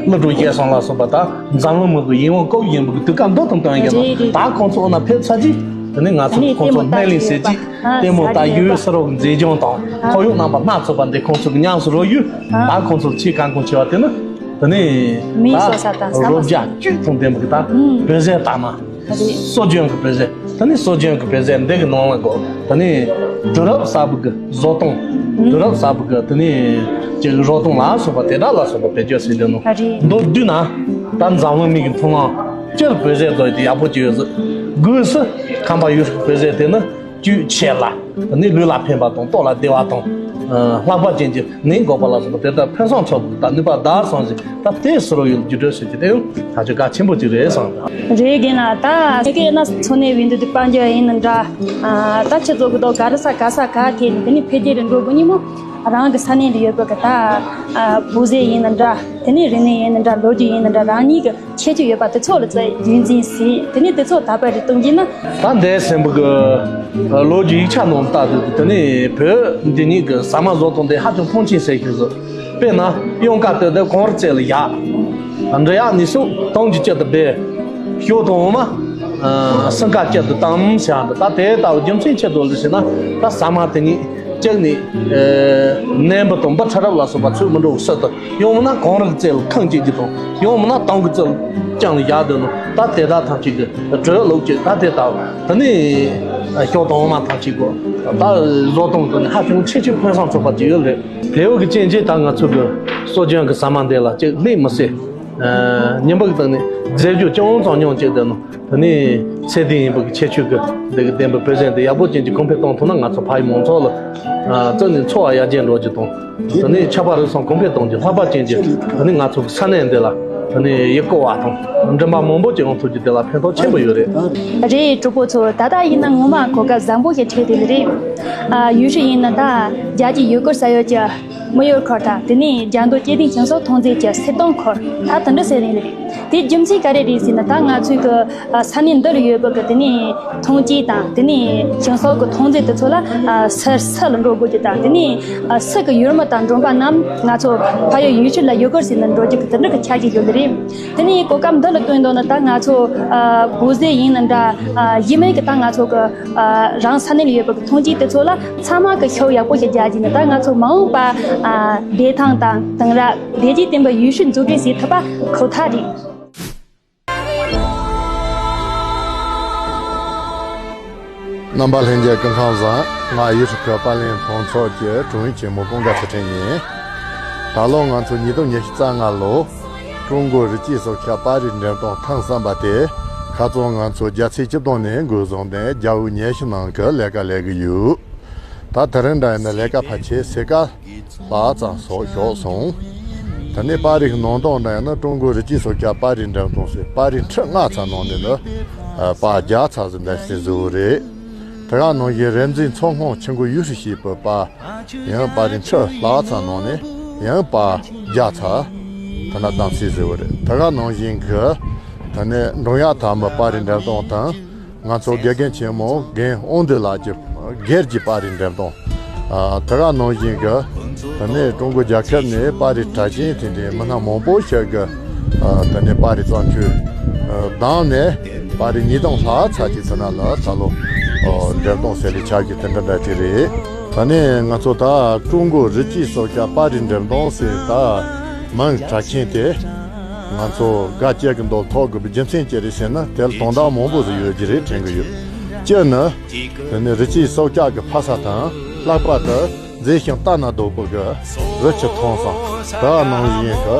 ཀླུ་སྒྲུབ་སྐལ་བཟང་ལ་སོགས་པ། ད་འཛམ་གླིང་མི་གི་ཡིད་དབང་འགུག་བཞིན་པའི་དུས་སྐབས་འདི་དང་བསྟུན་གྱི་ན། རེད་རེད། ད་ཁོང་ཚོ་འོ་ན་ཕེབས་ཚར་རྗེས། དེ་ནས་ང་ཚོ་ཁོང་ཚོ་སྣེ་ལེན་བྱས་རྗེས། ལྟད་མོ་ལྟ་ཡུལ་ས་རོགས་མཛེས་ལྗོངས་དང་ཁོར་ཡུག་རྣམ་པ་སྣ་ཚོགས་པ་འདི་ཁོང་ཚོ་གི་ཉམས་སུ་རོལ་ཡུལ། ད་ཁོང་ཚོ་ཆེས་གལ་འགངས་ཆེ་བ་དེ་ནི། དེ་ནས་མིའི་ད་བཟོ་ས་དང་ས་རོ་བརྒྱ་ཅུ་ཐོང་ལྡན་པ་གི་ད་བོད་ཟས་ལྟ་ན། སྲོལ་རྒྱུན་གྱི་བོད་ཟས། དེ་ནས་སྲོལ་རྒྱུན་གྱི་བོད་ཟས་འདི་གི་ནང་ལ་གོ། དེ་ནས་དུས་རབས་གསར་པ་གི་བཟོ་སྟངས། དུས་རབས་གསར་པ་གི་དེ་ནས་ཅིག་རོལ་སྟངས་ལ་སོགས་པ་དེ་དག་ལ་སོགས་པ་བེད་སྤྱོད་བྱས་ཏེ་ནོ། མདོར་བསྡུས་ན། ད་འཛམ་གླིང་མི་གི་མཐོང་སྣང་སྤྱིར་བོད་ཟས་བཟོ་ཡི་དེ་ཡག་པོ་ཅིག་ཡོད་ཟེར། སྒོས་སུ་ཁམས་པ་ཡུལ་ཤུལ་བོད་ཟས་དེ་ནི་བཅུད་ཆེ་ལ། དེ་ནས་ལུས་ལ་ཕན་པ་དང་ལྟོ་ལ་བདེ་བ་དང་། ལྷག་པ་ཅན་གྱི་ནད་འགོག་པ་ལ་སོགས་པ་དེ་ལྟར་ཕུན་སུམ་ཚོགས་པའི་ད་ནུས་པ་དར་སོང་ཞིང་། ད་དེ་སུ་རུ་ཡོད་བརྒྱུད་སྤྲོད་བྱེད་ཀྱི་དེ་ཡང་ཐག་ཆོད་གལ་ཆེན་པོ་ཅིག་རེད་བསམ། རེད་རྒན་ལགས། ད་ཁྱེད་ཀྱི་ན་འཚོ་གནས་འོས་བསྡུ་དེ་དཔལ་འབྱོར་ཡིན་ན་འདྲ། ད་ཁྱེད་ཚོ་གི་ད་ག་རེ་ས་ག་ས་ག་ཐད་ནས་དེ་ནས་འཕེལ་རྒྱས་རེ་འགྲོ་དགོས་ཉིན་མོ། རང་གི་ས་གནས་ལ་ཡོད་པའི་གི་ད་བོད་ཟས་ཡིན་ན་འདྲ། དེ་ནས་རིག་གནས་ཡིན་ན་འདྲ། ལོ་རྒྱུས་ཡིན་ན་འདྲ། རང་ཉིད་ཀྱི་ཁྱད་ཆོས་ཡོད་པ་དེ་ཚོ་ལ་ཚོ་རྒྱུན་འཛིན་བྱས། དེ་ནས་དེ་ཚོ་དར་སྤེལ་རེ་གཏོང་རྒྱུ་ན། ད་འདས་ཟིན་པའི་གི་ལོ་རྒྱུས་ཡིག་ཆ་ནང་ལྟ་དུས། དེ་ནས་བོད་འདི་ཉིད་ཀྱི་ཟ་མ་བཟོ་སྟངས་དེ་ཧ་ཅང་མཐོང་ཆེན་བྱེད་བཞིན་ཟིན། དཔེར་ན་གཡང་དཀར་སྟོད་དེ་གངས་རི་རྩེ་ལ་བཞག། འབྲི་གཡག་ནི་སུ་དུང་གི་དཀྱིལ་དུ་སྦས། ཞོ་དང་འོ་མ་སིང་ག་དཀྱིལ་དུ་བཏང་བྱ་འདི། ད་དེ་ལྟ་བུ་རྒྱུ་མཚན་ཆེད་དུ་ལ་ཟེར་ན། ད་ཟ་མ་དེ་ཉིད་གཅིག་ནས་ནད་འབུ་དང་འབུ་ཕྲ་རབ་ལ་སོགས་པ་ཚུར་མི་འགྲོ་བའི་ཕྱིར་དུ། ཡང་མིན་ན་གངས་རི་རྩེ་ལ་ཁུངས་སྐྱེལ་རྒྱུ་དང་། ཡང་མིན་ན་དུང་གི་རྩེ་ལ་རྐྱང་ལ་བཞག་སྡོད་ནོ། ད་དེ་དག་ཐམས་ཅད་ཀྱི་དྲོད་ལུགས་ཀྱི་ད་དེ་ལྟ་བུ། དེ་ནས་ཞོ་དང་འོ་མ་ཐམས་ཅད་ཀྱི་ད་བཟོ་སྟངས་དེ་ནི་ཧ་ཅང་ཆེས་ཆེས་ཕུན་སུམ་ཚོགས་པ་ཅིག་ཡོད་རེད། དེ་བོ་གི་རྐྱེན་གྱིས་ད་ང་ཚོ་གི་སྲོལ་རྒྱུན་གྱི་ཟ་མ་འདི་ལ་ཅིག་ལྷད་མི་སྲིད། ཨ། ཉིན་པ་གི་སྟེང་ནས་རྫས་རྒྱུ་ཅུང་ཙམ་ཉུང་བྱས་བསྡད་ནོ། དེ་ནས་ཚད་ལྡན་ཡིན་པ་གི་ཁྱད་ཆོས་ཀྱི་འདི་གི་ལྡན་པའི་བོད་ཟས་འདི་ཡག་པོ་ཅན་གྱི་གོང་འཕེལ་གཏོང་ཐུབ་ན། ང་ཚོ་ཕ་ཡུལ་མང་ཚོགས་ལ། ཨ། བཙོན་ནས་འཚོ་བ་ཡར་རྒྱས་འགྲོ་རྒྱུ་དང་། དེ་ནས་ཆབ་དཔལ་རིག་གསུམ་གོང་འཕེལ་གཏོང་རྒྱུ། ལྷག་པར་ཅན་གྱི་དེ་ནས་ང་ཚོ་གི་ས་གནས་འདི་ལ་དེ་ནས་ཡུལ་སྐོར་བ་དང་མགྲོན་པོ་མང་པོ་ཅིག་ཡོང་ཐུབ་རྒྱུ་དེ་ལ་ཕན་ཐོགས་ཆེན་པོ་ཡོད་རེད། རེད། གྲོགས་པོ་ཚོ། ད་ལྟ་ཡིན་ན་ངོ་མ་གོ་སྐབས་བཟང་པོ་ཞིག་འཕྲད་བསྡད་ནི་རེད། ཨ། ཡུལ་ཤུལ་ཡིན་ན་ད་རྒྱ་ཆེའི་ཡུལ་སྐོར་ས་ཡོད་ཀྱི་མི་ཡོད་ཁར། ད་དེ་ནས་རྒྱ་མདོ་སྐྱེ་ལྡན་ཞིང་གསོ་ཐོན་རྫས་ཀྱི་སིལ་སྡོང་ཁུལ་ད་དེ་འདྲ་ཟེར་ནི་རེད། དེ་རྒྱུ་མཚན་ག་རེ་རེད་ཟེར་ན། ད་ང་ཚོའི་གི་ས་གནས་འདི་ལ་ཡོད་པའི་གི་དེ་ནས་ཐོན་སྐྱེད་དང་། དེ་ནས་ཞིང་གསོ་གི་ཐོན་རྫས་དེ་ཚོ་ལ་ས་སུ་ལ་འགྲོ་དགོས་ཀྱི་དང་། དེ་ནས་སུ་གི་ཡུལ་མི་དང་མགྲོན་པོ་རྣམས་ང་ཚོ་ཕ་ཡུལ་ཡུལ་ཤུལ་ལ་ཡུལ་སྐོར་ཟེར་ནས་འགྲོ་རྒྱུ་གི་དེ་འདྲ་གི་ཆ་ཞིག་ཡོད་ནི་རེད། དེ་ནས་གོ་སྐབས་འདི་ལ་བསྟུན་འདོད་ན། ད་ང་ཚོ་ཨ་བོད་ཟས་ཡིན་ན་འདྲ། ཨ་ཡིན་མིན་གྱི་ད་ང་ཚོ་གི་ཨ་རང་ས་གནས་ལ་ཡོད་པའི་གི་ཐོན་སྐྱེད་དེ་ཚོ་ལ་ཚང་མ་གི་ཤུགས་ཡག་པོ་ཞིག་རྒྱག་རྒྱུ་ན། ད་ང་ཚོ་མ་འོངས་པ་ ཨ། བདེ་ཐང་དང་དེང་རབས་བདེ་སྐྱིད་ལྡན་པའི་ཡུལ་ཤུལ་འཛུགས་སྐྲུན་བྱེད་ཐུབ་པ་ཁོ་ཐག་རེད། རྣམ་པ་ལྷན་རྒྱས་སྐུ་ཁམས་བཟང་། ང་ཡུ་ཊུབ་ཀྱི་པར་ལེན་སློབ་ཚོགས་ཀྱི་དྲུང་ཡིག་ཆེན་མོ་ཀུན་དགའ་ཚེ་ཕྲེང་ཡིན། ད་ལོ་ང་ཚོ་ཉིས་སྟོང་ཉི་ཤུ་རྩ་ལྔ་ལོ་ཀྲུང་གོའི་རི་སྐྱེས་སྲོག་ཆགས་པར་རིས་འགྲེམས་སྟོན་ཐེངས་གསུམ་པ་དེ་ཁ་རྩང་ང་ཚོ་རྒྱལ་ཚེས་བཅུ་བདུན་ནས་འགོ་བཟུང་ནས་རྒྱལ་བོ་ཉི་ཤུ་ནང་གི་ལས་ཀ་ལས་ཀྱི་ཡོད། ད་དེ་རིང་འདྲ་ཡིན་ན་ལས་ཀ་ཕལ་ཆེར་ཕྱེད་ཀ་ལྷག་ཙམ་ཞོག་སོང་། དེ་ནས་པར་རིས་ཀྱི་ནང་དོན་འདྲ་ཡིན་ན་ཀྲུང་གོའི་རི་སྐྱེས་སྲོག་ཆགས་པར་རིས་འགྲེམས་སྟོན་ཟེར་པར་རིས་ཁྲི་ལྔ་ཙམ་ནང་ནས་ནི་པར་བརྒྱ་ཙམ་ཟིག་འདེམས་ཏེ་བཟོས་པ་རེད། དེ་ག་ནང་བཞིན་རིག་འཛིན་མཚོ་སྔོན་ཆུ་འགོ་ཡུལ་ཧྲི་ཞེས་པའི་པར་ཡང་པར་རིས་ཁྲི་ལྷག་ཙམ་ནང་ནས་ཡང་པར་བརྒྱ་ཙམ་དེ་ན་འདེམས་ཏེ་བཟོས་པ་རེད། དེ་ག་ནང་བཞིན་གྱི་དེ་ནས་འབྲོང་གཡག་དར་མའི་པར་རིས་འགྲེམས་སྟོན་དང་། ང་ཚོ་དགེ་རྒན་ཆེན་མོ་རྒན་དབང་འདུས་ལགས་ཀྱི་སྒེར་གྱི་པར་རིས་འགྲེམས་སྟོན། ཨ། དེ་ག་ནང་བཞིན་གྱི་དེ་ནས་ཀྲུང་གོ་རྒྱལ་ཁབ་ནས་པར་རིས་གྲགས་ཅན་དེ་འདྲའི་མི་སྣ་མང་པོ་ཞིག་གི་ཨ། དེ་ནས་པར་རིས་བརྩམས་ཆོས་ཨ། བདམས་ནས་པར་རིས་ཉིས་སྟོང་ལྷག་ཙམ་ཅིག་དེ་ན་ལ་ད་ལོ་ཨ། འགྲེམས་སྟོན་ཟེར་ལས་ཆགས་ཀྱི་དེ་འདྲ་འདྲ་ཅིག་རེད། ད་ནས་ང་ཚོ་ད་ཀྲུང་གོའི་རི་སྐྱེས་སྲོག་ཆགས་པར་རིས་འགྲེམས་སྟོན་ཟེར་ད་མིང་གྲགས་ཅན་དེ། ང་ཚོ་དགའ་སྐྱིད་ཀྱི་མདོ་ཐོག་དགོས་པའི་རྒྱུ་མཚན་ཅི་རེད་ཟེར་ན། དེར་དོན་དག་མང་པོ་ཟིག་ཡོད་ཀྱི་རེད་དྲན་གྱི་ཡོད། གཅིག་ནི། དེ་ནི་རི་སྐྱེས་སྲོག་ཆགས་ཀྱི་ཕ་ས་དང་། ལྷག་པར་དུ་མཛེས་ཤིང་ལྟ་ན་སྡུག་པ་གི་རི་ཆུ་ཐང་སང་། དེ་ནང་བཞིན་གྱི་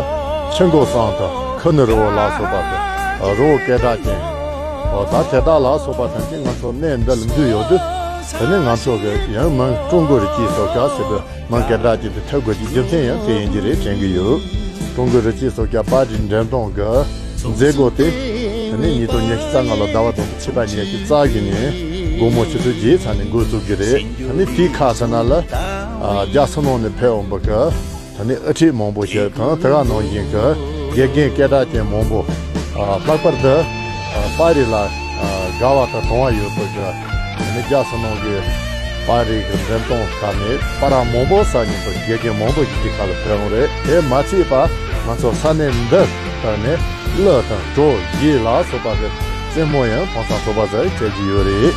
ཆུ་འགོ་སང་དང་ཁུ་ནུ་རི་བོ་ལ་སོགས་པ་དང་། རི་བོ་སྐད་གྲགས་ཅན། འོ་ད་དེ་དག་ལ་སོགས་པ་ཐམས་ཅད་ང་ཚོ་གནས་འདི་ལ་འདུས་ཡོད་དུས། དེ་ནི་ང་ཚོ་གི་ཡང་མིང་ཀྲུང་གོའི་རི་སྐྱེས་སྲོག་ཆགས་ཟེར་དུས། མིང་སྐད་གྲགས་ཅན་དེ་ཐོབ་དགོས་ཀྱི་རྒྱུ་མཚན་ཡང་དེ་ཡིན་གྱི་རེད་དྲན་གྱི་ཡོད། ཀྲུང་གོའི་རི་སྐྱེས་སྲོག་ཆགས་པར་རིས་འགྲེམས་སྟོན་གྱི་མཛད་སྒོ་དེ་དེ་ནས་ཉིས་སྟོང་ཉི་ཤུ་རྩ་ལྔ་ལོ་ཟླ་བ་དང་པོའི་ཕྱི་ཟླ་ཉི་ཤུ་རྩ་བཞི་ནས་དགོང་མོ་ཆུ་ཚོད་བརྒྱད་ཙམ་ནས་འགོ་བཙུགས་ཀྱི་རེད། དེ་ནས་དེའི་ཁ་ཚ་ན་ལ་རྒྱལ་ས་ནང་ནས་ཕེབས་འོང་པ་གི་དེ་ནས་དབུ་ཁྲིད་མང་པོ་ཞིག་དང་། དེ་ག་ནང་བཞིན་གྱི་དགེ་རྒན་སྐད་གྲགས་ཅན་མང་པོ། ལྷག་པར་དུ་པར་རིས་ལ་དགའ་བ་དང་དུང་བ་ཡོད་པའི་གི་དེ་ནས་རྒྱལ་ས་ནང་གི་པར་རིས་ཀྱི་འགྲེམས་སྟོན་ཁག་ནས་པར་ར་མང་པོ་ཟ་སྙིང་པོ་དགེ་རྒན་མང་པོ་ཞིག་གི་ཁ་ལ་ཕེབས་འོང་རེད། དེ་མ་ཚད་པ་ང་ཚོ་ས་གནས་འདི་དག་ནས་གླུ་དང་བྲོ་གཞས་ལ་སོགས་པ་གི་རྩེད་མོ་ཡང་དེང་སང་ཚོགས་པ་ཟིག་བྱེད་ཀྱི་ཡོད་རེད།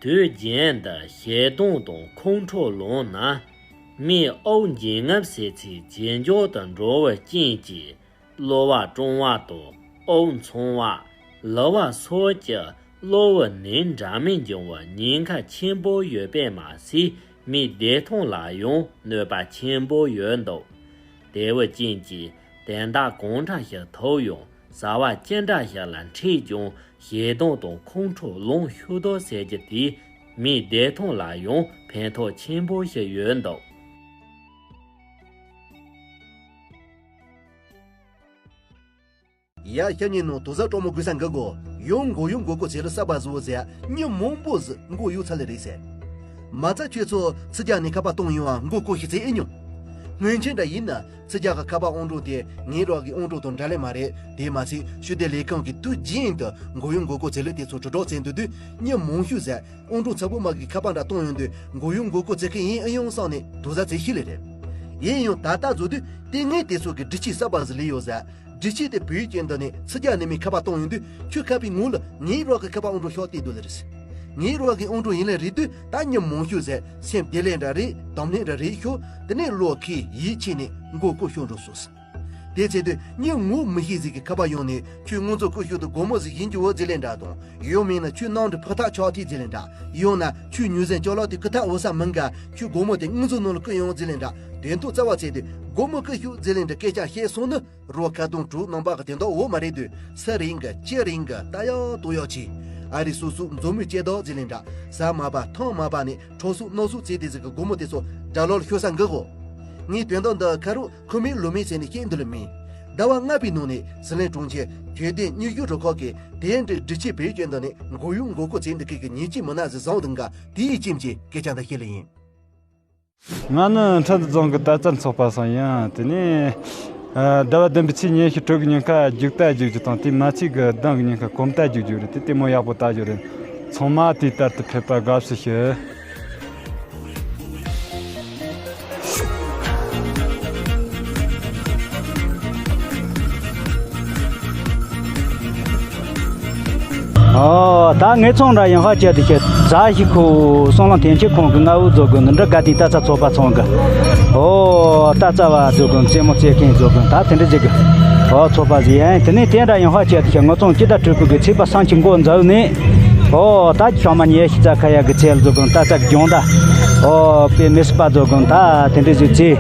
དུས་རྒྱུན་དུ་ཞལ་གདོང་དང་ཁོང་ཁྲོ་ལངས་ན། མིའི་དབུགས་འབྱིན་རྔུབ་བྱེད་ཚད་ཇེ་མགྱོགས་དུ་འགྲོ་བའི་རྐྱེན་གྱིས། གློ་བ་གྲང་བ་དང་དབུགས་འཚང་བ། ལུ་བ་སོགས་ཀྱི་གློ་བའི་ནད་འདྲ་མིན་འབྱུང་བའི་ཉེན་ཁ་ཆེན་པོ་ཡོད་པས་མ་ཟད། མིའི་བདེ་ཐང་ལ་ཡང་གནོད་པ་ཆེན་པོ་ཡོད་འདུག་དེ་བས་ཀྱིན་གྱིས་དོན་དག་གང་འདྲ་ཞིག་ཐོབ་ཡང་། བྱ་བ་ཅི་འདྲ་ཞིག་ལ་འཕྲད་ཀྱང་། ཞེ་སྡང་དང་ཁོང་ཁྲོ་ལངས་ཤོག་དོ་ཟེར་རྒྱུ་དེས་མིའི་བདེ་ཐང་ལ་ཡང་ཕན་ཐོགས་ཆེན་པོ་ཞིག་ཡོད་འདུག་ཡ། ཤ་ཉེ་ནང་དོ་ཟ་གྲོགས་མོ་དགོས་ས་འགའ་གོ། ཡང་མགོ་གཡོག་མགོ་སྐོར་ཚེ་ལ་ས་བ་བཟོ་ཟེར་མི་མང་པོ་ཟིག་མགོ་གཡོག་ཚ་ལེ་རེད་ཟེར། མ་རྩ་ཁྱོད་ཚོ་ཚི་རྒྱ་ནས་ཁ་པར་གཏོང་ཡོང་བ་མགོ་སྐོར་ཞིག་ཚེ་ཨེ་མྱོང་། སྔོན་ཆད་འདྲ་ཡིན་ན། ཚི་རྒྱ་གི་ཁ་པར་ཨང་གྲངས་དེ་ངའི་རོགས་ཀྱི་ཨང་གྲངས་དང་འདྲ་ལེ་མ་རེད། དེ་མ་ཟད་ཤུགས་ལྡན་ལས་ཁང་གི་དུས་རྒྱུན་དུ་མགོ་གཡོག་མགོ་སྐོར་ཚེ་ལུ་དེ་ཚོ་དྲིལ་སྒྲོག་བྱེད་འདུག་དུས་མི་མང་ཤོས་ཟེར། ཨང་གྲངས་ཚ་པོ་མ་གི་ཁ་པར་འདྲ་གཏོང་ཡོང་དུས་མགོ་གཡོག་མགོ་སྐོར་ཚེ་གི་ཡིན་ཨེ་ཡོང་བསམ་ནས་དོ་ཟ་ཚེ་ཤི་ལེ་རེད། ཡིན་ཡང་ད་ལྟ་བཟོ་དུས་དེ་ངས་དེ་ཚོ་གི་སྒྲིག་ཆས་གསར་པ་ཟིག་ལས་ཡོད་ཟེར། སྒྲིག་ཆས་དེ་བོད་ཡིག་ཅན་དུ་ནས་ཚི་རྒྱ་ནས་མི་ཁ་པར་གཏོང་ཡོང་དུས་ཁྱོད་ཁ་པའི་ངོ་ལ་ངའི་རོགས་ཀྱི་ཁ་པར་ཨང་གྲངས་ཤོག་བལྟས་འདུག་ལེ་རེད། ངའི་རོགས་ཀྱི་ཨང་གྲངས་ཡིན་ལེ་རེད་དུས་ད་མི་མང་ཤོས་ཟེར་སེམས་བདེ་ལེ་འདྲ་རེད། དམ་ལེ་འདྲ་རེད་ཤོག་དེ་ནས་བློ་ཁེ་ཡིད་ཆེས་ནས་མགོ་སྐོར་ཤོག་འགྲོ་སོང་། དེ་ཚེ་དུས་མི་ངོ་མི་ཤེས་ཟིག་གི་ཁ་པར་ཡོང་ནས་ཁྱོད་ང་ཚོ་སྐུ་ཞབས་དུ་སྒོར་མོ་ཟིག་ཡིན་གྱི་འོ་ཟེར་ལེ་འདྲ་དང་། ཡང་མིན་ན་ཁྱོད་ནང་དུ་ཕུ་ཐག་ཆག་ཐིག་ཟེར་ལེ་འདྲ། ཡང་ན་ཁྱོད་ཉུ་ཟན་ཅོག་ལོག་དེ་ཀི་ཐག་འོ་ས་མིན་ག་ཁྱོད་སྒོར་མོ་དེ་ང་ཚོ་ནང་ལ་བསྐུར་ཡོང་ཟེར་ལེ་འདྲ། དོན་དུ་རྩ་བ་ཚེ་དུས་སྒོར་མོ་སྐུ་ཞབས་ཟེར་ལེ་འདྲ་སྐད་ཆ་བཤད་སོང་ན། རོ་ཁ་གདོང་དྲུག་ནང་པ་གི་དེ་འདྲ་འོ་མ་རེད་དུས་ས་རིང་གི་ཅི་རིང་གི་ལྟ་ཡག་ལྟོ་ཡག་ཆེ། ཨ་རི་སོ་སོ་མཛོ་མོའི་ལྕེ་ལྡོག་ཟེར་ལེ་འདྲ། ཟ་མ་པ་ཐང་མ་པ་ནས་གྲོ་སོ་སྣ་སོ་བཙལ་དེ་ཟིག་གི་སྒོར་མོ་དེ་ཚོ་དགྲ་ལོར་ཤོར་ས་འགི་གོ། ངས་དོན་དག་འདི་ཁ་རུ་ཁོ་མིང་ལོ་མིང་ཟེར་ནས་བཤད་འདི་ལ་མིན། ཟླ་བ་ལྔ་པའི་ནང་ནས་ཟི་ལིང་གྲོང་ཁྱེར་དུས་སྟོན་སྙིགས་རོ་ཁག་གི་དེ་འདྲའི་སྒྲིག་ཆས་བེད་སྤྱོད་འདི་ནས་མགོ་གཡོག་མགོ་སྐོར་ཚེ་འདི་གི་གི་ཉེས་ཅན་མི་སྣ་ཟིག་བཟང་འདུག་ག་དེའི་རྐྱེན་གྱིས་སྐད་ཆ་འདི་བཤད་ལེ་ཡིན། ང་ནི་ཁྲི་འདུ་རྫོང་གི་ད་ལྟ་ཚོགས་པ་སང་ཡིན། དེ་ནས་ཟླ་བ་བདུན་པའི་ཚེས་ཉི་ཤུ་དྲུག་གི་ཉིན་ཁ་རྒྱུག་རྟ་རྒྱུག་རྒྱུ་དང་། དེ་མ་ཚེས་གི་བདུན་གི་ཉིན་ཁ་གོམ་རྟ་རྒྱུག་རྒྱུ་རེད། དེ་ལྟད་མོ་ཡག་པོ་ལྟ་རྒྱུ་རེད། ཚང་མ་དེའི་ལྟར་དུ་ཕེབས་པར་དགའ་བསུ་ཞུ། ཨོ། ད་ངའི་ཚང་འདྲ་ཡང་ཧ་ཅེ་དེ་ཤེ་ཛ་ཞིག་ཁོ་སོང་ལ་ཐེན་ཆེ་ཁོང་གི་ང་འུ་ཛོ་གོ་ནི་འདྲ་ག་དེ་ད་ཚ་ཚོ་པ་ཚང་གི། ཨོ་ད་ཚ་བ་ཛོ་གོ་ནི་རྩེད་མོ་རྩེད་མཁན་ཛོ་གོ་ནི་ད་དེ་འདྲ་ཟིག་གི། ཨོ་ཚོ་པ་ཟིག་ཡང་དེ་ནས་དེ་འདྲ་ཡང་ཧ་ཅེ་དེ་ཤེ་ང་ཚང་སྤྱི་ཟླ་དྲུག་པའི་གི་ཚེས་པ་སང་ཆེ་འགོ་འཛའུ་ནས། ཨོ་ད་ཤོག་མ་ཉེ་ཤི་ཙ་ཁ་ཡ་གི་ཚེ་ལ་ཛོ་གོ་ནི་ད་ཚ་གི་ལྗོང་ད། ཨོ་པེ་མི་སི་པ་ཛོ་གོ་ནི་ད་དེ་འདྲ་ཟིག་ཚེ།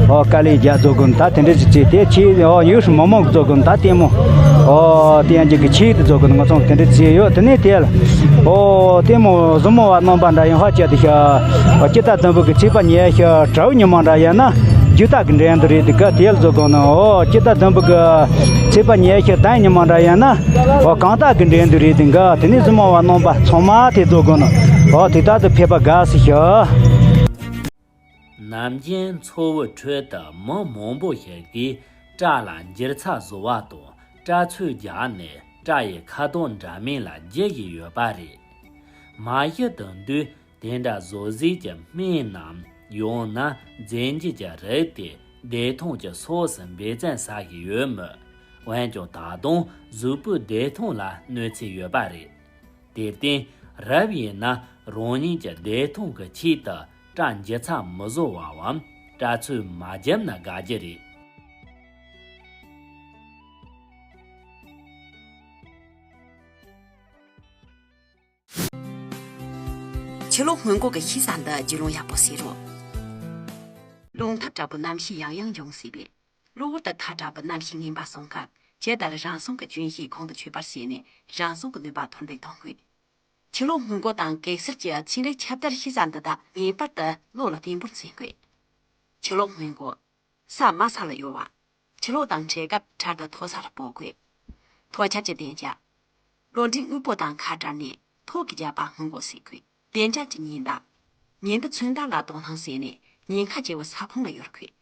ཨོ་དཀའ་ལས་རྒྱག་ཛོ་གོ་ནི་ད་དེ་འདྲ་ཟིག་ཚེ་དེ་ཆེ་ཨོ་ཡུ་ཧྲི་མོ་མོ་གི་ཛོ་གོ་ནི་ད་དེ་མོ། ཨོ་དེ་ཡང་ཅིག་གི་ཆེ་དེ་ཛོ་གོ་ནི་ང་ཚང་དེ་འདྲ་ཚེ་ཡོད་དེ་ནས་དེ་ལ། ཨོ་དེ་མོ་གཟུ་མོ་བ་རྣམ་པ་འདྲ་ཡང་ཧ་ཅེ་དེ་ཤ། ཨོ་སྤྱི་ཟླ་བདུན་པོ་གི་ཚེས་པ་ཉེ་ཤ་དྲའུ་ཉི་མ་འདྲ་ཡང་ན་རྒྱུ་ད་གི་འདྲེན་དུ་རེད་དེ་ག་དེ་ལ་ཛོ་གོ་ནི་ཨོ་སྤྱི་ཟླ་བདུན་པོ་གི་ཚེས་པ་ཉེ་ཤ་དང་ཉི་མ་འདྲ་ཡང་ན། ཨོ་གང་ད་གི་འདྲེན་དུ་རེད་དེ་ག་དེ་ནས་གཟུ་མོ་བ་རྣམ་པ་ཚང་མ་དེ་ཛོ་གོ་ནི་ཨོ་དེ་ད་དུ་ཕེབས་པ་དགའ་སི་ཤ། ནམ་རྒྱུན་མཚོ་བོད་ཁྲོད་དུ་མི་མང་པོ་ཞིག་གིས་སྐྲ་ལ་འགྱུར་ཚད་བཟོ་བ་དང་སྐྲ་ཚོས་རྒྱག་ནས་སྐྲ་ཡི་ཁ་དོག་འདྲ་མིན་ལ་འགྱུར་བཞིན་ཡོད་པ་རེད། མ་གཞི་དེང་དུས་དེ་འདྲ་བཟོ་རྩལ་གྱི་སྨན་ནམ་ཡང་ན་རྫས་འགྱུར་གྱི་རིགས་དེ་བདེ་ཐང་གི་ཕྱོགས་སུ་འབད་བརྩོན་བྱེད་བཞིན་ཡོད་མོད། འོན་ཀྱང་ད་དུང་གཟུགས་པོའི་བདེ་ཐང་ལ་གནོད་འཚེ་ཡོད་པ་རེད། དེར་བརྟེན་རབ་ཡིན་ན་རང་ཉིད་ཀྱི་བདེ་ཐང་གི་ཆེད་དུ་སྐྲ་འགྱུར་ཚད་མི་བཟོ་བའམ་སྐྲ་ཚོས་མ་བརྒྱབ་ན་དགའ་རྒྱུ་རེད། ཆུ་ལོག་སྔོན་འགོག་གི་ཤེས་བྱ་འདི་བརྒྱུད་ལམ་ཡག་པོ་ཟེར་རོ། རླུང་ཐབས་དྲག་པོའི་གནམ་གཤིས་ཡང་ཡང་འབྱུང་སྲིད་པས། གློ་བུར་དུ་ཐག་དྲག་པའི་གནམ་གཤིས་ངན་པ་སོང་སྐབས་ཇི་ལྟར་རང་སྲུང་གི་གྱོན་ཞེན་གོང་དུ་ཆོད་པར་བྱས་ནས་རང་སྲུང་གི་ནུས་པ་མཐོར་འདེགས་གཏོང་དགོས། ཆུ་ལོག་སྔོན་འགོག་དང་གེགས་སེལ་གྱི་ཚན་རིག་ཁྱབ་གདལ་ཤེས་བྱ་འདི་དག་ངེས་པར་དུ་བློ་ལ་བརྟན་པོར་འཛིན་དགོས། ཆུ་ལོག་སྔོན་འགོག་ས་དམའ་ས་ལ་གཡོལ་བ། ཆུ་ལོག་དང་འཕྲད་སྐབས་འཕྲལ་དུ་མཐོ་ས་ལ་སྤོ་དགོས། ཐོག་ཆར་གྱི་བདེ་འཇགས། གློ་འབྲས་དངོས་པོ་དང་ཁ་བྲལ་ནས་ཐོག་གི་རྒྱབ་པ་སྔོན་འགོག་བྱེད་དགོས། བདེ་འཇགས་ཀྱི་ཉི་ཟླ། ཉི་ཟླ་ཚོན་མདངས་ལ་དོ་སྣང་བྱས་ནས་ཉེན་ཁ་ཆེ་བའི་ས་ཁོངས་ལ་ཡོད་དགོས།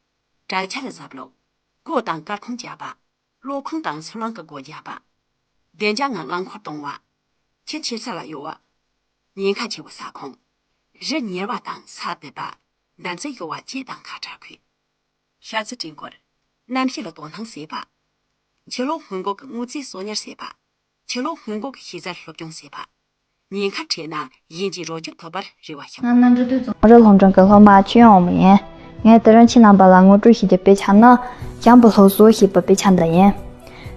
དྲག་ཆར་གཟབ་ལོག་གོས་དང་སྐར་ཁུང་བརྒྱབ་པ། གློག་ཁུངས་དང་སོལ་རླངས་ཀྱི་སྒོ་བརྒྱབ་པ། བདེ་འཇགས་ངང་རླངས་འཁོར་གཏོང་བ། ཆུ་ཆེ་ས་ལ་གཡོལ་བ། ཉེན་ཁ་ཆེ་བའི་ས་ཁོངས། རི་ཉིལ་བ་དང་ས་རྡིབ་པ། འདར་འཛིན་གཡོ་བ་བཅས་དང་ཁ་བྲལ་དགོས། ཤར་ཚུལ་སྤྲིན་འཁོར། གནམ་གཤིས་ལ་དོ་སྣང་བྱེད་པ། ཆུ་ལོག་སྔོན་འགོག་གི་དངོས་རྫས་གསོག་ཉར་བྱེད་པ། ཆུ་ལོག་སྔོན་འགོག་གི་ཤེས་བྱར་སློབ་སྦྱོང་བྱེད་པ། ཉེན་ཁ་འཕྲད་ན་ཡིན་གཅིག་རོགས་སྐྱོབ་ཐོབ་པར་རེ་བ་ཞུ། ང་གནམ་གྲུ་དུས་ཚོད་རི་སློབ་འབྲིང་གི་སློབ་མ་ཆོས་དབང་མོ་ཡིན། ངས་དེ་རིང་ཁྱེད་རྣམ་པ་ལ་ངོ་སྤྲོད་ཞུ་རྒྱུ་དཔེ་ཆ་ནི་གཤམ་བུ་སློབ་གསོ་ཞེས་པའི་དཔེ་ཆ་འདི་ཡིན།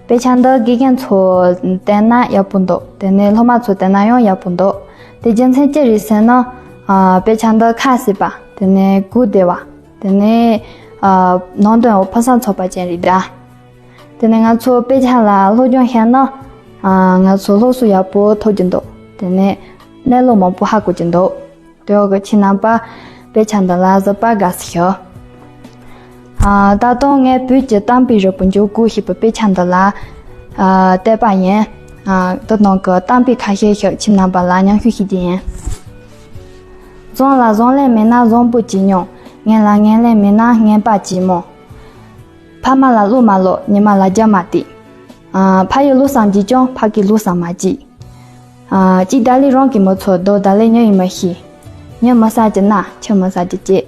དཔེ་ཆ་འདི་དགེ་རྒན་ཚོ་བལྟས་ན་ཡག་པོ་འདུག་དེ་ནས་སློབ་མ་ཚོ་བལྟས་ན་ཡང་ཡག་པོ་འདུག་དེ་རྒྱུ་མཚན་ཅི་རེད་ཟེར་ན། ཨ། དཔེ་ཆ་འདི་ཁ་བྱེ་བ་དེ་ནས་གོ་བདེ་བ་དེ་ནས་ཨ། ནང་དོན་འོ་ཕུན་སུམ་ཚོགས་པ་ཅན་རེད་ད། དེ་ནས་ང་ཚོ་དཔེ་ཆ་ལ་སློབ་སྦྱོང་བྱས་ན། ཨ། ང་ཚོ་སློབ་གསོ་ཡག་པོ་ཐོབ་ཀྱི་འདུག་དེ་ནས་གནས་ལུགས་མང་པོ་ཧ་གོ་གི་འདུག་དེ་འོག་གི་ཁྱེད་རྣམ་པ་དཔེ་ཆ་འདི་ལ་གཟིགས་པར་དགའ་བསུ་ཞུ། ཨ། ད་དུང་ངས་བོད་ཀྱི་གཏམ་དཔེ་རིལ་བུ་འཇོག་དགོས་ཞེས་པའི་དཔེ་ཆ་འདི་ལ། ཨ། བལྟས་པ་ཡིན། ཨ། འདི་ནང་གི་གཏམ་དཔེ་ཁ་ཤས་ཤིག་ཁྱེད་རྣམ་པ་ལ་མཉམ་ཞུགས་ཞུ་རྒྱུ་ཡིན། བཟང་ལ་བཟང་ལན་མེད་ན་བཟང་པོ་གྱིས་མྱོང་། ངན་ལ་ངན་ལན་མེད་ན་ངན་པ་གྱིས་མྱོང་། ཕ་མ་ལ་བློ་མ་ལོག་ཉི་མ་ལ་རྒྱ་མ་སྟེར། ཨ། ཕ་ཡི་བློ་བསམ་གྱིས་ཀྱང་ཕ་གི་བློ་བསམ་མ་གྱིས། ཨ། གཅིག་ད་ལས་རང་གི་མི་ཚོར་རྡོ་ད་ལས་ཉོན་ཡི་མི་ཤེས། ཉོན་མི་ས་ཀྱི་ན་ཆུ་མི་ས་ཀྱི་ཅེས།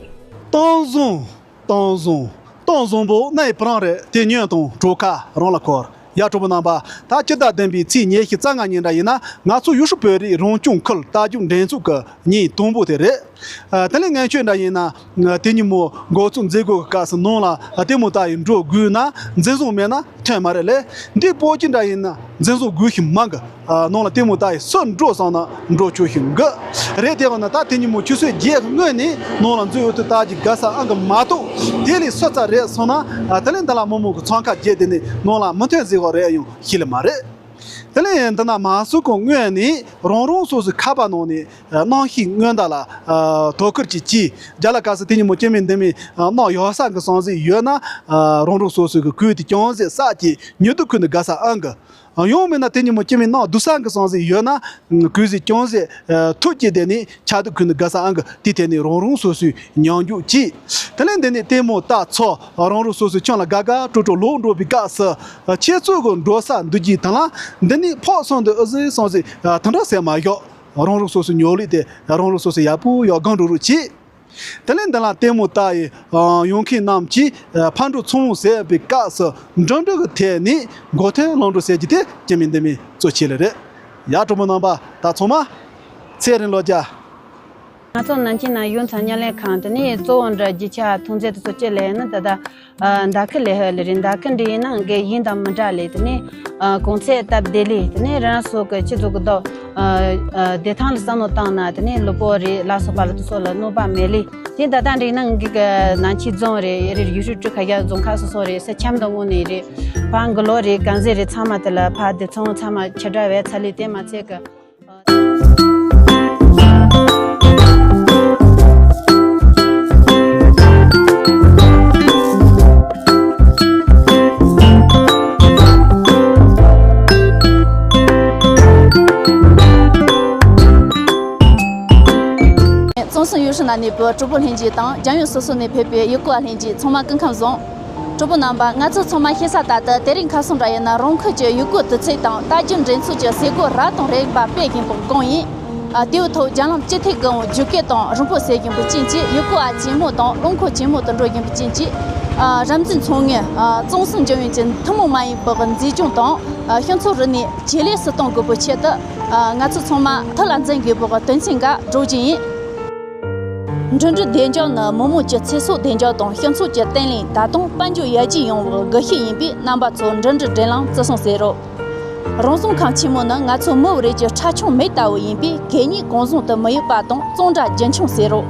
གཏམ་བཟང་། གཏམ་བཟང་། གཏམ་བཟང་པོ་གནའི་བུ་རང་རེད་དེ་ཉོན་དང་གྲོ་ཁ་རང་ལ་འཁོར། ཡ་གྲོགས་པོ་རྣམ་པ། ད་སྤྱི་ཟླ་བདུན་པའི་ཚེས་ཉི་ཤུ་རྩ་ལྔ་ཉིན་འདྲ་ཡིན་ན་ང་ཚོ་ཡུལ་ཤུལ་བོད་རིགས་རང་སྐྱོང་ཁུལ་རྟ་རྒྱུག་འགྲན་ཚོགས་ཀྱི་ཉིན་དང་པོ་དེ་རེད། ཨ། དེ་ལས་སྔོན་ཆད་འདྲ་ཡིན་ན་དེ་ཉིན་མོ་འགོ་ཚུགས་མཛད་སྒོ་གི་སྐབས་སུ་ནང་ལ་ལྟད་མོ་ལྟ་ཡི་འགྲོ་དགོས་ན་འཛིན་བཟུང་མེད་ན་ཐོན་མ་རེད་ལས། འདི་སྤོ་སྐྱིད་འདྲ་ཡིན་ན་འཛིན་བཟུང་དགོས་ཤིང་མང་གི། ཨ། ནང་ལ་ལྟད་མོ་ལྟ་ཡི་སུ་འགྲོ་བསམ་ན་འགྲོ་ཆོག་ཤིང་གི་རེད། དེ་འོ་ན་ད་དེ་ཉིན་མོ་ཆུ་ཚོད་བརྒྱད་ཀྱི་སྔོན་ནས་ནང་ལ་འཛུལ་འོས་ཐུབ་ལྟ་རྒྱུ་དགའ་ས་ཨང་གི་མ་གཏོགས་དེ་ལས་སུ་ཚ་རེད་སོང་ན། ཨ། དེ་ལས་འདི་ལ་མི་མང་གི་འཚང་ཁ་རྒྱས་དེ་ནས་ནང་ལ་མི་ཐོན་ཟེར་བ་རེད་ཡང་ཤེས་ལེ་མ་རེད། དེ་ལས་འདི་ན་མ་སུ་གང་སྔོན་ནས་རང་རང་སོ་སོའི་ཁ་པར་ནང་ནས་གནམ་གཤིས་སྔོན་བརྡ་ལ་ཨ་དོ་ཁུར་གྱིས་ཅི། རྒྱ་ལ་ག་སི་དེ་ཉིན་མོ་སྐྱེ་དམན་འདི་མི་ཨ་གནམ་ཡག་ས་གི་སང་ཟིག་ཡོད་ན། ཨ་རང་རང་སོ་སོའི་གི་གོས་དེ་ཅུང་ཟད་སག་གྱིས་ཉི་གདུགས་ཁུར་ནས་དགའ་ས་ཨང་གི། ཡང་མིན་ན་དེ་ཉིན་མོ་སྐྱེ་དམན་གནམ་སྡུག་ས་གི་སང་ཟིག་ཡོད་ན་གོས་ཟིག་ཅུང་ཟད་ཨ་ཐུག་གྱིས་དེ་ནས་ཆ་དུ་ཁུར་ནས་དགའ་ས་ཨང་གི། དེ་དེ་ནས་རང་རང་སོ་སོའི་ཉམས་འགྱུར་གྱིས། དེ་ལས་འདི་ནས་ལྟད་མོ་ལྟ་ཚོ་རང་རང་སོ་སོའི་ཁྱིམ་ལ་དགའ་དགའ་སྤྲོ་སྤྲོ་ལོག་འགྲོ་བའི་སྐབས་སུ། ཨ་ཁྱེད་ཚོ་གི་འགྲོ་ས་འདུག་རྒྱུའི་དང་ལ་འདི་ནས་ཕོག་སོང་འདུག་ཨ་ཟིག་སོང་ཟིག་ཨ་དང་འདྲ་ཟེར་མ་ཞོག་རང་རང་སོ་སོའི་ཉོ་ལུགས་དེ་རང་རང་སོ་སོ་ཡག་པོ་ཡག་གང་འགྲོ་རུ་གྱིས། དེ་ལས་འདི་ལ་ལྟད་མོ་ལྟ་ཡི་ཨ་ཡོང་མཁན་རྣམས་ཀྱིས་ཨ་ཕར་འགྲོ་ཚུར་འོང་ཟེར་བའི་སྐབས་སུ་འགྲིམ་འགྲུལ་གྱི་ཐད་ནས་མགོ་ཐོན་ལངས་འགྲོ་ཟེར་གྱི་དེ་སྐྱེ་དམན་འདི་མི་གཙོ་ཆེ་ལེ་རེད། ཡ། གྲོགས་པོ་རྣམ་པ། ད་ཚང་མ་ཚེ་རིང་ལོ་བརྒྱ། ང་ཚོ་ནང་ཆེན་ནང་ཡུལ་ཚང་མཉམ་ལས་ཁང་དེ་ནས་གཙོ་བོ་འདྲ་རྒྱུ་ཆ་ཐོན་རྫས་དེ་ཚོ་སྤྱི་ལས་ནི་ད་ལྟ་ཨ་མདའ་ཁུ་ལས་ཧ་ལས་རེད། མདའ་ཁུ་འདི་ཡིན་ན་འགའི་ཡིན་དང་མི་འདྲ་ལས། དེ་ནས་ཨ་གོང་ཚད་སྟབས་བདེ་ལས། དེ་ནས་རང་སོ་གི་ཆུ་ཚོད་གི་ལྡོག་ཨ་ཨ་བདེ་ཐང་ལ་བསམ་བློ་བཏང་ན། དེ་ནས་ལུས་པོ་རེད་ལ་སོགས་པ་ལ་དེ་ཚོ་ལ་གནོད་པ་མེད་ལས། དེ་ད་ལྟ་འདྲ་ཡིན་ན་འགའི་གི་ནང་ཆེན་རྫོང་རེད། ཡུལ་ཤུལ་གྲུ་ཁ་ཡ་རྫོང་ཁག་སོ་སོ་རེད། ས་ཁྱམས་དང་དངོས་གནས་རེད། ཕ་གི་ལོ་རེད། གང་ཟེར་རེད། ཚང་མ་དེ་ལ་ཕ་བདེ་ཚང་ཚང་མ་ཆེ་དྲག་བས་ཚ་ལས་དེ་མ་ཚད་གི། གཙང་གསུམ་ཡུལ་ཤུལ་ན་གནས་པའི་གྲོགས་པོ་ལྷན་རྒྱས་དང་། རྒྱང་ཡོལ་སོ་སོ་ནས་ཕེབས་པའི་ཡུལ་སྐོར་བ་ལྷན་རྒྱས་ཚང་མ་སྐུ་ཁམས་བཟང་། གྲོགས་པོ་རྣམ་པ། ང་ཚོ་ཚང་མ་ཤེས་གསལ་ལྟར་དུ་དེ་རིང་ཁ་སང་འདྲ་ཡིན་ན་རང་ཁུལ་གྱི་ཡུལ་སྐོར་དུས་ཚོད་དང་ལྟ་རྒྱུ་འགྲན་ཚོགས་ཀྱི་ཟས་གོ་རབ་དང་རིམ་པ་སྤེལ་བཞིན་པའི་སྒང་ཡིན། ཨ་དེའི་ཐོག་རྒྱང་ལམ་སྤྱི་ཐེ་གི་འོང་རྒྱུག་སྐད་དང་རིང་པོ་ཟེར་བཞིན་པའི་རྐྱེན་གྱིས་ཡུལ་སྐོར་བ་ཇེ་མང་དང་རླངས་འཁོར་ཇེ་མང་དུ་འགྲོ་བཞིན་པའི་རྐྱེན་གྱིས། ཨ་རབ་འཛིན་ཚོང་ངེས་ཨ་གཙང་གསུམ་འབྱུང་ཡུལ་གྱི་ཐུན་མོང་མ་ཡིན་པའི་མཛེས་ལྗོངས་དང་། ཨ་ཁྱོད་ཚོ་རིག་གནས་ཇེ་ལེགས་སུ་གཏོང་དགོས་པའི་ཆེད་དུ། ཨ་ང་ཚོ་ཚང་མ་ཐུགས་ལ་འཛིན་དགོས་པའི་དོན་ཚན་འགའ་སྒྲོག་རྒྱུ་ཡིན། འགྲིམ་འགྲུལ་བདེ་འཇགས་ནི་མི་དམངས་ཀྱི་ཚེ་སྲོག་བདེ་འཇགས་དང་སྤྱི་ཚོགས་ཀྱི་བརྟན་ལྷིང་ད་དུང་དཔལ་འབྱོར་ཡར་རྒྱས་ཡོང་བའི་སྒུལ་ཤུགས་ཡིན་པས། རྣམ་པ་ཚོ་འགྲིམ་འགྲུལ་སྒྲིག་ལམ་བརྩི་སྲུང་བྱེད་རོགས། རང་སྲུང་ཁང་ཆེན་མོ་ནི་ང་ཚོ་མི་བོ་རིགས་ཀྱི་ཁྲ་ཆུང་མེ་ལྟ་བུ་ཡིན་པས། གད་སྙིགས་གང་བཟང་དུ་མི་གཡུག་པ་དང་གཙང་སྦྲ་རྒྱུན་འཁྱོངས་བྱེད་རོགས།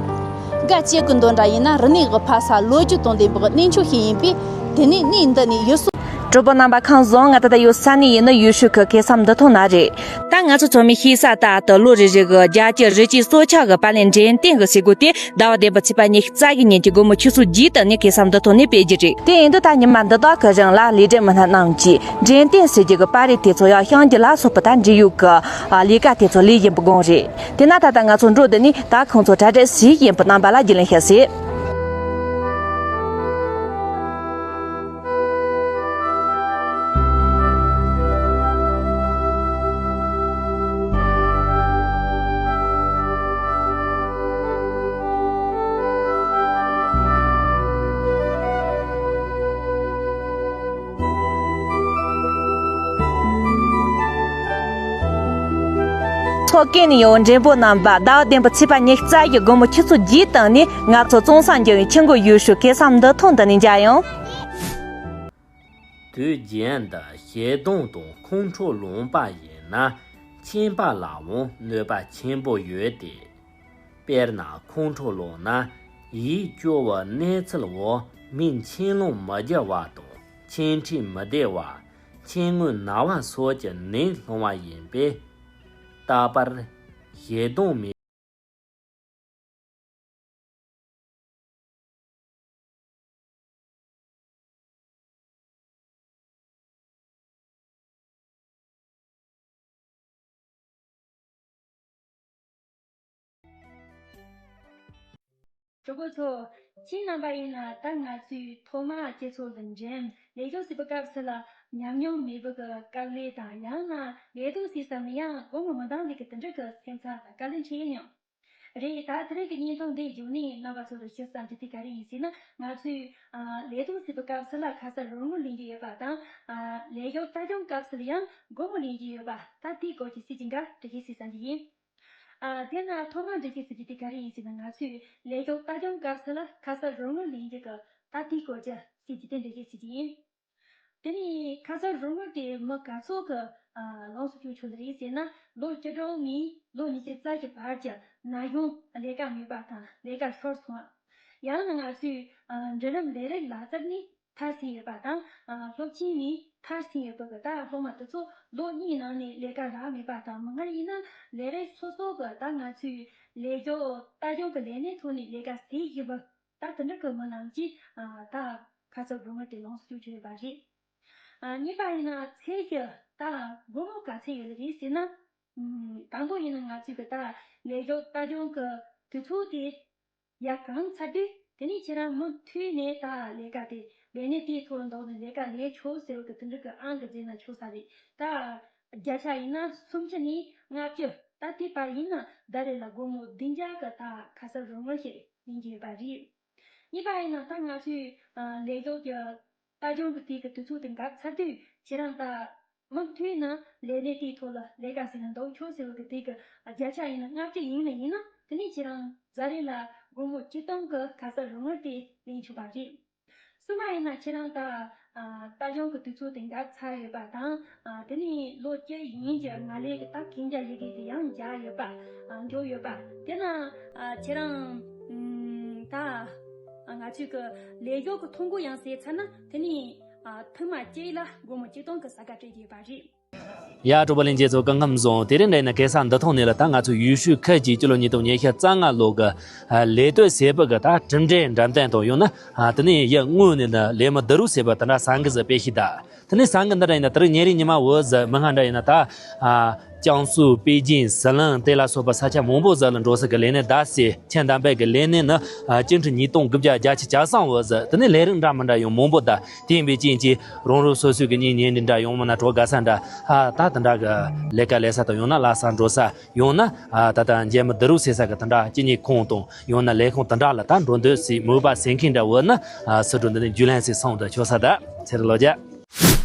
འགའ་བྱེད་དགོས་འདོད་འདྲ་ཡིན་ན་རིག་གནས་ཀྱི་ཕ་ས་ལོ་རྒྱུས་དང་ལྡན་པའི་གནས་མཆོག་ཞིག་ཡིན་པས། དེ་ནས་གནས་འདི་ནས་ཡུལ་སྲོལ། གྲོགས་པོ་རྣམ་པ་ཁམས་བཟང་། ང་ད་ལྟ་ཡོད་ས་ནི་ཡིན་ནི་ཡུལ་ཤུལ་གྱི་གེ་སར་འདུ་ཐང་ན་རེད། ད་ང་ཚོ་ཚང་མས་ཤེས་གསལ་ལྟར་དུ་ལོ་རེ་རེ་གི་རྒྱལ་སྤྱིའི་རི་སྐྱེས་སྲོག་ཆགས་ཀྱི་པར་ལེན་འགྲེམས་སྟོན་གྱི་བྱེད་སྒོ་དེ་ཟླ་བ་བདུན་པའི་ཚེས་པ་ཉི་ཤུ་རྩ་བཞི་ཉིན་གྱི་དགོང་མོ་ཆུ་ཚོད་བརྒྱད་དུ་ནི་གེ་སར་འདུ་ཐང་ནས་སྤེལ་རྒྱུ་རེད། དེ་ཡིན་དུས་ད་ཉི་མ་འདི་དག་གི་རིང་ལ་ལས་བྲེལ་མི་སྣ་རྣམས་ཀྱིས་འགྲེམས་སྟོན་ཟེར་རྒྱུ་གི་པར་རིས་དེ་ཚོ་ཡང་ཤང་རྒྱུ་ལ་སོགས་པ་དང་འབྲེལ་ཡོད་ཀྱི་ལས་ཀ་དེ་ཚོ་ལས་བཞིན་པའི་སྒང་རེད། དེས་ན་ད་ལྟ་ང་ཚོ་འགྲོ་འདི་ནས་ད་ཁོང་ཚོ་གྲ་སྒྲིག་བྱེད་བཞིན་པའི་རྣམ་པ་ལ་རྒྱུས་ལོན་ཞུ་ཟེར། ཚོགས་ཀྱི་ནི་ཡོད་འགྲེམས་པོ་རྣམ་པ། ཟླ་བ་བདུན་པའི་ཚེས་པ་ཉི་ཤུ་རྩ་བཞི་དགོང་མོ་ཆུ་ཚོད་བརྒྱད་དང་ནི་ང་ཚོ་གཙང་གསུམ་འབྱུང་བའི་ཆུ་འགོ་ཡུལ་ཤུལ་གེ་སར་འདུ་ཐང་འདི་ནས་མཇལ་ཡོང་། དུས་རྒྱུན་དུ་ཞེ་སྡང་དང་ཁོང་ཁྲོ་ལངས་པ་ཡིན་ན་ཁྱིམ་པ་ལའང་གནོད་པ་ཆེན་པོ་ཡོད་དེ། དཔེར་ན་ཁོང་ཁྲོ་ལངས་ན་ཡིད་སྐྱོ་བའི་གནས་ཚུལ་འོག་མིས་མཆིལ་རླུང་མི་རྒྱུ་བ་དང་ཆེ་འཕྲི་མི་བདེ་བ། མཆེད་རྔུལ་ན་བ་སོགས་ཀྱི་ནད་སློང་བ་ཡིན་པས། རྟག་པར་ཞེ་སྡང་མེད། གྲོགས་པོ་ཚོ། ཁྱེད་རྣམ་པ་ཡིན་ན་ད་ང་ཚོའི་ཐོག་མར་ཁྱེད་ཚོ་ལ་འགྲེམས་ལས་ཀ་བྱེད་པའི་སྐབས་སུ་ལ་ཉམས་མྱོང་མེད་པའི་དཀའ་ལས་དང་། ཡང་ན་ལས་དོན་བྱེད་ས་མི་ཡང་སྒོ་མོ་མི་འདང་ལས་ཀྱི་དེ་འདྲ་གི་སེམས་ཚ་དང་དཀའ་ལས་འཕྲད་ཡོང་། རེད། ད་དེ་རིང་གི་བརྙན་ཐུང་འདི་བརྒྱུད་ནས་རྣམ་པ་ཚོ་ལ་ཞུ་བསམ་རྒྱུ་དེ་ག་རེ་ཡིན་ཟེར་ན། ང་ཚོས་ཨ་ལས་དོན་བྱེད་པའི་སྐབས་སུ་ལ་ཁ་གསབ་རོགས་དངུལ་ལེན་རྒྱུ་ཡོད་པ་དང་། ཨ་ལས་ཞོར་ལྟ་སྐྱོང་སྐབས་སུ་ལ་ཡང་སྒོ་མོ་ལེན་རྒྱུ་ཡོད་པ། ད་དེའི་སྐོར་གྱི་ཚིག་ཅིག་འགའ་འགྲེལ་བཤད་ཞུ་བསམ་གྱི་ཡིན། ཨ་དེ་ན་ཐོག་མར་འགྲེལ་བཤད་ཞུ་རྒྱུ་དེ་ག་རེ་ཡིན་ཟེར་ན། ང་ཚོས་ལས་ཞོར་ལྟ་སྐྱོང་སྐབས་སུ་ལ་ཁ་གསབ་རོགས་དངུལ་ལེན་རྒྱུ་གི་ད་དེའི་སྐོར་གྱི་ཚིག་ཅིག་དེ་འགྲེལ་བཤད་ཞུ་རྒྱུ་ཡིན། དེ་ནས་ཁ་གསབ་རོགས་དངུལ་དེ་མི་ག་ཚོད་ཀྱིས་ཨ་ལོངས་སུ་སྤྱོད་ཆོག་གི་རེད་ཟེར་ན། ལོ་བཅུ་དྲུག་ནས་ལོ་ཉི་ཤུ་རྩ་བཞི་བར་གྱི་ན་གཞོན་ལས་ཀ་མེད་པ་དང་ལས་ཀ་ཤོར་སོང་བ། ཡང་ན་ང་ཚོའི་ཨ་འབྲིང་རིམ་ལས་རིགས་ལག་རྩལ་ནས་མཐར་ཕྱིན་ཡོད་པ་དང་། ཨ་སློབ་ཆེན་ནས་མཐར་ཕྱིན་ཡོད་པ་གི་ད་སློབ་མ་དེ་ཚོ་ལོ་གཉིས་ནང་ནས་ལས་ཀ་རག་མེད་པ་དང་། མང་ང་ཡིན་ན་ལས་རིགས་སོ་སོ་གི་ད་ང་ཚོའི་ལས་ཞོར་ལྟ་སྐྱོང་གི་ལས་གནས་ཐོག་ནས་ལས་ཀ་བྱེད་བཞིན་པ། ད་དེ་འདྲ་གི་མི་རྣམས་ཀྱིས་ཨ་ད་ཁ་གསབ་རོགས་དངུལ་དེ་ལོངས་སུ་སྤྱོད་ཆོག་ཡོད་པ་རེད། ཨ་གཉིས་པ་ཡིན་ན་ཚད་གཞི་ད་སྒོར་མོ་ག་ཚད་ཡོད་རེད་ཟེར་ན། ཨུམ་དང་པོ་ཡིན་ན་ང་ཚོས་གི་ད་ལས་ཞོར་ལྟ་སྐྱོང་གི་དུས་ཚོད་དེ་ཡར་གང་ཚར་དུས། དེ་ནས་ཁྱེད་རང་མུ་མཐུད་ནས་ད་ལས་ཀ་དེ་ལས་གནས་དེའི་ཐོག་ལ་འདུག་ནས་ལས་ཀ་ལས་ཆོག་ཟེར་བ་གི་དེ་འདྲ་གི་ཨང་གི་བརྩིས་ན་ཆོག་ས་རེད། ད་བརྒྱ་ཆ་ཡིན་ན་སུམ་ཅུ་ནས་ལྔ་བཅུ། ད་དེ་བར་ཡིན་ན་ཟླ་རེ་ལ་སྒོར་མོ་བདུན་བརྒྱ་གི་ད་ཁ་གསབ་རོགས་དངུལ་ཞིག་ལེན་གྱི་ཡོད་པ་རེད། གཉིས་པ་ཡིན་ན་ད་ང་ཚོའི་ཨ་ལས་ཞོར་གྱི་ལྟ་སྐྱོང་གི་དེ་གི་དུས་ཚོད་དེ་འགག་ཚར་དུས་ཁྱེད་རང་ད་ མུ་མཐུད་ནས་ལས་གནས་དེའི་ཐོག་ལ་ལས་ཀ་ཟེར་ན་འདོགས་ཆོག་ཟེར་བ་གི་དེ་གི་བརྒྱ་ཆ་ཡིན་ན་ལྔ་བཅུ་ཡིན་ན་ཡིན་ན། དེ་ནས་ཁྱེད་རང་ཟླ་རེ་ལ་སྒོར་མོ་བཅུ་སྟོང་གི་ཁ་གསབ་རོགས་དངུལ་དེ་ལེན་ཆོག་པ་རེད། གསུམ་པ་ཡིན་ན་ཁྱེད་རང་ད་ཨ་ལྟ་སྦྱོང་གི་དུས་ཚོད་དེ་འགག་ཚར་ཡོད་པ་དང་། ཨ་དེ་ནས་ལོ་བཅུ་ཡན་གྱི་ང་ལས་ཀྱི་ད་གན་རྒྱ་ཡི་གེ་དེ་ཡང་འཇགས་ཡོད་པ། ཨ་འཇོག་ཡོད་པ། དེ་ན་ཨ་ཁྱེད་རང་ཨམ་ད་ཨ་ང་ཚོས་ཀྱི་ལས་ཞོག་གི་ཐོ་འགོད་ཡང་ཟེར་ཚར་ན། དེ་ནས་ཨ་ཐེངས་མ་གཅིག་ལ་སྒོར་མོ་བཅུ་སྟོང་གི་ས་ག་སྤྲད་ཀྱི་ཡོད་པ་རེད། ཡ། གྲོགས་པོ་ལྷན་རྒྱས་ཚོ་སྐུ་ཁམས་བཟང་། དེ་རིང་འདྲ་ཡིན་ན་གེ་སར་འདི་ཐོག་ནས་ལ་ད་ང་ཚོ་ཡུལ་ཤུལ་ཁུལ་གྱི་སྤྱི་ལོ་ཉིས་སྟོང་ཉི་ཤུ་རྩ་ལྔ་ལོ་གི་ཨ་ལས་གཏོད་ཟེར་བ་གི་ད་གྲུབ་འབྲས་འགྲེམས་སྟོན་དང་། ཡང་ན་ཨ་དེ་ནས་ཡར་སྔོན་ནས་ནི་ལས་མི་བསྡུ་རུབ་ཟེར་བ་དེ་འདྲ་ཟ་འགུལ་ཟིག་སྤེལ་ཤིག་ད། དེ་ནས་ཟ་འགུལ་འདི་འདྲ་ཡིན་ན་དེ་རིང་ཉིན་རེ་ཉི་མ་བོ་ཟིག་མི་སྔ་འདྲ་ཡིན་ན་ད་ཨ་ཅང་སུའུ། པེ་ཅིང་། ཟི་ལིང་དེ་ལ་སོགས་པ་ས་ཆ་མང་པོ་ཟིག་ལ་འགྲོ་ས་གི་ལས་གནས་ད་ཟེར། ཁྱེད་རྣམ་པའི་གི་ལས་གནས་ནི་ཨ་བཅུ་ཁྲི་ཉིས་སྟོང་དགུ་བརྒྱ་བརྒྱད་ཅུ་གྱ་གསུམ་བོ་ཟིག། དེ་ནས་ལས་རིགས་འདྲ་མི་འདྲ་ཡང་མང་པོ་ད། དེ་ཡིན་པའི་རྐྱེན་གྱིས་རང་རང་སོ་སོའི་གི་གཉེན་ཉེ་འདྲ་ཡོང་མིན་ན་གྲོགས་དགའ་ས་འདྲ། ཨ་ད་དེ་འདྲ་གི་ལས་ཀ་ལས་ས་དང་། ཡང་ན་ལྷ་ས་འགྲོ་ས། ཡང་ན་ཨ་ད་ལྟ་འཇལ་མི་བསྡུ་རུབ་ཟེར་ས་གི་དེ་འདྲ་སྤྱི་གཉེར་ཁང་དང་། ཡང་ན་ལས་ཁུངས་དེ་འདྲ་ལ་ད་འགྲོ་འདོད་སའི་མོས་པ་ཟེར་མཁན་འདྲ་བོ་ནི་ཨ་སི་ཁྲོན་འདི་ནས་རྒྱུན་ལས་སའི་སོང་དུ་ཆོག་ས་ད། ཚེ་རིང་ལོ་བརྒྱ།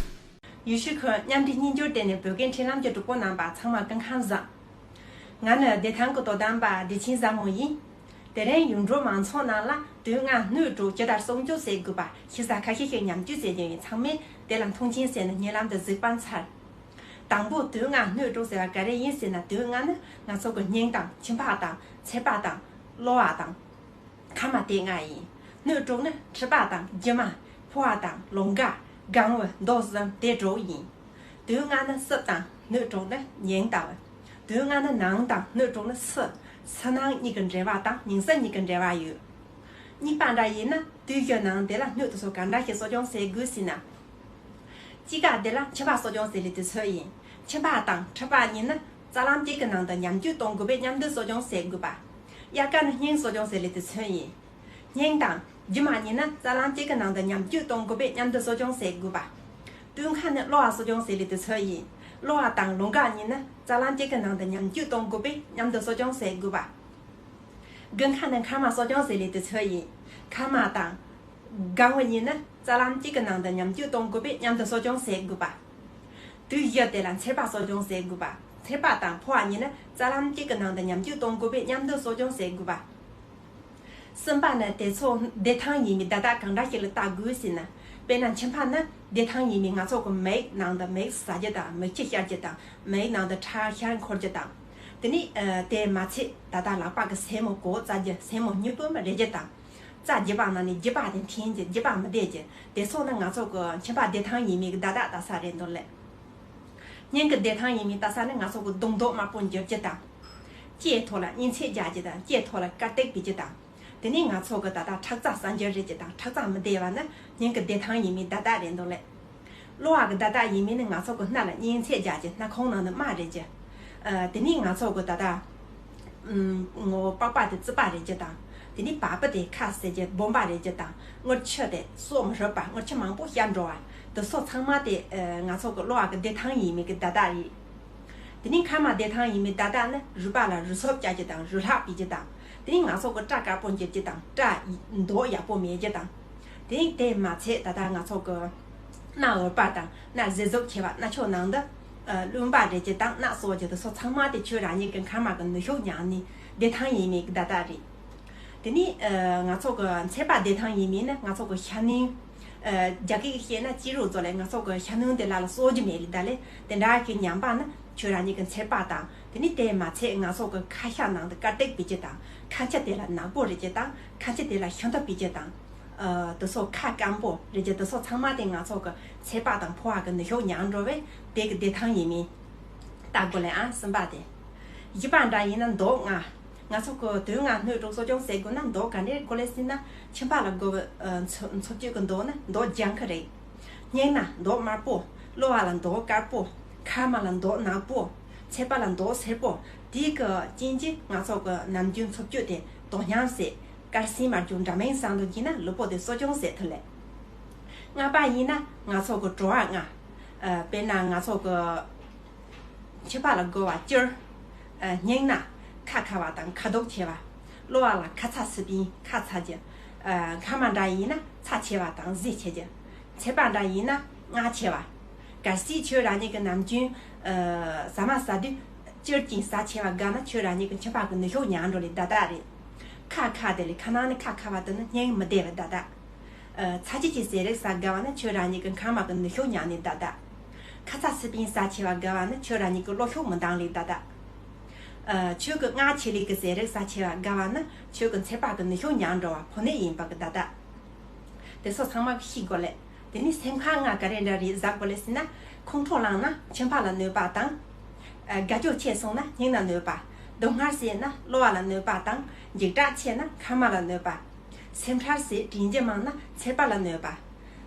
ཡུལ་ཤུལ་ཁུལ་མཉམ་འབྲེལ་གཉིས་འགྱུར་ལྟེ་གནས་བོད་སྐད་འཕྲིན་ལམ་གྱི་གྲོགས་པོ་རྣམ་པ་ཚང་མ་སྐུ་ཁམས་བཟང་། ང་ནི་བདེ་ཐང་གི་དོ་དམ་པ་བདེ་ཆེན་བཟང་མོ་ཡིན། དེ་རིང་ཡུལ་འབྲོག་མང་ཚོགས་རྣམས་ལ་དུས་ལྔ་སྣོད་དྲུག་ཇི་ལྟར་གསོག་འཇོག་བྱེད་དགོས་པ་ཞིབ་ཚགས་ཁ་ཤས་ཤིག་ཉམས་ཞིབ་བྱེད་རྒྱུ་ཡིན། ཚང་མས་དེ་ལ་མཐོང་ཆེན་བྱས་ནས་བརྙན་ལམ་འདི་གཟིགས་པར་འཚལ། དང་པོ་དུས་ལྔ་སྣོད་དྲུག་ཟེར་བ་ག་རེ་ཡིན་ཟེར་ན། དུས་ལྔ་ནི་ང་ཚོ་གི་སྙིང་དང་། ཁྱིམ་པ་དང་། ཚེ་དཔག་དང་། གློ་བ་དང་། ཁ་མ་དེ་ལྔ་ཡིན། སྣོད་དྲུག་ནི་མཁྲིས་པ་དང་། རྒྱུ་མ། ཕོ་བ་དང་། ལོང་ག། སྒང་བུ། མདོག་གསུམ་དེ་དྲུག་ཡིན། དུས་ལྔ་ནི་སྲིབ་དང་། སྣོད་དྲུག་ནི་མྱིང་ལྟ་བུ། དུས་ལྔ་ནི་ནང་དང་། སྣོད་དྲུག་ནི་ཕྱི། ཕྱི་ནང་གཉིས་ཀྱི་འབྲེལ་བ་དང་། ཉིན་སྲིབ་གཉིས་ཀྱི་འབྲེལ་བ་ཡོད། གཉིས་པ་འདྲ་ཡིན་ན་དུས་བཞི་ནང་དེ་ལ་སྣོད་དེ་ཚོ་ག་འདྲ་ཞིག་གསོ་སྐྱོང་བྱེད་དགོས་ཟེར་ན། དཔྱིད་ཀ་དེ་ལ་ཁྱིམ་པ་གསོ་སྐྱོང་བྱེད་ལས་དེ་ཚོ་ཡིན། ཁྱིམ་པ་དང་མཁྲིས་པ་གཉིས་ནི་རྩ་ལམ་གཅིག་གི་ནང་དུ་མཉམ་འཇུག་གཏོང་དགོས་པས་མཉམ་དུ་གསོ་སྐྱོང་བྱེད་དགོས་པ། དབྱར་ཁ་ནི་སྙིང་གསོ་སྐྱོང་བྱེད་ལས་དེ་ཚོ་ཡིན། སྙིང་དང་རྒྱུ་མ་གཉིས་ནི་རྩ་ལམ་གཅིག་གི་ནང་དུ་མཉམ་འཇུག་གཏོང་དགོས་པས་མཉམ་དུ་གསོ་སྐྱོང་བྱེད་དགོས་པ། སྟོན་ཁ་ནི་གློ་བ་གསོ་སྐྱོང་བྱེད་ལས་དེ་ཚོ་ཡིན། གློ་བ་དང་ལོང་ག་གཉིས་ནི་རྩ་ལམ་གཅིག་གི་ནང་དུ་མཉམ་འཇུག་གཏོང་དགོས་པས་མཉམ་དུ་གསོ་སྐྱོང་བྱེད་དགོས་པ། དགུན་ཁ་ནི་མཁལ་མ་གསོ་སྐྱོང་བྱེད་ལས་དེ་ཚོ་ཡིན། མཁལ་མ་དང་། སྒང་བུ་གཉིས་ནི་རྩ་ལམ་གཅིག་གི་ནང་དུ་མཉམ་འཇུག་གཏོང་དགོས་པས་མཉམ་དུ་གསོ་སྐྱོང་བྱེད་དགོས་པ། དུས་བཞི་དེ་ལ་ཚེ་དཔག་གསོ་སྐྱོང་བྱེད་དགོས་པ། ཚེ་དཔག་དང་ཕོ་བ་གཉིས་ནི་རྩ་ལམ་གཅིག་གི་ནང་དུ་མཉམ་འཇུག་གཏོང་དགོས་པས་མཉམ་དུ་གསོ་སྐྱོང་བྱེད་དགོས་པ། གསུམ་པ་ནི་དེ་ཚོ་བདེ་ཐང་ཡིན་མིན་བརྡ་རྟགས་གང་འདྲ་ཞིག་ལ་བལྟ་དགོས་ཟེར་ན། དཔེར་ན་ཁྱིམ་པ་ནི་བདེ་ཐང་ཡིན་མིན་ང་ཚོ་གི་མིག་ནང་དུ་མིག་ཟ་རྒྱུ་དང་། མིག་ཆུ་བཤལ་རྒྱུ་དང་། མིག་ནང་དུ་ཁྲག་ཤར་འཁོར་རྒྱུ་དང་། དེ་ནས་ཨ་དེ་མ་ཚད་ད་ལྟ་ལག་པ་གི་སེན་མོ་གོག་བཙའ་རྒྱུ། སེན་མོ་སྨྱུག་པོ་མ་རེག་རྒྱུ་དང་། རྩ་རྒྱུ་པ་ནང་ནས་རྒྱུ་པ་དེ་འཐེན་རྒྱུ། རྒྱུ་པ་མི་བདེ་རྒྱུ། དེ་ཚོ་ནི་ང་ཚོ་གི་ཁྱིམ་པ་བདེ་ཐང་ཡིན་མིན་གྱི་བརྡ་རྟགས་ལྟ་ས་རེད་འདུག་ལེ། སྙིང་གི་བདེ་ཐང་ཡིན་མིན་ལྟ་ས་ནི་ང་ཚོ་གི་གདོང་མདོག་དམར་པོ་འགྱུར་རྒྱུ་དང་། ལྕེའི་ཐོག་ལ་གཉན་ཚད་རྒྱག་རྒྱུ་དང་། ལྕེའི་ཐོག་ལ་དཀར་ཏིག་བུད་རྒྱུ་དང་། དེ་ནས་ང་ཚོ་གི་ད་ལྟ་ཁྲག་རྩ་གསར་འགྱུར་རེད་ཅེས་དང་ཁྲག་རྩ་མི་བདེ་བ་ནི་སྙིང་གི་བདེ་ཐང་ཡིན་མིན་བརྡ་རྟགས་རེད་འདུག་ལེ། གློ་བ་གི་བརྡ་རྟགས་ཡིན་མིན་ནི་ང་ཚོ་གི་སྣ་ལ་གཉན་ཚད་རྒྱག་རྒྱུ། སྣ་ཁུང་ནང་ནས་རྨ་རེད་རྒྱུ། ཨ་དེ་ནས་ང་ཚོ་གི་ད་ལྟ་ཨུམ་ངོ་པགས་པ་དེ་རྩུབ་པ་རེད་རྒྱུ་དང་། དེ་ནས་བ་སྤུ་དེ་ཁ་ཟེར་རྒྱུ་སྦོམ་པ་རེད་རྒྱུ་དང་། རྔུལ་ཆུ་དེ་གསོག་མི་ཧྲུབ་པ། རྔུལ་ཆུ་མང་པོ་བཤལ་འགྲོ་བ། དེ་ཚོ་ཚང་མ་དེ་ཨ་ང་ཚོ་གི་གློ་བ་གི་བདེ་ཐང་ཡིན་མིན་གི་བརྡ་རྟགས་རེད། དེ་ནས་མཁལ་མ་བདེ་ཐང་ཡིན་མིན་བརྡ་རྟགས་ནི་རུས་པ་ལ་རུས་ཚོགས་བཅག་རྒྱུ་དང་། རུས་ལྷག་བུད་རྒྱུ་དང་། དེ་ནས་ང་ཚོ་གི་སྐྲ་དཀར་པོ་འགྱུར་རྒྱུ་དང་། སྐྲ་མདོག་ཡག་པོ་མེད་རྒྱུ་དང་། དེ་ནས་དེ་མ་ཚད་ད་ལྟ་ང་ཚོ་གི་སྣ་འུར་པ་དང་། སྣ་ཟེ་ཟུག་ཆེ་བ། སྣ་ཆུ་ནང་དུ་ཨ་རློན་པ་རེད་རྒྱུ་དང་། སྣ་གསོག་རྒྱུ། དེ་ཚོ་ཚང་མ་དེ་ཁྱོད་རང་ཉིད་ཀྱི་མཁལ་མ་གི་ནུས་ཤུགས་ཉམས་ནས་བདེ་ཐང་ཡིན་མིན་གི་བརྡ་རྟགས་རེད། དེ་ནས་ཨ་ང་ཚོ་གི་ཚད་པ་བདེ་ཐང་ཡིན་མིན་ནི་ང་ཚོ་གི་ཤ་གནོན། ཨ་རྒྱ་སྐད་ཀྱིས་བཤད་ན་ཅི་རུ་ཛོ་ལེ། ང་ཚོ་གི་ཤ་གནོན་དེ་ལ་ལ་གསོག་རྒྱུ་མེད་ལེ་ད་ལེ། དེ་འདྲ་གི་ཉམས་པ་ནི་ཁྱོད་རང་ཉིད་ཀྱི་ཚད་པ་དང་། དེ་ནས་དེ་མ་ཚད་ང་ཚོ་གི་ཁ་ཤ་ནང་དུ་དཀར་ཏིག་བུད་རྒྱུ་དང་། ཁ་མཆུ་དེ་ལ་ནག་པོ་རེད་རྒྱུ་དང་། ཁ་མཆུ་དེ་ལ་ཤིང་ཏོག་བུད་རྒྱུ་དང་། ཨ་དེ་ཚོ་ཁ་སྐམ་པོ་རེད་རྒྱུ། དེ་ཚོ་ཚང་མ་དེ་ང་ཚོ་གི་ཚད་པ་དང་ཕོ་བ་གི་ནུས་ཤུགས་ཉམས་འགྲོ་བས་དེ་གི་བདེ་ཐང་ཡིན་མིན་བལྟ་དགོས་ལེ། ཨ་གསུམ་པ་དེ། བཞི་པ་འདྲ་ཡིན་ན་མདོག་ལྔ། ང་ཚོ་གི་དུས་ལྔ་སྣོད་དྲུག་གསོ་སྐྱོང་བྱེད་དགོས་ན་མདོག་ག་འདྲས་དགོས་ལེ་ཟེར་ན། ཁྱིམ་པ་ལ་དགོས་པའི་ཨ་འཚོ་འཚོ་བཅུད་ཀྱི་མདོག་ནི་མདོག་ལྗང་ཁུ་རེད། སྙིང་ན་མདོག་དམར་པོ། གློ་བ་ལ་མདོག་དཀར་པོ། མཁལ་མ་ལ་མདོག་ནག་པོ། ཚད་པ་ལ་མདོག་སེར་པོ། དེའི་གི་རྐྱེན་གྱིས་ང་ཚོ་གི་ནམ་རྒྱུན་འཚོ་བཅུད་དེ་དོ་མཉམ་བྱས། ཀལ་སི་མར་རྒྱུ་འདྲ་མིན་བཟང་དུ་བགྱིས་ན་ལུས་པོ་དེ་གསོ་སྐྱོང་བྱེད་ཐུབ་ལེ། ལྔ་པ་ཡིན་ན་ང་ཚོ་གི་དྲོ་བ་ལྔ། ཨ་དཔེར་ན་ང་ཚོ་གི་ཁྱི་ཕག་ལ་དགོས་པ་སྤྱིར། ཨ་སྙིང་ན་ཁ་ཁ་བ་དང་ཁ་དོག་ཆེ་བ། གློ་བ་ལ་ཁ་ཚ་སི་པིན་ཁ་ཚ་རྒྱུ། ཨ་མཁལ་མ་འདྲ་ཡིན་ན་ཚྭ་ཆེ་བ་དང་ཟས་ཆེ་རྒྱུ། ཚད་པ་འདྲ་ཡིན་ན་རྔ་ཆེ་བ། གལ་སྲིད་ཁྱོད་རང་ཉིད་ཀྱི་ནམ་རྒྱུན། ཨ། ཟ་མ་ཟ་དུས་སྤྱིར་གྱིས་ཟ་ཆེ་བ་དགའ་ན་ཁྱོད་རང་ཉིད་ཀྱི་མཆིན་པ་གི་ནུ་ཞོ་ཉར་འགྲོ་ལེ་བདག་བདག་རེད། ཁ་ཁ་དེ་ལས་ཁ་ནང་ནས་ཁ་ཁ་བ་དེ་ནི་སྙིང་མི་བདེ་བ་བདག་བདག་ཨ། ཚྭ་ཅིག་ཅིག་ཟས་རིགས་ཟ་དགའ་བ་ན་ཁྱོད་རང་ཉིད་ཀྱི་མཁལ་མ་གི་ནུ་ཞོ་ཉར་ནས་བདག་བདག་ཁ་ཚ་སི་པན་ཟ་ཆེ་བ་དགའ་བ་ན་ཁྱོད་རང་ཉིད་ཀྱི་གློ་ཞོ་མི་འདང་ལེ་བདག་བདག་ཨ། ཁྱོད་ཀྱི་མངར་ཆེ་ལེ་གི་ཟས་རིགས་ཟ་ཆེ་བ་དགའ་བ་ན་ཁྱོད་ཀྱི་མཚེར་པ་གི་ནུ་ཞོ་ཉར་འགྲོ་བ་ཕོ་ནད་ཡིན་པ་གི་བདག་བདག་དེ་ཚོ་ཚང་མ་གི་ཤེས་དགོས་ལེ། དེ་ནས་སེམས་ཁམས་ང་ག་རེ་འདྲ་རེད་ཟ་དགོས་ལེ་ཟེར་ན། ཁོང་ཁྲོ་ལངས་ན་མཆིན་པ་ལ་གནོད་པ་དང་། ཨ། དགའ་སྐྱོ་ཆེ་སོང་ན་སྙིང་ལ་གནོད་པ། སྡུག་བསྔལ་ཟས་ན་གློ་བ་ལ་གནོད་པ་དང་། འཇིགས་སྐྲག་ཆེ་ན་མཁལ་མ་ལ་གནོད་པ། སེམས་ཁྲལ་ཟས་དྲན་རྒྱུ་མང་ན་མཚེར་པ་ལ་གནོད་པ།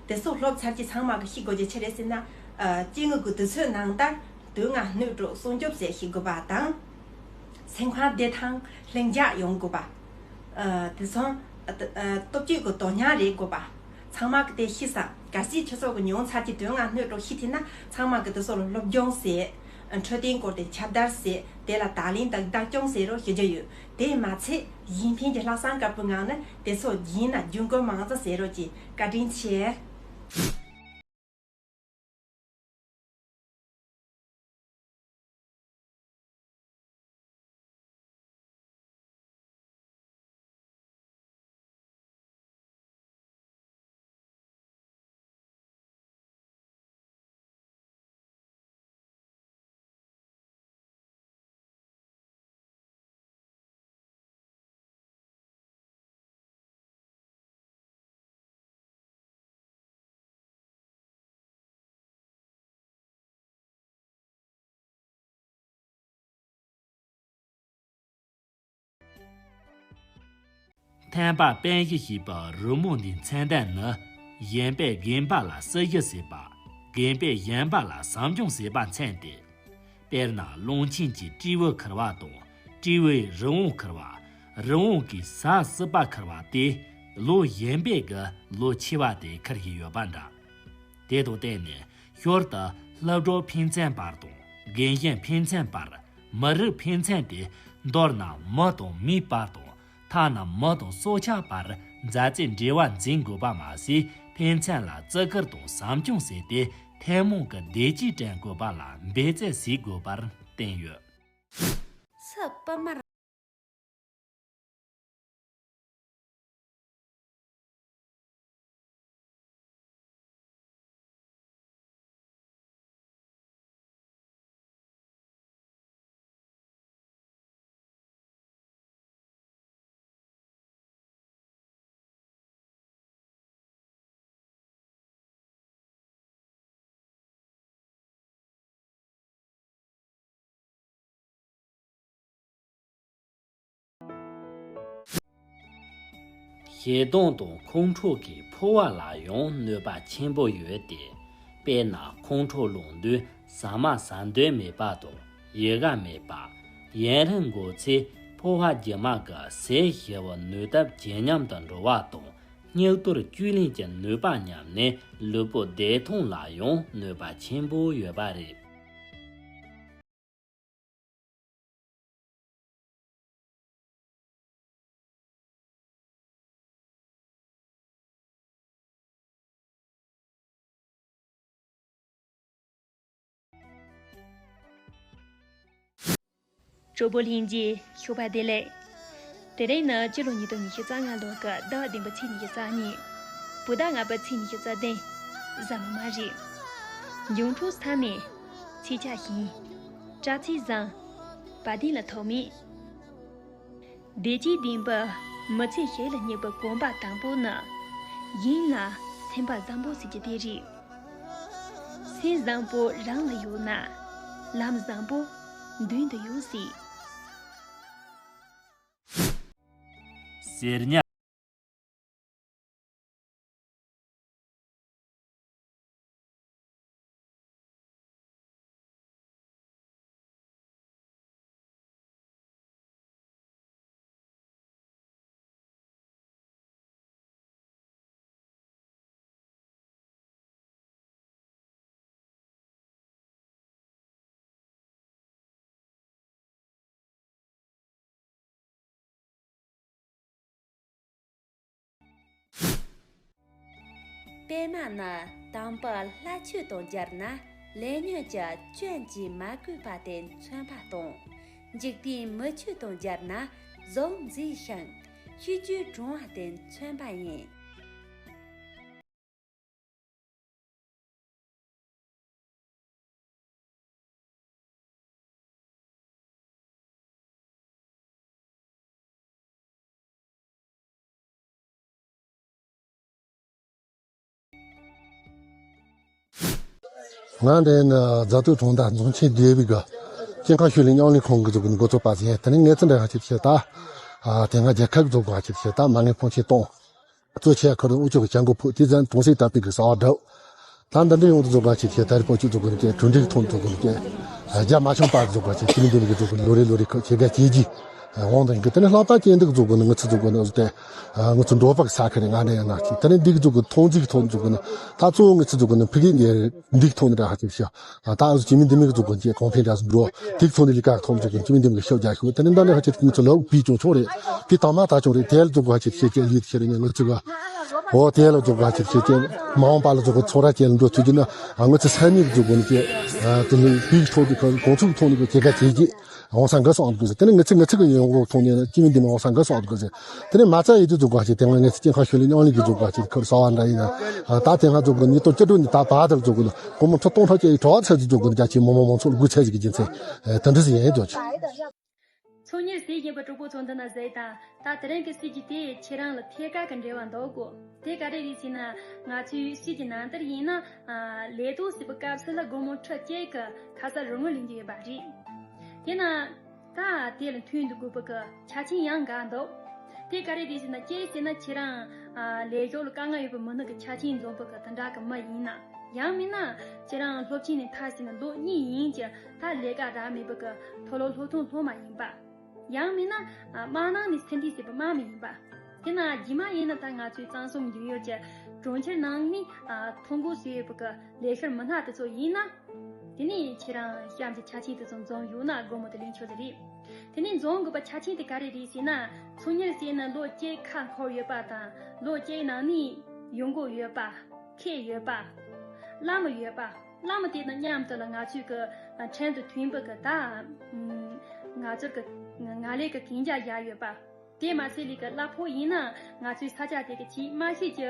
དེ་ཚོ་སློབ་ཚར་གྱི་ཚང་མ་གི་ཤེས་དགོས་རྒྱུ་ཆི་རེད་ཟེར་ན། ཨ། སྐྱེ་དངོས་ཀྱི་དུས་ཚོད་ནང་ལྟར་དུས་ལྔ་སྣོད་དྲུག་སྲུང་སྐྱོབ་ཟས་ཤེས་དགོས་པ་དང་། སེམས་ཁམས་བདེ་ཐང་ལྷིང་འཇགས་ཡོང་དགོས་པ། ཨ། དེ་སོང་། ཨ། ཨ། སྟོབས་སྐྱེད་ཀྱི་དོན་སྙིང་རེད་དགོས་པ། ཚང་མ་གི་དེ་ཤེས་ས། གལ་སྲིད་ཁྱོད་ཚོ་གི་ཉུང་ཚར་གྱི་དོན་ལྔ་སྣོད་དྲུག་ཤེས་ཐུབ་ན་ཚང་མ་གི་དེ་ཚོ་ལ་སློབ་སྦྱོང་ཟེར། འཕྲོད་བསྟེན་སྐོར་དེ་ཁྱབ་བརྡལ་ཟེར། དེ་ལ་དང་ལེན་དང་བདག་སྐྱོང་ཟེར་རོགས་ཞུ་རྒྱུ་ཡོད། དེ་མ་ཚད་གཞན་ཕན་གྱི་ལྷག་བསམ་དཀར་པོའི་ངང་ནས་དེ་ཚོ་རྒྱན་ན་རྒྱུན་སྐོར་མང་ཙམ་ཟེར་རོགས་ཀྱིས་བཀའ་དྲིན་ཆེ། ཐེམ་པ་པན་ཞི་ཞེས་པའི་རི་མོ་འདིའི་མཚན་ལྡན་ནི། གཞན་པས་རྒན་པ་ལ་སྲི་ཞུ་བྱེད་པ། རྒན་པས་གཞན་པ་ལ་ཟབ་སྦྱོང་བྱེད་པ་མཚོན་ཏེ། དཔེར་ན་གླང་ཆེན་གྱིས་སྤྲེའུ་ཁུར་བ་དང་སྤྲེའུས་རི་བོང་ཁུར་བ། རི་བོང་གིས་ཟ་སྲིད་པ་ཁུར་བ་སྟེ། ལོ་གཞོན་པས་ཀྱི་ལོ་ཆེ་བ་དེ་ཁུར་བཞིན་ཡོད་པ་འདྲ། དེ་དང་བསྟུན་ནས་ཞོར་དུ་སློབ་གྲོགས་ཕན་ཚུན་བར་དང་རྒན་གཞོན་ཕན་ཚུན་བར། མི་རིགས་ཕན་ཚུན་ཏེ། མདོར་ན་མི་དང་མིའི་བར་དང་། ཐ་ན་མི་དང་སྲོག་ཆགས་བར་མཛའ་བརྩེའི་འབྲེལ་བ་འཛིན་དགོས་པ་མ་ཟད། ཕན་ཚུན་ལ་བརྩི་བཀུར་དང་ཟབ་སྦྱོང་བྱས་ཏེ། ཐུན་མོང་གི་བདེ་སྐྱིད་བསྐྲུན་དགོས་པ་ལ་འབད་བརྩོན་བྱེད་དགོས་པར་བསྟན་ཡོད། སུ་པུ་མར། ཞེ་སྡང་དང་ཁོང་ཁྲོ་གིས་ཕོ་བ་ལ་ཡང་གནོད་པ་ཆེན་པོ་ཡོད་དེ། དཔེར་ན་ཁོང་ཁྲོ་ལངས་དུས་ཟ་མ་ཟ་འདོད་མེད་པ་དང་ཡི་ག་མེད་པ། ཡུན་རིང་འགོར་ཚེ་ཕོ་བ་རྒྱུ་མ་གི་ཟས་ཞིམ་པོའི་ནུས་སྟོབས་ཇེ་ཉམས་སུ་འགྲོ་བ་དང་། སྙིགས་དོར་བཅུད་ལེན་གྱི་ནུས་པ་ཉམས་ནས་ལུས་པོའི་བདེ་ཐང་ལ་ཡང་གནོད་པ་ཆེན་པོ་ཡོད་པ་རེད། གྲོགས་པོ་ལྷན་རྒྱས་ཞོགས་པ་བདེ་ལེགས། དེ་རིང་ནི་སྤྱི་ལོ་ཉིས་སྟོང་ཉི་ཤུ་རྩ་ལྔ་ལོ་གི་ཟླ་བདུན་པའི་ཚེས་ཉི་ཤུ་རྩ་གཉིས། བོད་ཟླ་ལྔ་པའི་ཚེས་ཉི་ཤུ་རྩ་བདུན། གཟའ་མིག་དམར་རེད། འབྱུང་འཕྲོད་ས་མེད། ཚེས་ཆ་ཞིང་། སྐྲ་ཚིགས་བཟང་། བ་དན་ལ་ཐོགས་མེད། བདེ་སྐྱིད་ལྡན་པའི་མི་ཚེ་ཞིག་ལ་སྙེག་པའི་གོམ་པ་དང་པོ་ནི། གཞན་ལ་སེམས་པ་བཟང་པོ་བྱེད་རྒྱུ་དེ་རེད། སེམས་བཟང་པོ་རང་ལ་ཡོད་ན། ལམ་བཟང་པོ་མདུན་དུ་ཡོང་སྲིད། གསེར་ཉ། པད་མ་ནི་དང་པོ་ལྷ་ཆོས་དང་སྦྱར་ན་ ལས་ཉོན་གྱི་སྐྱོན་གྱིས་མ་གོས་པ་དེ་མཚོན་པ་དང་། འཇིག་རྟེན་མི་ཆོས་དང་སྦྱར་ན་གཟུགས་མཛེས་ཤིང་། ཤེས་རྒྱུད་དྲང་བ་དེ་མཚོན་པ་ཡིན། ང་འདི་ནི་རྫ་སྟོད་གྲོང་རྡལ་རྫོང་ཆེན་བདེ་བའི་གི་ཅིན་ཁ་ཤུ་ལི་མཉམ་ལས་ཁང་གི་གཟུགས་པོ་ནི་འགོ་གཙོ་པ་ཟིན། དེ་ནི་ངེད་ཚོ་འདྲ་ཧ་ཅིག་བཤད་ད། དེ་སྔ་རྒྱལ་ཁབ་གི་གཟུགས་པོ་ཧ་ཅིག་བཤད་ད་མ་ངན་ཕོན་ཆེ་གཏོང་། གཙོ་ཆེ་ཁུར་དབུ་ཅོག་གི་ཅང་གོ་ཕུ་དེ་ཙན་དུང་སེ་ཏ་པི་གི་ས་བ་དྲག་ད་འདི་འདྲ་ཡོང་དུ་བཟོ་ག་ཅིག་བཤད་ད་རི་པོ་ཅིག་བཟོ་གི་ནི་ཀྱེ་གྲུ་འགྲིག་ཐོང་བཟོ་གི་ནི་ཀྱེ། རྒྱ་མ་ཆུང་པ་བཟོ་ག་ཅིག་ཅི་ནི་འདི་མི་གི་བཟོ་གི་ལོ་རེ་ལོ་རེ་ཁ་ཆེ་ག་ཆེ་གི། འོང་དང་གི་དེ་ནི་ལྷག་པ་ཅན་འདི་གི་བཟོ་གི་ནི་ངི་ཚི་བཟོ་གི་ནི་བཟོ་སྟེ། ངི་ཚི་འགྲོ་པ་གི་ས་ཁ་རེ་ང་འདྲ་ཡང་ན་ཅིག་དེ་ནི་འདི་གི་བཟོ་གི་ཐོང་རྫིག་ཐོང་བཟོ་གི་ནི་ད་གཙོ་བོ་ངི་ཚི་བཟོ་གི་ནི་ཕི་གི་འདི་འགྲིག་ཐོང་ནི་འདྲ་ཧ་ཅིག་བཤད། ད་ཨ་ཟུ་ཅི་མི་འདི་མི་གི་བཟོ་གི་ཅེ་གོང་འཕེལ་འདྲ་ཟུ་འགྲོ། ཏིག་ཚོ་འདི་ལི་ཀ་ཐོང་བཟོ་གི་ཅི་མི་འདི་མི་གི་ཤོག་རྒྱ་ཤོག་དེ་ནི་འདྲ་འདྲ་ཧ་ཅིག་ངི་ཚི་ལོག་པི་ཅུང་ཆོག་རེད། པི་དང་མ་ད་ཆོག་རེད། དེ་ལ་བཟོ་གི་ཧ་ཅིག་ཤེས་ཀྱི་ལི་ཤེས་རེད་ནི་ངི་ཚི་ག་འོ་དེ་ལ་འཛུགས་པ་ཅིག་བྱེད་ཀྱི། མ་འོངས་པ་ལ་འཛུགས་པ་ཚོ་ར་ཅན་འགྲོ་ཐུབ་ཀྱི་ན། ཨ་ང་ཚོ་ས་གནས་འཛུགས་པ་ནི་ཀྱི། དེ་ནི་བིག་ཐོག་གི་གོང་ཚུགས་ཐོག་ནས་ཀྱི་སྐྱེད་ཀ་བྱེད་ཀྱི། འོང་ས་འགའ་སོང་འདུག་ཟེར། དེ་ནི་ང་ཚོ་ང་ཚོ་གི་ཡོང་སྒོ་ཐོག་ནས་ཅི་མི་འདི་མི་འོང་ས་འགའ་སོང་འདུག་ཟེར། དེ་ནི་མ་རྩ་ཡི་དུ་འཛུགས་པ་ཅིག་དེ་སྔ་ངས་ཚེ་སྐྱེ་ཁ་ཤོད་ལས་མཉམ་ལས་ཀྱི་འཛུགས་པ་ཅིག་ཁུར་ས་བ་འདྲ་ཡིན་ན། ད་དེ་སྔ་འཛུགས་པ་ཉིས་སྟོང་བཅུ་དྲུག་ནས་ད་བར་དུ་འཛུགས་པ་ལ་སྒོར་མོ་ཁྲི་སྟོང་ཕྲག་བརྒྱད་ཡི་གྲོགས་ཚད་དུ་འཛུགས་པ་ནི་རྒྱ་ཆེ་མི་མང་མང་ཚོགས་ལ་སྒུག་ཚད་ཅིག་གི་རྒྱུ་མཚན། དེ་འདྲ་ཞིག་ཡིན་འདུག་ཚོང་གཉེར་ཟས་ཡིན་པ་གྲོགས་པོ་ཚོ་འདི་ན་ཟས་དང་ད་དེ་རིང་གི་སྲིད་ཇུས་དེ་ཁྱེད་རང་ལ་ཐད་ཀར་གི་འབྲེལ་བ་འདུག་གོ། དེ་ག་རེ་རེད་ཟེར་ན། ང་ཚོའི་སྲིད་ཇུས་ནང་ལྟར་ཡིན་ན། ལས་ཐོག་སྲིད་པའི་སྐབས་སུ་ལ་སྒོར་མོ་ཁྲི་བཅུ་གི་ཁ་གསབ་རོགས་དངུལ་ལེན་རྒྱུ་ཡོད་པ་རེད། དེ་ན། ད་དེ་ལ་མཐུན་འདུག་དགོས་པ་གི་ཆ་རྐྱེན་ཡང་འགའ་འདུག་དེ་ག་རེ་རེད་ཟེར་ན་ཅི་ཟེར་ན་ཁྱེད་རང་ལས་ཞོགས་ལ་དཀའ་ངལ་ཡོད་པའི་མི་ནི་གི་ཆ་རྐྱེན་འཛོམས་པ་གི་དེ་འདྲ་གི་མི་ཡིན་ན། ཡང་མིན་ན་ཁྱེད་རང་སློབ་ཆེན་ནས་མཐར་ཕྱིན་ནས་ལོ་གཉིས་ཡིན་ཀྱང་ད་ལས་ཀ་རག་མེད་པ་གི་མཐོ་སློབ་སློབ་ཐོན་སློབ་མ་ཡིན་པ། ཡང་མིན་ན་དམག་ནང་ནས་ཚེ་འདས་ཟེར་བ་དམག་མི་ཡིན་པ། དེ་ན་རྗེས་མ་ཡིན་ན་ད་ང་ཚོའི་གཙང་གསུམ་འབྱུང་ཡུལ་གྱི་གྲོང་ཁྱེར་ནང་ནས་ཐོན་སྒོ་ཟེར་བ་གི་ལས་ཤོར་མི་སྣ་དེ་ཚོ་ཡིན་ན། དེ་ནས་ཁྱེད་རང་གཤམ་གྱི་ཆ་རྐྱེན་དེ་ཚོ་འཛོམས་ཡོད་ན་སྒོར་མོ་དེ་ལེན་ཆོག་གི་རེད། དེ་ནས་འཛོམས་དགོས་པ་ཆ་རྐྱེན་དེ་ག་རེ་རེད་ཟེར་ན། ཚོང་གཉེར་ཟེར་ན་ལོ་གཅིག་ཁ་འཁོར་ཡོད་པ་དང་ལོ་གཅིག་ནང་ནས་ཡོང་སྒོ་ཡོད་པ། ཁེ་ཡོད་པ། བླ་མ་ཡོད་པ། བླ་མ་དེ་དང་མཉམ་དུ་ལ་ང་ཚོའི་གི་ཁྲན་དུ་མཐུན་པ་གི་ད། ང་ཚོར་གི་ང་ལས་གི་གན་རྒྱ་བཞག་ཡོད་པ། དེ་མ་ཟད་ལས་ཀྱི་གླ་ཕོགས་ཡིན་ན་ང་ཚོའི་ས་ཆ་དེ་གི་ཆེས་དམའ་ཤོས་ཀྱི་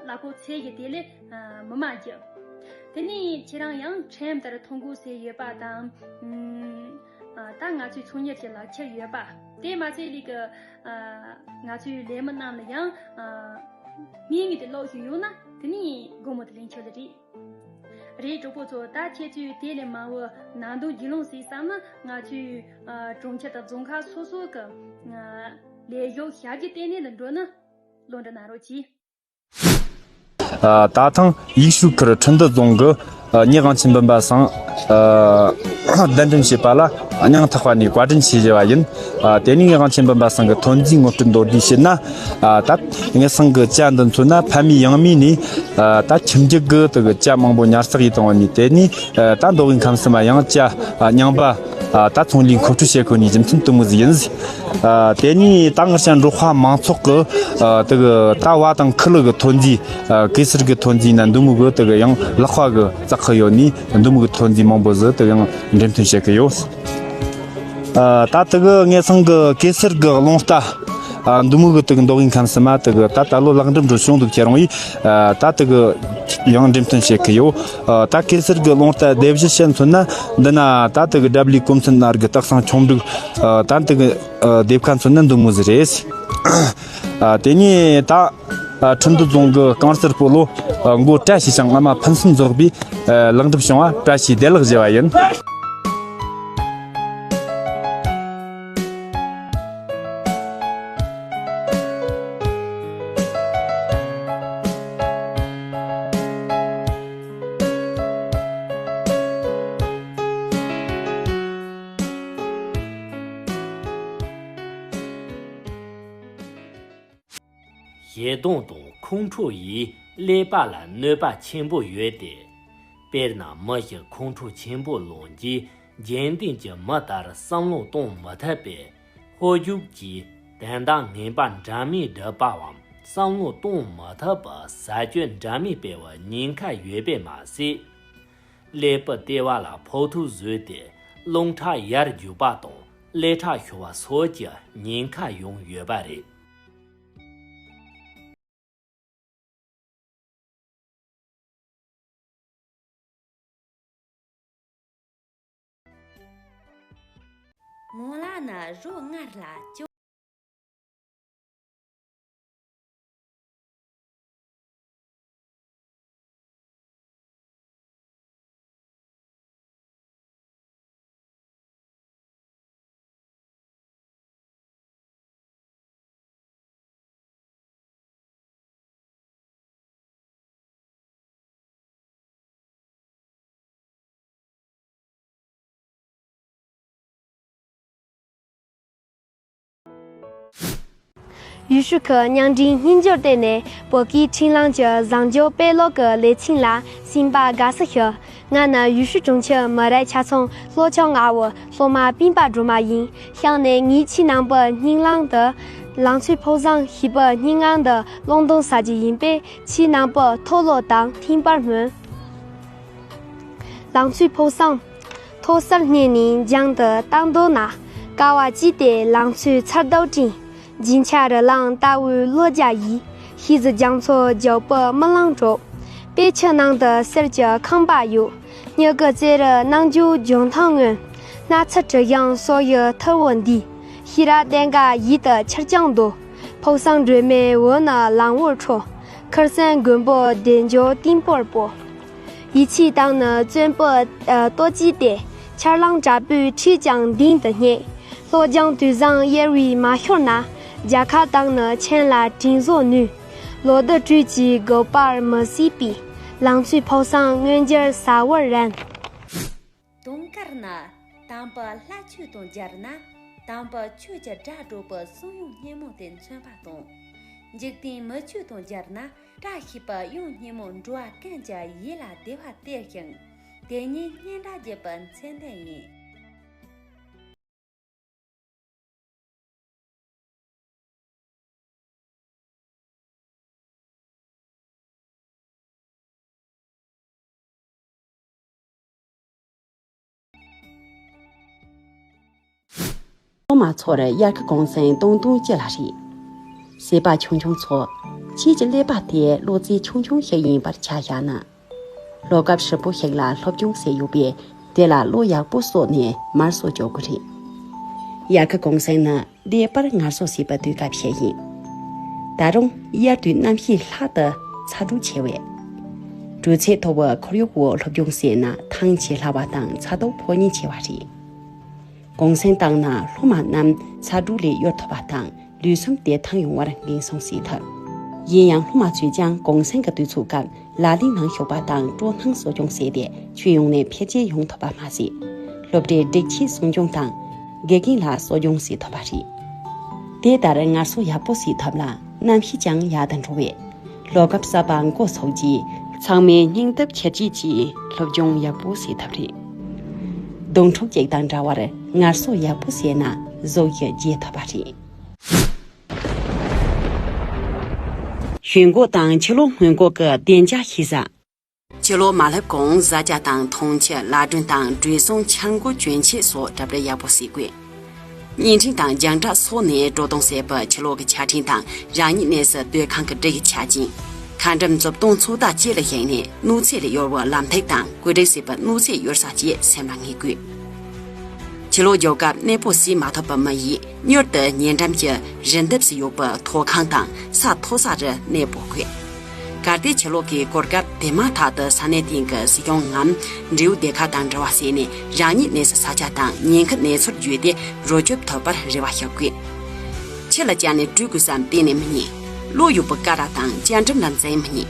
གླ་ཕོགས་ཚད་ཀྱི་དེ་ལས་མི་དམའ་རྒྱུ། དེ་ནས་ཁྱེད་རང་ཡང་ཁྲིམས་ལྟར་ཐོ་འགོད་བྱས་ཡོད་པ་དང་། ད་ང་ཚོའི་ཚོང་གཉེར་གྱི་ལག་ཁྱེར་ཡོད་པ། དེ་མ་ཟད་ལས་ཀྱི་ང་ཚོའི་ལས་མི་རྣམས་ལ་ཡང་། མིང་ངོ་དེ་ཀློག་ཤེས་ཡོད་ན་དེ་ནས་སྒོར་མོ་དེ་ལེན་ཆོག་གི་རེད། རེད། གྲོགས་པོ་ཚོ། ད་ཁྱེད་ཚོས་དེ་ལས་མང་བོ་ནང་དོན་རྒྱུས་ལོན་བྱས་བསམ་ན་ང་ཚོའི་གྲོང་ཁྱེར་དང་རྫོང་ཁག་སོ་སོ་གི་ལས་ཞོགས་ཞབས་ཀྱི་ལྟེ་གནས་ལ་འགྲོ་ན་བློ་འདྲི་གནང་རོགས་གྱིས། ད་ཐེངས་ཡུས་ཧྲུའུ་ཁུལ་ཁྲིན་ཏུ་རྫོང་གི་ཉེ་དབང་ཆེན་འབུམ་པ་སང་གདན་འདྲེན་བྱས་པ་ལ་སྙིང་ཐག་པ་ནས་བཀའ་དྲིན་ཆེ་ཞུ་བ་ཡིན། དེ་ནས་ཉེ་དབང་ཆེན་འབུམ་པ་སང་གི་ཐོན་རྫས་ངོ་སྤྲོད་མདོར་བསྡུས་བྱས་ན། ད་ངེད་སང་གི་ཇ་འདི་ཚོ་ན་ཕ་མེས་ཡང་མེས་ནས་ད་ཁྱིམ་རྒྱུད་གི་དེ་གི་ཇ་མང་པོ་ཉར་ཚགས་ཡིས་བཏང་བ་ནས། དེ་ནས་ད་མདོ་དབུས་ཁམས་གསུམ་མ་ཡང་ཇ་རྙིང་པ་ད་ཚོང་ལས་མཁོ་སྤྲོད་བྱེད་དགོས་ནས་རྒྱུ་མཚན་དེ་མོ་ཟིག་ཡིན། དེ་ནས་ད་ངར་ཅན་འབྲོག་པ་མང་ཚོགས་གི་དེ་གི་ད་བ་དང་ཁུ་ལུ་གི་ཐོན་རྫས། གེ་སར་གི་ཐོན་རྫས་ན་འདི་མོ་གི་དེ་གི་ཡང་ལག་པ་གི་བཙག་གི་ཡོད་ནས་འདི་མོ་གི་ཐོན་རྫས་མང་པོ་ཟིག་དེ་གི་ཡང་འགྲེམས་སྟོན་བྱེད་གི་ཡོད། ད་དེ་གི་ངེད་སང་གི་གེ་སར་གི་རླུང་རྟ་འདི་མོ་གི་དེ་གི་མདོ་དབུས་ཁམས་གསུམ་མ་དེ་གི་ད་ད་ལོ་ལེགས་འགྲུབ་འགྲོ་བྱུང་འདུག་ཁྱེད་རང་ཡིས་ད་དེ་གི་ཡང་འགྲེམས་སྟོན་བྱེད་གི་ཡོད། ད་གེ་སར་གི་རླུང་རྟ་སྡེ་བཞི་བཤད་མཚོན་ན་འདི་ན་ད་དེ་གི་ལྡབ་ལི་གོམ་ཚན་ནར་གི་སྟག་ཚང་ཆུང་འབྲུག་ད་དེ་གི་སྡེབ་ཁ་མཚོན་ན་འདི་མོ་ཟིག་རེད། དེ་ནས་ད། ཁྲིན་ཏུ་རྫོང་གི་རྐང་སར་སྤོ་ལོ་མགོ་བཀྲ་ཤིས་ཤིང་རྔ་མ་ཕུན་སུམ་ཚོགས་པའི་ལེགས་འགྲུབ་བྱུང་བ་བཀྲ་ཤིས་བདེ་ལེགས་ཞུ་བ་ཡིན། ཞེ་སྡང་དང་ཁོང་ཁྲོ་ཡིས་ཀླད་པ་ལ་གནོད་པ་ཆེན་པོ་ཡོད་དེ། དཔེར་ན་མི་ཞིག་ཁོང་ཁྲོ་ཆེན་པོ་ལངས་རྗེས་འཇིག་རྟེན་གྱི་མི་ལྟར་བསམ་བློ་གཏོང་མི་ཐུབ་པས། ཧོལ་རྒྱུག་གིས་དོན་དག་ངན་པ་འདྲ་མིན་སྒྲུབ་པའམ་བསམ་བློ་གཏོང་མི་ཐུབ་པའི་ཟ་སྤྱོད་འདྲ་མིན་སྤེལ་བའི་ཉེན་ཁ་ཡོད་པས་མ་ཟད། ཀླད་པའི་ལྟེ་བ་ལ་ཕོག་ཐུག་བཟོས་ཏེ་རླུང་ཁྲག་ཡར་རྒྱུག་པ་དང་ཀླད་ཁྲག་ཤོར་བ་སོགས་ཀྱི་ཉེན་ཁ་ཡང་ཡོད་པ་རེད། སྔོན་ལ་ནི་རོ་མངར་ལ་སྐྱོ། ཡུལ་ཤུལ་གྱི་རྙིང་དྲིན་སྙིང་རྗེར་བརྟེན་ནས་བོད་ཀྱི་འཕྲིན་ལམ་གྱི་བཟང་སྦྱོང་སྤེལ་སློང་གི་ལས་ཚན་ལ་གསན་པར་དགའ་བསུ་ཞུ། ང་ནི་ཡུལ་ཤུལ་གྲོང་ཁྱེར་མི་རབས་ཆ་ཚང་ལྷོ་བྱང་ལྔ་པོའི་སློབ་མ་སྤེན་པ་སྒྲོལ་མ་ཡིན། གཤམ་ནས་ངས་ཁྱེད་རྣམ་པར་སྙིང་ལམ་དུ་ལང་ཚོའི་ཕོ་བཟང་ཞེས་པའི་སྙན་ངག་འདི་ཀློག་འདོན་བྱ་རྒྱུ་ཡིན་པས་ཁྱེད་རྣམ་པ་མཐོང་རོགས་དང་ཐོས་པར་སྨོན། ལང་ཚོའི་ཕོ་བཟང་། མཐོ་གསར་སྙེད་ནས་རྒྱང་དུ་བལྟ་འདོད་ན། དཀའ་བ་སྤྱད་དེ་ལང་ཚོའི་ཚ་འདབ་སྤྲིན། རྒྱུན་ཆད་རི་ལངས་ལྟ་བུའི་གློ་རྒྱག་ཡིས། ཤེལ་གཟི་རྒྱ་མཚོ་རྒྱལ་པོའི་རྨི་ལམ་དྲོ། དཔེ་ཆའི་ནང་དུ་གསེར་གྱི་ཁང་པ་ཡོད། སྨྱུ་གུ་རྩེ་རུ་རྣམ་འགྱུར་ལྗོན་ཐང་མངོན། སྣག་ཚ་དྲི་ཞིམ་སོ་ཡི་ཐུ་བོ་འདི། ཤེས་རབ་ལྟེང་ཀ་ཡིད་དུ་ཆེར་བཅངས་འདོད། ཕོ་བཟང་སྒྲོལ་མའི་འོད་ནི་ལམ་འོད་འཕྲོ། ཁུར་སེམས་མགོན་པོ་བདེ་འབྱུང་བརྟན་པོར་སྤོ། ཡིད་ཆེས་དང་ནི་བརྩོན་པའི་ལྟོ་ཅི་སྟེ། ཆར་རླུང་དྲག་པོའི་ཁྲིད་ཀྱང་མདུན་དུ་སྙེག། ལྷོ་ལྗང་དུས་བཟང་གཡེར་བས་མ་ཤོར་ན། རྒྱལ་ཁ་དང་ནི་ཆེན་ལ་དྲིན་གཟོ་ནུས། ལོ་ཟླའི་དྲོད་ཀྱིས་སྒུག་པར་མི་སྲིད་པའི། ལང་ཚོའི་ཕོ་བཟང་མངོན་འགྱུར་ཟ་བར་རན། དུང་དཀར་ནི། དམ་པའི་ལྷ་ཆོས་དང་སྦྱར་ན། དམ་པའི་ཆོས་ཀྱི་སྒྲ་སྒྲོག་པའི་གསུང་དབྱངས་སྙན་མོ་དེ་མཚོན་པ་དང་། འཇིག་རྟེན་མི་ཆོས་དང་སྦྱར་ན། བཀྲ་ཤིས་པའི་དབྱངས་སྙན་མོ་འགྲོ་བ་ཀུན་གྱི་ཡིད་ལ་བདེ་བ་སྟེར་ཞིང་། དེ་ཉིད་སྙན་གྲགས་རྒྱས་པའི་མཚོན་དོན་ཡིན། སློབ་མ་ཚོར་དབྱར་ཁ་གུང་སེང་སྟོང་དང་གཅིག་ལྷག་རེད། བྱིས་པ་ཆུང་ཆུང་ཚོ། ཁྱེད་ཀྱི་ཀླད་པ་དེ་གློག་རྫས་ཆུང་ཆུང་ཞིག་ཡིན་པར་ཆ་བཞག་ན། ལོ་སྐབས་ཧྲིལ་པོ་ཞིག་ལ་སློབ་སྦྱོང་བྱས་ཡོད་པས་དེ་ལ་བློ་ཡག་པོ་གསོག་ནས་མར་གསོ་བཅུག་དགོས་རེད། དབྱར་ཁ་གུང་སེང་ནི་ཀླད་པར་ངལ་གསོ་བྱེད་པའི་དུས་སྐབས་ཤིག་ཡིན། ད་རུང་དབྱར་དུས་གནམ་གཤིས་ལྷག་ཏུ་ཚ་དྲོད་ཆེ་བས། དྲོད་ཚད་མཐོ་བའི་ཁོར་ཡུག་འོག་སློབ་སྦྱོང་བྱས་ན་ཐང་ཆད་སླ་བ་དང་ཚ་ཏོག་ཕོག་ཉེན་ཆེ་བ་རེད། གུང་སེང་བཏང་ན་སློབ་མ་རྣམས་ཚ་དྲོད་ལས་གཡོལ་ཐུབ་པ་དང་ལུས་ཟུངས་བདེ་ཐང་ཡོང་བར་འགན་སྲུང་བྱེད་ཐུབ། ཡིན་ཡང་སློབ་མ་ཚོས་ཀྱང་གུང་སེང་གི་དུས་ཚོད་སྐབས་ལག་ལེན་ནང་ཞུགས་པ་དང་སྤྲོ་སྣང་གསོ་སྐྱོང་བྱས་ཏེ་ཁྱོན་ཡོངས་ནས་འཕེལ་རྒྱས་ཡོང་ཐུབ་པ་མ་ཟད། སློབ་གྲྭའི་སྒྲིག་ཆས་སྲུང་སྐྱོང་དང་། དགེ་རྒན་ལ་གསོ་སྦྱོང་བྱེད་ཐུབ་པ་རེད། དེ་ལྟར་ངལ་གསོ་ཡག་པོ་བྱེད་ཐབས་ལ་གནམ་གཤིས་ཀྱང་ཡག་ཏུ་འགྲོ་བས། ལོ་སྐབས་གསར་པ་འགོ་ཚུགས་རྗེས་ཚང་མས་སྙིང་སྟོབས་ཆེར་སྐྱེད་ཀྱིས་སློབ་སྦྱོང་ཡག་པོ་བྱེད་ཐབས་རེད། སྡོང་ཕྲུག་ཅིག་དང་འདྲ་བར་ངལ་གསོ་ཡག་པོ་བྱས་ན་གཟུགས་ཡིད་རྒྱས་ཐུབ་པ་རེད། ཞོད་འགོག་དང་ཕྱི་ལོགས་སྔོན་འགོག་གི་བདེ་འཇགས་ཤེས་བྱ། ཕྱི་ལོགས་མ་སླེབས་གོང་བཟའ་བཅའ་དང་འཐུང་ཆུ། ལ་སྒྲོན་དང་བགྲེས་སོང་འཆར་འགོད་གྱོན་ཆས་སོགས་གྲ་སྒྲིག་ཡག་པོ་བྱེད་དགོས། བརྙན་འཕྲིན་དང་རྒྱང་བསྒྲགས་སོགས་ནས་སྤྲོ་གཏོང་བྱེད་པའི་ཕྱི་ལོགས་ཀྱི་ཆ་འཕྲིན་དང་རང་ཉིད་གནས་སའི་སྡོད་ཁང་གི་སྒྲིག་ཆ་ཅན། ཁ་འགྲེམས་མཛུབ་སྟོན་ཚོད་ལྟ་བཅས་ལ་གཞིགས་ནས་གནོད་འཚེ་ལས་གཡོལ་བའི་ལམ་ཐིག་དང་བཀོད་སྒྲིག་བྱེད་པའི་གནོད་འཚེ་གཡུལ་ས་བཅས་སེམས་ལ་ངེས་དགོས། ཕྱི་ལོགས་རྒྱུག་སྐབས་གནས་སྤོ་བྱེད་མ་ཐུབ་པའི་མི་ཡིས་མྱུར་དུ་ཉེ་འགྲམ་གྱི་རི་འདབས་སུ་ཡོད་པའི་མཐོ་ཁང་དང་ས་མཐོ་ས་རུ་གནས་སྤོ་དགོས། གལ་ཏེ་ཕྱི་ལོགས་ཀྱི་གོ་སྐབས་དེ་མ་ཐག་ཏུ་ས་གནས་སྟེང་གི་སྲིད་སྐྱོང་ངམ་འབྲེལ་ཡོད་སྡེ་ཁག་དང་འབྲེལ་བ་བྱས་ནས་རང་ཉིད་གནས་སའི་ས་ཆ་དང་ཉེན་ཁའི་གནས་ཚུལ་བརྗོད་དེ་རོགས་སྐྱོབ་ཐོབ་པར་རེ་བ་ཞུ་དགོས། ཆུ་ལ་བཅར་ནས་བྲོས་དགོས་བསམ་གཏན་ནས་མི་རྙེད། བློ་ཡོད་པའི་ཀ་ར་དང་བཅའ་ཁྲིམས་ལ་འཛེམ་མི་རྙེད།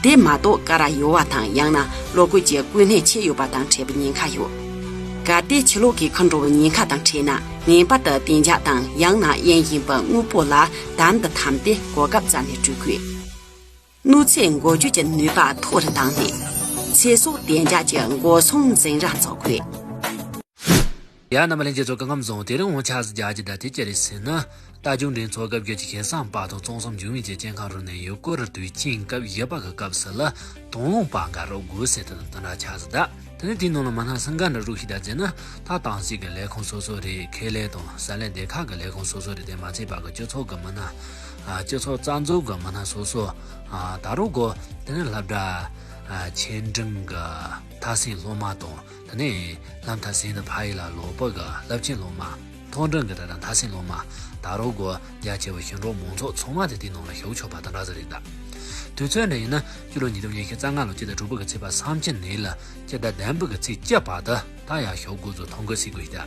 དེ་མ་གཏོགས་ཀ་ར་གཡོ་བ་དང་ཡང་ན་བློ་བཀོད་ཀྱི་གོ་གནས་ཆད་ཡོད་པ་དང་འཕྲད་པའི་ཉེན་ཁ་ཡོད། གལ་ཏེ་ཕྱི་ལོགས་ཀྱི་ཁུར་འགྲོ་བའི་ཉེན་ཁ་དང་འཕྲད་ན་ངེས་པར་དུ་གཏན་འཇགས་དང་ཡང་ན་གཡས་གཡོན་པའི་དངོས་པོ་ལ་དམ་དུ་འཐམ་སྟེ་གོ་སྐབས་བཙལ་ནས་བྲོས་དགོས། གནོད་འཚེ་འགོག་གཅོད་ཀྱི་ནུས་པ་མཐོ་རུ་བཏང་ནས། ཚེ་སྲོག་བདེ་འཇགས་ཀྱི་འགོག་སྲུང་འཛིང་ར་འཛུགས་དགོས། ཡ། རྣམ་པ་ལྷན་རྒྱས་ཚོ། སྐུ་ཁམས་བཟང་། དེ་རིང་འུ་ཅག་ཆ་ཟིག་རྒྱག་རྒྱུ་ད་དེ་ཅི་རེད་ཟེར་ན། རྟ་རྒྱུག་འགྲན་ཚོགས་སྐབས་བརྒྱད་ཀྱི་ཞིང་སངས་པ་དང་གཙང་གསུམ་འབྱུང་བའི་ཀྱི་ཅན་ཁང་རུ་ནས་ཡུལ་སྐོར་དུས་ཆེན་སྐབས་བཞི་པ་གི་སྐབས་སུ་ལ་དང་བླངས་པ་འགའ་རུ་དགོས་ཟེར་དུ་དུ་འདྲ་ཆ་ཟིག་ད། དེ་ནས་དེའི་ནང་ལ་མི་སྣ་སུ་འགའ་འདྲ་རུ་ཞིག་ད་ཟེར་ན། ད་ཏང་སྲིད་ཀྱི་ལས་ཁུངས་སོ་སོ་རེད། ཁེ་ལས་དང་ས་གནས་སྡེ་ཁག་གི་ལས་ཁུངས་སོ་སོ་རེད། དེ་མ་ཚད་པ་གི་སྤྱི་ཚོགས་ཀྱི་མི་སྣ། ཨ། སྤྱི་ཚོགས་རྩ་འཛུགས་ཀྱི་མི་སྣ་སོ་སོ། ཨ། ད་རུང་གོ། དེ་ནས་སློབ་གྲྭ། ཨ། ཆེ་འབྲིང་གི་མཐར་ཕྱིན་སློབ་མ་དང་། དེ་ནས་ལམ་མཐར་ཕྱིན་དུ་ཕ་ཡུལ་ལ་ལོག་པ་གི་སློབ་ཆེན་སློབ་མ། མཐོ་འབྲིང་གི་ད་ལྟ་མཐར་ཕྱིན་སློབ་མ། ད་རུང་གོ། རྒྱ་ཆེ་བའི་ཞིང་འབྲོག་མང་ཚོགས་ཚང་མ་དེ་དེའི་ནང་ལ་ཞུགས་ཆོག་པ་དེ་འདྲ་ཟིག་རེད་ད། དུས་ཚོད་འདྲ་ཡིན་ན་སྤྱི་ལོ་ཉིས་སྟོང་ཉི་ཤུ་རྩ་ལྔ་ལོ་སྤྱི་ཟླ་དྲུག་པ་གི་ཚེས་པ་སུམ་ཅུ་ནས་ལ་སྤྱི་ཟླ་བདུན་པ་གི་ཚེས་བཅུ་བར་དུ་ད་ཡར་ཞུགས་འགོ་ཚུགས་ཐོ་འགོད་བྱེད་དགོས་ཡོད་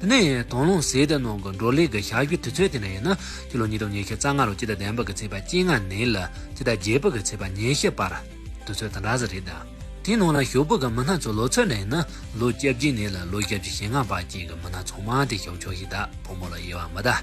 ད། དེ་ནས་དང་བླངས་ཟས་དེ་ནང་གི་འབྲོག་ལས་ཀྱི་ཞབས་ཞུ་དུས་ཚོད་དེ་འདྲ་ཡིན་ན་སྤྱི་ལོ་ཉིས་སྟོང་ཉི་ཤུ་རྩ་ལྔ་ལོ་སྤྱི་ཟླ་བདུན་པ་གི་ཚེས་པ་བཅོ་ལྔ་ནས་ལ་སྤྱི་ཟླ་བརྒྱད་པ་གི་ཚེས་པ་ཉི་ཤུ་བར། དུས་ཚོད་དེ་འདྲ་ཟིག་རེད་ད། དེའི་ནང་ལ་ཞུགས་པ་གི་མི་སྣ་ཚོ་ལོ་ཚོད་འདྲ་ཡིན་ན་ལོ་བཅོ་བརྒྱད་ནས་ལ་ལོ་བརྒྱད་ཅུ་ཞེ་ལྔ་བར་གྱི་གི་མི་སྣ་ཚང་མ་དེ་ཞུགས་ཆོག་ཡོད་ད། ཕོ་མོ་ལ་དབྱེ་བ་མེད་ད།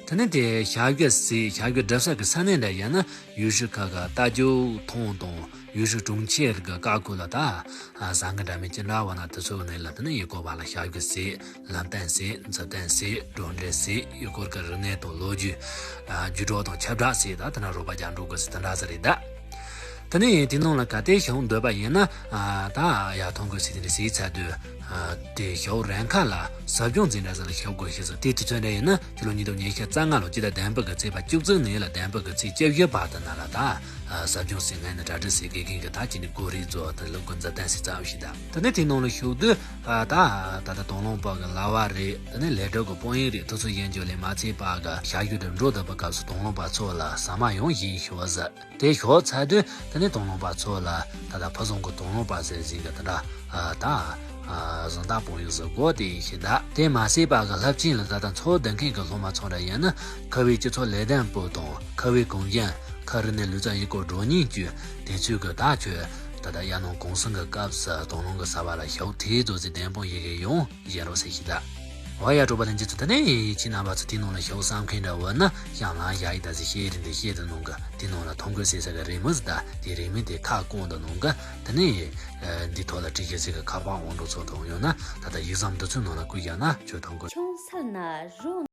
དེ་ནས་དེ་ཞབས་ཞུ་ཟས་ཞབས་ཞུ་སྒྲུབ་ས་གི་ས་གནས་འདྲ་ཡིན་ན་ཡུལ་ཤུལ་ཁག་གི་རྟ་རྒྱུག་ཐང་དང་ཡུལ་ཤུལ་གྲོང་ཁྱེར་གི་ཁག་ཁུལ་ལ་ད། ཨ། ཟ་ཁང་འདྲ་མིན་ཅི་འདྲ་བ་ན་དེ་ཚོ་གི་ནང་ལ་དེ་ནས་ཡུལ་སྐོར་བ་ལ་ཞབས་ཞུ་ཟས། ལམ་སྟོན་ཟས། མཛུབ་སྟོན་ཟས། གྲོང་སྡེ་ཟས། ཡུལ་སྐོར་གྱི་རིག་གནས་དང་ལོ་རྒྱུས། ཨ། རྒྱུད་སྒྲོག་དང་ཁྱབ་བསྒྲགས་ཟས། ད་དེ་ན་རོགས་པ་རྒྱག་འགྲོ་དགོས་ཟེར་དེ་འདྲ་ཟིག་རེད་ད། དེ་ནས་དེའི་ནང་ལ་གལ་ཏེ་ཞུགས་འདོད་པ་ཡིན་ན། ཨ། ད་ཡར་ཐོ་འགོད་ཟས་དེ་འདྲ་ཟས་ཚར་དུས། ཨ། དེ་ཞུགས་རན་ཁ་ལ་ཟབ་སྦྱོང་ཟས་འདྲ་ཟིག་ལ་ཞུགས་དགོས་ཤེས་སོ། དེ་དུས་ཚོད་འདྲ་ཡིན་ན་སྤྱི་ལོ་ཉིས་སྟོང་ཉི་ཤུ་རྩ་ལྔ་ལོ་སྤྱི་ཟླ་བདུན་པ་གི་ཚེས་པ་བཅུ་གཅིག་ནས་ལ་བདུན་པ་གི་ཚེས་བཅུ་བཞི་བར་དུ་ན་ལ་ད། ཨ། ཟབ་སྦྱོང་ཟས་ངན་ནི་གྲ་སྒྲིག་ཟས་དགེ་རྒན་གྱི་ད་ཅི་འདི་གོ་རིགས་བཟོ་དང་ལུགས་ཀུན་མཛུབ་སྟོན་ཟས་ཚར་ཞིག་ད། དེ་ནས་དེའི་ནང་ལ་ཞུགས་དུས། ཨ། ད་ད་ལྟ་དང་བླངས་པ་གི་ལྭ་བ་རེད། དེ་ནས་ལས་སྒྲུབ་ཀྱི་དཔང་ཡིག་རེད། དེ་ཚོ་ཡིན་རྒྱུ་ལས་མ་ཚད་པ་གི་ཞབས་ཞུ་དེ་འགྲོ་བསྡད་པ་སྐབས་སུ་དང་བླངས་པ་ཚོ་ལ་ཟ་མ་ཡང་བཞིན་ཞུ་བ་ཟེར། དེ་ཞུགས་ཚར་དུས་དེ་ནས་དང་བླངས་པ་ཚོ་ལ་ད་ལྟ་ཕུན་སུམ་གྱི་དང་བླངས་པ་ཟེར་ཟིན་གི་དེ་འདྲ། ཨ། ད། ཨ། གཟེངས་རྟགས་དཔང་ཡིག་ཟེར་དགོས་དེ་ཞིག་ད། དེ་མ་ཟད་པ་གི་རླབས་ཆེན་ལ་ད་ལྟ་འཚོ་བསྡད་མཁན་གི་སློབ་མ་ཚོ་འདྲ་ཡིན་ན་ཁ་བའི་སྤྱི་ཚོགས་ལས་དོན་པུའུ་དང་ཁ་བའི་གུང་གཞོན། ཁ་རི་ནས་ལུས་རྩལ་ཡུལ་སྐོར་སྒྲོག་སྙིང་བཅུ་དེ་ཚོའི་གི་ད་ཆོས་ད་ལྟ་ཡར་ནང་གུང་སེང་གི་སྐབས་སུ་དང་བླངས་གི་ཟ་བ་ལ་ཞུགས་དེའི་རྫོགས་ཚེ་བདེན་དཔང་ཡི་གེ་ཡང་བཞེས་རོགས་ཟེར་ཞིག་ད། འོ་ཡ། གྲོགས་པོ་ལྷན་རྒྱས་ཚོ། དེ་ནས་ཁྱེད་རྣམ་པ་ཚོ་དེའི་ནང་ལ་ཞུགས་བསམ་མཁན་འདྲ་བོ་ན་ཡང་ལང་ཞག་ཡི་ད་ཟི་ཤེས་རིན་དེ་ཤེས་དུ་ནང་གི་དེའི་ནང་ལ་ཐོ་འགོད་ཟེར་ས་གི་རེ་མི་ཟི་ད་དེ་རེ་མི་དེ་ཁ་སྐོང་དུ་ནང་གི་དེ་ནས་འདི་ཐོག་ལ་བྲིས་ཤེས་ཟེར་གི་ཁ་པར་འོང་འགྲོ་ཚོ་དང་ཡོད་ན་ད་ལྟ་ཡིག་ཟམ་འདི་ཚོའི་ནང་ལ་བཀོད་བཞག་ན་ཆོས་ཐོ་འགོད། ཆུང་ས་ན་རོ།